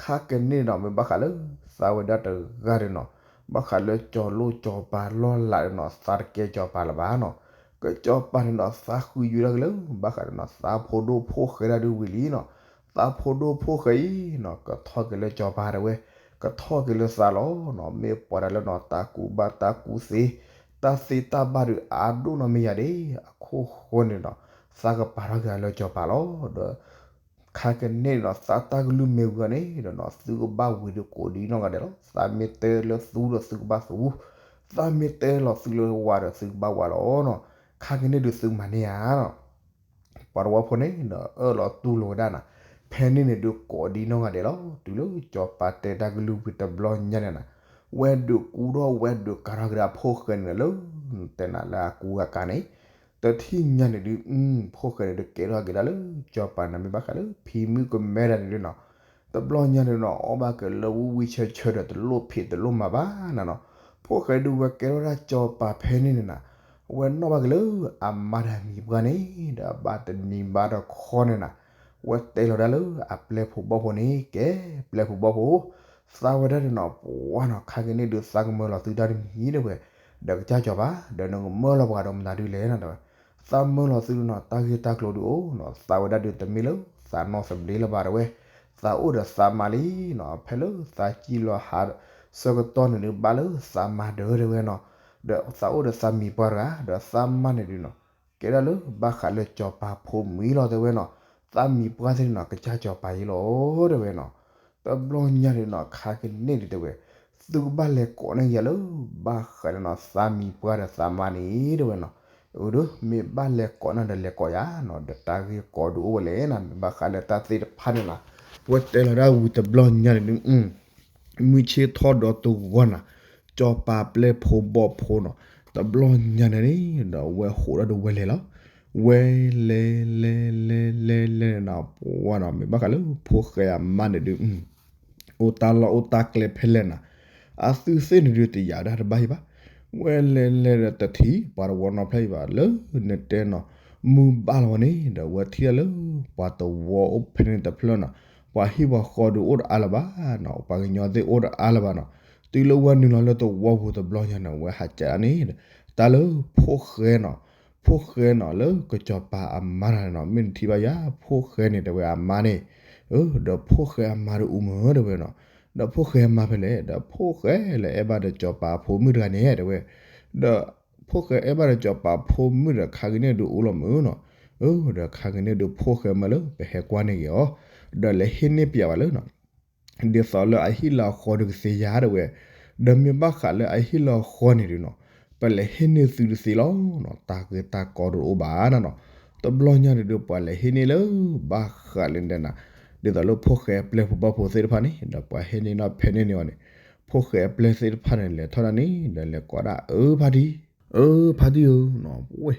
ခါကန့ၣ်နီၤ မ့ၢ်ဘၣ်ဃးလၢ သးဝဲဒၣ်တဂၤဒုးနီၤ ဘၣ်ဃးလၢစီၤလိၣ်စီၤပၤလီၢ်လးဒုးနီၤ သးတကဲစီၤပၤလၢၤဘၣ်နီၤ, ကစီၤပၤန့ၣ်နီၤ သးဃုယုာ်တၢ်က့ၤလၢ ဘၣ်ဃးဒုးနီၤ သးဖိဒိၣ်ဖိၣ်ဃဲဒၣ်ဒုးဝံၤလံနီၤ, သးဖိဒိၣ်ဖိၣ်ဃဲအံၤနီၤ ကထီၣ်က့ၤလၢစီၤပၤတဲဝဲ, ကထီၣ်က့ၤလၢသးလီၤနီၤ, မ့ၢ်ပှၤတၢ်လၢနီၤ တၢ်ကူဘၣ်တၢ်ကူသ့ တၢ်သ့တၢ်ဘၣ်ဒုးအါဒိၣ်နီၤမ့ၢ်ယၤဒၣ်, အခိၣ်ဃိန့ၣ်နီၤ သးကပာ်ထီၣ်က့ၤလၢစီၤပၤလီၤ, ဒီး ခါကန့ၣ်နီၤ သးတၢ်ကလုၢ်မ့ၢ်ဝံၤအီၤန့ၣ်ဒီးနီၤ သုကဘၣ်ဝံၤဒုးကိးဒံနီၢ်ဂၤဒဲးလီၤ, သးမ့ၢ်တဲလၢသူဒီးသုကဘၣ်သူ, သးမ့ၢ်တဲလီၤသုလၢဝၤဒီးသုကဘၣ်ဝၤလီၤနီၤ, ခါကန့ၣ်ဒုးသုမၤန့ၢ်ဧါနီၤ ပှၤတဝီဖိန့ၣ်ဒီး အၢၣ်လီၤတူၢ်လိာ်ဝဲဒၣ်နီၤ, ဖဲန့ၣ်န့ၣ်ဒုးကိးဒံနီၢ်ဂၤဒဲးလီၤ, တုၤလၢစီၤပၤတဲတၢ်ကလုၢ်ဝံၤတဘျီညါန့ၣ်နီၤ, ဝဲဒုးကူထီၣ်ဝဲဒုးကၤထီၣ်က့ၤဒီးအဖိၣ်ဃဲန့ၣ်လၢ တဲနၤလၢအကူအကၤန့ၣ်, တထံၣ်ညါန့ၣ်ဒုး ဖိၣ်ဃဲန့ၣ်ဒုးကဲထီၣ်က့ၤဒၣ်လၢ စီၤပၤန့ၣ်မ့ၢ်ဘၣ်ဃးလၢဖံမုၣ်ကမဲဒၣ်န့ၣ်ဒုးနီၤ, တဘျီညါန့ၣ်နီၤ အီၣ်ဘၣ်က့ၤလၢဝံဝံဆၢဆၢဒီးတလိၣ်ဖံးတလိၣ်မၤဘၣ်နၤနီၤ, ဖိၣ်ဃဲဒုးဝဲကဲထီၣ်ဒၣ်စီၤပၤဖဲန့ၣ်န့ၣ်နီၤ, ဝဲနီၣ်ဘၣ်က့ၤလၢအမါဒီးအမံၤပှၢ်န့ၣ် ဒီးအဘၣ်တနံၤဘၣ်တခီန့ၣ်နီၤ, ဝဲတဲလီၤဒၣ်လၢအပျဲၢ်ဖိဘီၣ်ဖိန့ၣ် ကဲပျဲၢ်ဖိဘီၣ်ဖိ သးဝဲဒၣ်န့ၣ်နီၤ ပှၤနီၤ ခါက့ၤန့ၣ်ဒုးသးကမၢလီၤသုတၢ်တမံၤဒၣ်ဝဲ, ဒီးကစၢ်စီၤပၤ ဒီးနကမၢလီၤပှၤဒီးမတၤဒုးလဲၣ်နီၤတဲဝဲ, သးမၢလီၤသုဒုးနီၤ တၢ်ဂ့ၢ်တၢ်ကျိၤဒုးအိၣ်နီၤ သးဝဲဒၣ်ဒုးတမ့ၢ်လၢသးနီၢ်သဘျ့လၢၤဘၣ်တဲဝဲ, သးအိၣ်ဒီးသးမါလံနီၤ ဖဲလၢသးစံၣ်လီၤဟး ဆၢကတီၢ်န့ၣ်ဒုးဘၣ်လၢသးမါဒၢးတဲဝဲနီၤ, ဒီးသးအိၣ်ဒီးသးမံၤပှၢ်တဂၤ ဒီးသးမါန့ၣ်ဒုးနီၤ ကဲဒၣ်လၢဘၣ်ဃးလၢစီၤပၤဖိမံၤလီၤတဲဝဲနီၤ, သးမံၤပှၢ်သ့ၣ်န့ၣ်နီၤ ကစၢ်စီၤပၤယံၤလီၤတဲဝဲနီၤ, တဘျီညါဒုးနီၤ ခါက့ၤန့ၣ်ဒုးတဲဝဲ, သုကဘၣ်လဲၤကိးန့ၢ်ယၤလၢ ဘၣ်ဃးလၢနီၤ သးမံၤပှၢ်ဒီးသးမါန့ၣ်တဲဝဲနီၤ, အၢ မ့ၢ်ဘၣ်လဲၤကိးန့ၢ်ဒီးလဲၤကိးယၤနီၤ ဒီးတၢ်ဂ့ၢ်ကီဒုးအိၣ်ဝဲလဲၣ်နီၤ မ့ၢ်ဘၣ်ဃးလၢတၢ်သ့ၣ်တဖၣ်န့ၣ်နီၤ, ဝဲတဲလီၤဒၣ်ဝံၤတဘျီညါန့ၣ်ဒုး မုၢ်ဆ့ၣ်ထီၣ်ဒီးတဂီၢ်နီၤ, စီၤပၤပျဲၢ်ဖိဘီၣ်ဖိနီၤ, တဘျီညါန့ၣ်န့ၣ် ဒီးဝဲဟိးထီၣ်ဒီးဝဲလဲၤလီၤ, ဝဲလဲၤလဲၤလဲၤလဲၤလဲၤန့ၣ်နီၤ ပှၤနီၤ မ့ၢ်ဘၣ်ဃးလၢဖိၣ်ဃဲအမါန့ၣ်ဒုး အိၣ်တၢ်လီၢ်အိၣ်တၢ်ကျဲဖဲလဲၣ်နီၤ, အသုသ့ၣ်န့ၣ်ဒုးတယာ်ဒၣ်တဘၣ်ဟံၣ်ဘၣ်, ဝဲလဲၤလဲၤဒီးတထံၣ်ပှၤတဝီနီတဖျၢၣ်အံၤဘၣ် လၢနတဲနီၤ မုၢ်ဘၣ်လီၤဝဲန့ၣ် ဒီးဝဲထံၣ်ဒၣ်လၢပှၤတဝီအိၣ်ဖဲန့ၣ်တဖျၢၣ်နီၤ, ပှၤဟံၣ်ပှၤဃီဒုးအိၣ်တအါလၢၤဘၣ်နီၤ, ပှၤကညီသ့ၣ်အိၣ်တအါလၢၤဘၣ်နီၤ, တုၤလၢဝဲနုာ်လီၤလၢတဝီပူၤတဘျီညါန့ၣ် ဝဲဟးကးန့ၣ် တၢ်လၢဖိၣ်ဃဲနီၤ, ဖိၣ်ဃဲနီၤ လၢကစီၤပၤအမါတဂၤန့ၣ်နီၤ မ့ၢ်နထံၣ်ဘၣ်ယၤ ဖိၣ်ဃဲန့ၣ် တဲဝဲအမါန့ၣ်, ဒီးဖိၣ်ဃဲအမါဒုးအိၣ်မုာ်တဲဝဲနီၤ, ဒီးဖိၣ်ဃဲအမါဖဲလဲၣ် ဒီးဖိၣ်ဃဲလၢအဲၣ်ဘၣ်ဒီးစီၤပၤအဖိမုၣ်တဂၤန့ၣ် တဲဝဲ, ဒီးဖိၣ်ဃဲအဲၣ်ဘၣ်ဒီးစီၤပၤဖိမုၣ်ဒီးခါက့ၤန့ၣ်ဒုးအိၣ်လီၤမုာ်နီၤ, ဒီးခါက့ၤန့ၣ်ဒုးဖိၣ်ဃဲမၢလၢပဟဲကွၢ်န့ၢ်က့ၤအီၤ, ဒီးလဲၤဟ့ၣ်န့ၢ်ပယးဘၣ်လၢနီၤ ဒ်သိးလၢအဟံၣ်လၢအဃီဒုးကသ့ယၤတဲဝဲ, ဒီးမ့ၢ်ဘၣ်ဃးလၢအဟံၣ်လၢအဃီန့ၣ်ဒုးနီၤ, ပလဲၤဟ့ၣ်န့ၢ်သုတသ့လီၤနီၤ, တၢ်ဂ့ၢ်တၢ်ကီဒုးအိၣ်ဘၣ်နီၤနီၤ, တဘျီညါန့ၣ်ဒုးပှၤလဲၤဟ့ၣ်န့ၢ်လၢဘၣ်ဃးလၢဒဲးနၤ, ဒ်သိးလၢဖိၣ်ဃဲအပျဲၢ်ဖိဘီၣ်ဖိသ့ၣ်တဖၣ်န့ၣ် ဒီးပှၤဟ့ၣ်န့ၢ်နီၤဖဲန့ၢ်န့ၢ်အီၤန့ၣ်, ဖိၣ်ဃဲအပျဲၢ်သ့ၣ်တဖၣ်န့ၣ် လဲၤထီၣ်ဒၣ်န့ၣ် ဒီးလဲၤကိးဒၣ်အၢဖါတံၢ် အၢဖါတံၢ်ဧၢနီၤ, ဝဲ,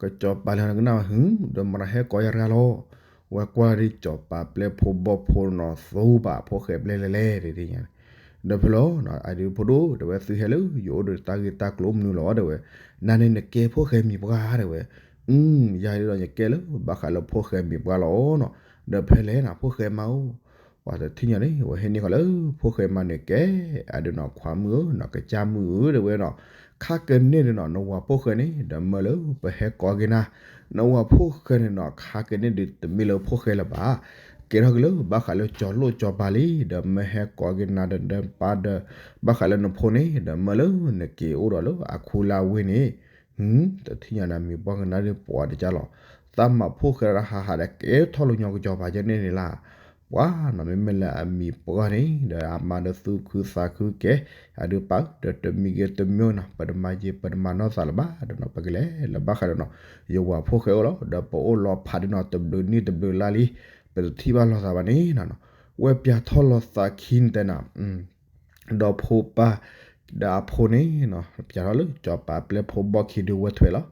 ကစီၤပၤလဲၤနကနၣ်ဝဲဟု, ဒီးမၤတၢ်ဟဲကိးယၤတဂၤလီၤ, ဝဲကွၢ်ဒ်စီၤပၤပျဲၢ်ဖိဘီၣ်ဖိနီၤ သူဘၣ်ဖိၣ်ဃဲပျဲၢ်လဲၤလဲၤတသ့ၣ်ညါန့ၣ်, ဒီးဖဲလီၤ အဒုးဖိဒိၣ် တဲဝဲသုဟဲလၢယအိၣ်ဒီးတၢ်ဂ့ၢ်တၢ်ကျိၤမနုၤလီၤတဲဝဲ, နၤန့ၣ်နကဲဖိၣ်ဃဲမံၤပှၢ်တဲဝဲ, ယၤဒ်ဒီးယကဲလၢဘၣ်ဃးလၢဖိၣ်ဃဲမံၤပှၢ်လီၤနီၤ, ဒီးဖဲလဲၣ်နၤဖိၣ်ဃဲမါဧၢ ပှၤတထံၣ်ညါန့ၣ် ဝဲဟ့ၣ်န့ၢ်ဃီလၢဖိၣ်ဃဲမါန့ၣ်ကဲ, အဒုးနီၤခွါမုၣ်ဧၢ နီၤကစၢ်မုၣ်ဧၢ တဲဝဲနီၤ, ခါကန့ၣ်ဒုးနီၤ နဝၤဖိၣ်ဃဲန့ၣ် ဒီးမၢလၢပဟဲကိးက့ၤနၤ, နဝၤဖိၣ်ဃဲန့ၣ်နီၤ ခါကန့ၣ်ဒုးတမ့ၢ်လၢဖိၣ်ဃဲလၢၤဘၣ်, ကဲထီၣ်က့ၤလၢဘၣ်ဃးလၢကၠီၤလိၣ်ကၠီၤပၤလံ, ဒီးမၢဟဲကိးက့ၤနၤဒီး ဒီးပၢ်ဒီး ဘၣ်ဃးလၢနဖိန့ၣ် ဒီးမၢလၢနက့ၤအိၣ်ဒီးလၢအခူလၢအဝ့ၢ်န့ၣ် တထံၣ်ညါန့ၣ်အမံၤပှၢ်ကနၣ်ဒ်ပှၤတကၢ်လီၤ, သးမၤဖိၣ်ဃဲဒီးဟးဟးဒီးကဲထီၣ်လၢညီကစီၤပၤကဲန့ၣ်န့ၣ်လၢ, ပှၤနီၤ မ့မ့ၢ်လၢအမံၤပှၢ်န့ၣ် ဒီးအမါဒီးသူၣ်ခုသးခုကဲ, အဒုးပာ် ဒီးတမံၤဂ့ၤတမံၤနီၤ ပတမၤယံာ်ပတမၤနီၢ်သးလၢၤဘၣ်ဒီးနီၤ ပကလဲၤလၢဘၣ်ဃးဒီးနီၤ ယဝၤဖိၣ်ဃဲအိၣ်လီၤ ဒီးပအိၣ်လီၤဖးဒ်နီၤ တဘျုးနံၣ်တဘျုးလါလံ, ပတထံၣ်ဘၣ်လိာ်သးဘၣ်န့ၣ်နီၤ, ဝဲပၠးထီၣ်လိာ်သးခံန့ၣ်တဲနၤ ဒီးဖိပၢ် ဒီးအဖိန့ၣ်နီၤ ပၠးထီၣ်လၢကၠီၤပၤပျဲၢ်ဖိဘီၣ်ခံဒုးဝဲထွဲလီၤ,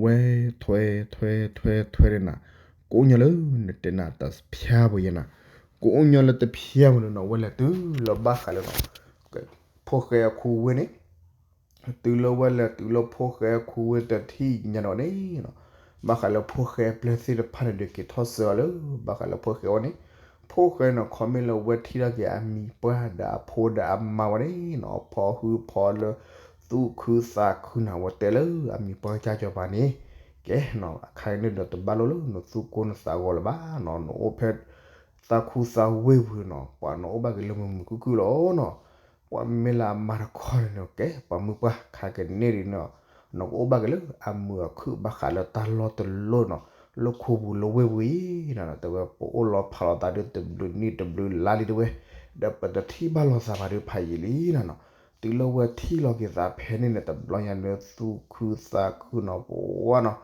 ဝဲထွဲထွဲထွဲထွဲန့ၣ်နၤ, ကိးညီလၢနတဲနၤတဖၠါပူၤယဲနၤ, ကိးညီလၢတဖၠါပူၤန့ၣ်နီၤ ဝဲလဲၤတုၤလၢဘၣ်ဃးလၢနီၤ ဖိၣ်ဃဲအခူဝ့ၢ်န့ၣ် တုၤလၢဝဲလဲၤတုၤလၢဖိၣ်ဃဲအခူဝ့ၢ်တထံၣ်ညါန့ၣ်န့ၣ်နီၤ, ဘၣ်ဃးလၢဖိၣ်ဃဲပျဲၢ်သ့ၣ်တဖၣ်န့ၣ်ဒုးက့ၤထီၣ်ဆၢအီၤလၢ ဘၣ်ဃးလၢဖိၣ်ဃဲအအိၣ်န့ၣ်, ဖိၣ်ဃဲန့ၣ် ခီမ့ၢ်လၢဝဲထံၣ်ထီၣ်က့ၤအမံၤပှၢ်ဒီးအဖိဒီးအမါဝဲန့ၣ်နီၤ ဖီဟုဖီလၢ သူၣ်ခုသးခုနၤ ဝဲတဲလၢအမံၤပှၢ်ကစၢ်ကၠီၤပၤန့ၣ်, ကဲနီၤ အခါကန့ၣ်ဒီးတဘၣ်လိာ်လၢနသူၣ်ကိၢ်နသးဂီၤလၢၤဘၣ်နီၤ နအိၣ်ဖဲ သးခူသးဝ့ၢ်ပူၤနီၤ ပှၤနအိၣ်ဘၣ်က့ၤလၢမုာ်မုာ်ခုၣ်ခုၣ်လီၤနီၤ, ပှၤမ့ၢ်လၢအမါတခီန့ၣ်ကဲ ပှၤမုၢ်ပှၢ်ခါကန့ၣ်ဒ်နီၤ, နကအိၣ်ဘၣ်က့ၤလၢအမုာ်အခုၣ်ဘၣ်ဃးလၢတၢ်လီၢ်တလီၢ်နီၤ, လၢခူပူၤလၢဝ့ၢ်ပူၤအံၤနီၤ တဲဝဲပအိၣ်လီၤဖးလိာ်သးဒုးတဘျုးနံၣ်တဘျုးလါလံတဲဝဲ, ဒီးပတထံၣ်ဘၣ်လိာ်သးဘၣ်ဒုးဖးယံာ်လံနီၤနီၤ, တုၤလၢဝဲထံၣ်လီၤက့ၤသးဖဲန့ၣ်န့ၣ် တဘျီညါန့ၣ်သူၣ်ခုသးခုနီၤ ပဝါနီၤ,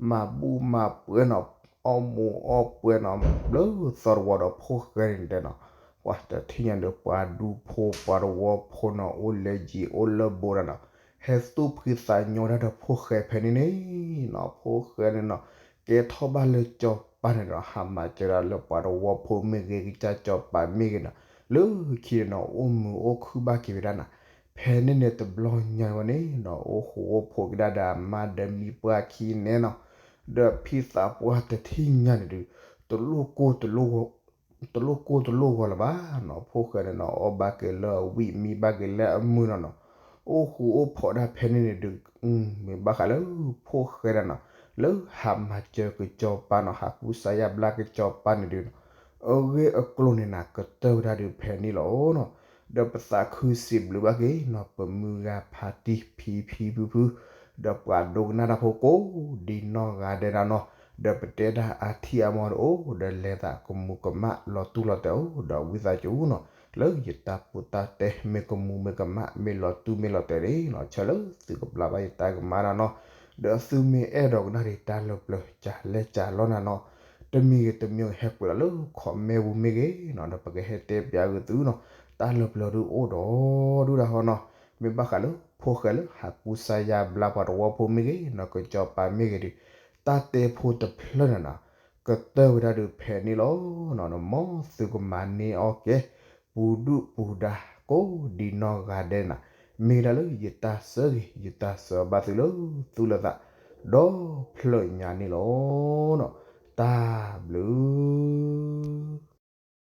မၤဘူၣ်မၤပှဲၤနီၤ အီၣ်မူးအီၣ်ပှဲၤနီၤ ဘျုးသီတဝီဒီးဖိၣ်ဃဲန့ၣ်တဲနီၤ, ပှၤတထံၣ်ညါဒီးပှၤဒူဖိပှၤတဝီဖိနီၤ အိၣ်လဲၤယံၤအိၣ်လၢဘူးဒၣ်နီၤ, ဟဲသူၣ်ဖှံသးညီဒၣ်ဒီးဖိၣ်ဃဲဖဲန့ၣ်န့ၣ်နီၤ, ဖိၣ်ဃဲန့ၣ်နီၤ ကဲထီၣ်ဘၣ်လၢကၠီၤပၤန့ၣ်ဒီး ဟးမၤစၢၤဒၣ်လၢပှၤတဝီဖိမ့ၢ်ဂ့ၤ ကစၢ်ကၠီၤပၤမ့ၢ်ဂ့ၤနီၤ, လၢခံန့ၣ်နီၤ အိၣ်မုာ်အိၣ်ခုၣ်ဘၣ်က့ၤဝဲဒၣ်နီၤ, ဖဲန့ၣ်န့ၣ်တဘျီညါဝဲန့ၣ်နီၤ အိၣ်ဃူအိၣ်ဖိးက့ၤဒၣ်ဒီးအမါဒီးမံၤပှၢ်ခံန့ၣ်နီၤ, ဒီးဖံသးပှၢ်တထံၣ်ညါန့ၣ်ဒုး တလိၣ်ကိၢ်တလိၣ်ဂီၤ တလိၣ်ကိၢ်တလိၣ်ဂီၤလၢၤဘၣ်နီၤ, ဖိၣ်ဃဲန့ၣ်နီၤ အီၣ်ဘၣ်က့ၤလၢအဝံၣ်မံဘၣ်က့ၤလၢအမုာ်နီၤနီၤ, အိၣ်ဃူအိၣ်ဖိးဒၣ်ဖဲန့ၣ်န့ၣ်ဒုး မ့ၢ်ဘၣ်ဃးလၢဖိၣ်ဃဲဒၣ်နီၤ လၢဟးမၤစၢၤကစၢၤပၤနီၤ ဟးကူစါယါဘျါကစၢၤပၤန့ၣ်ဒုးနီၤ, အဂ့ၢ်အကျိၤန့ၣ်နၤ ကတၢၢ်ဝဲဒၣ်ဒုးဖဲန့ၣ်လီၤနီၤ, ဒီးပသးခုစံးဘျုးဘၣ်က့ၤနီၤ ပမုၢ်ဂၤဖါတံၢ်ဖံဖံဖုဖု ဒီးပှၤဒိကနၣ်တၢ်ဖိကိးဒ်နီၢ်ဂၤဒဲးဒၣ်နီၤ, ဒီးပတဲဒၣ်အထံအမီၤတအိၣ် ဒီးလဲၤသးကမူးကမၣ်လီၤတူၢ်လီၤတဲာ်အိၣ် ဒီးဝံသးစူၤနီၤ, လၢယတၢ်ပူတၢ်တဲမ့ၢ်ကမူးမ့ၢ်ကမၣ် မ့ၢ်လီၤတူၢ်မ့ၢ်လီၤတဲာ်န့ၣ်နီၤ ဆၢလၢသုကဘျါဘၣ်ယတၢ်ကမၣ်ဒၣ်နီၤ, ဒီးသုမ့ၢ်အဲၣ်ဒိးကနၣ်ဒံးတၢ်လၢပျၢၤ ကလဲၤကလီနၤနီၤ, တမံၤဂ့ၤတမံၤဂ့ၤ ဟဲကွဲးလီၤလၢ comment ပူၤမ့ၢ်ဂ့ၤနီၤ ဒီးပကဟဲတဲပျးဂ့ၤသုနီၤ, တၢ်လၢပျၢၤဒုးအိၣ်ဒီးဒုၣ်ဒါဟီနီၤ, မ့ၢ်ဘၣ်ဃးလၢဖိၣ်ဃဲလၢဟးကူစါယါဘျါပှၤတဝီဖိမ့ၢ်ဂ့ၤနီၤ ကစၢၤပၤမ့ၢ်ဂ့ၤဒုး တၢ်တဲဖိတဖျၢၣ်န့ၣ်နီၤ ကတၢၢ်ဝဲဒၣ်ဒီးဖဲန့ၣ်လီၤ. မ်သုကမၤန့ၢ်အီၣ်ကဲ ပူၤဒုၣ်ပူၤဒါ ကိးဒံနီၢ်ဂၤဒဲးန့ၣ် မ့ၢ်ဒၣ်လၢယတၢ်ဆၢဂ့ၤ ယတၢ်ဆၢဘၣ်သုလၢသူၣ်လၢသး ဒီဖျၢၣ်ညါန့ၣ်လီၤ. တၢ်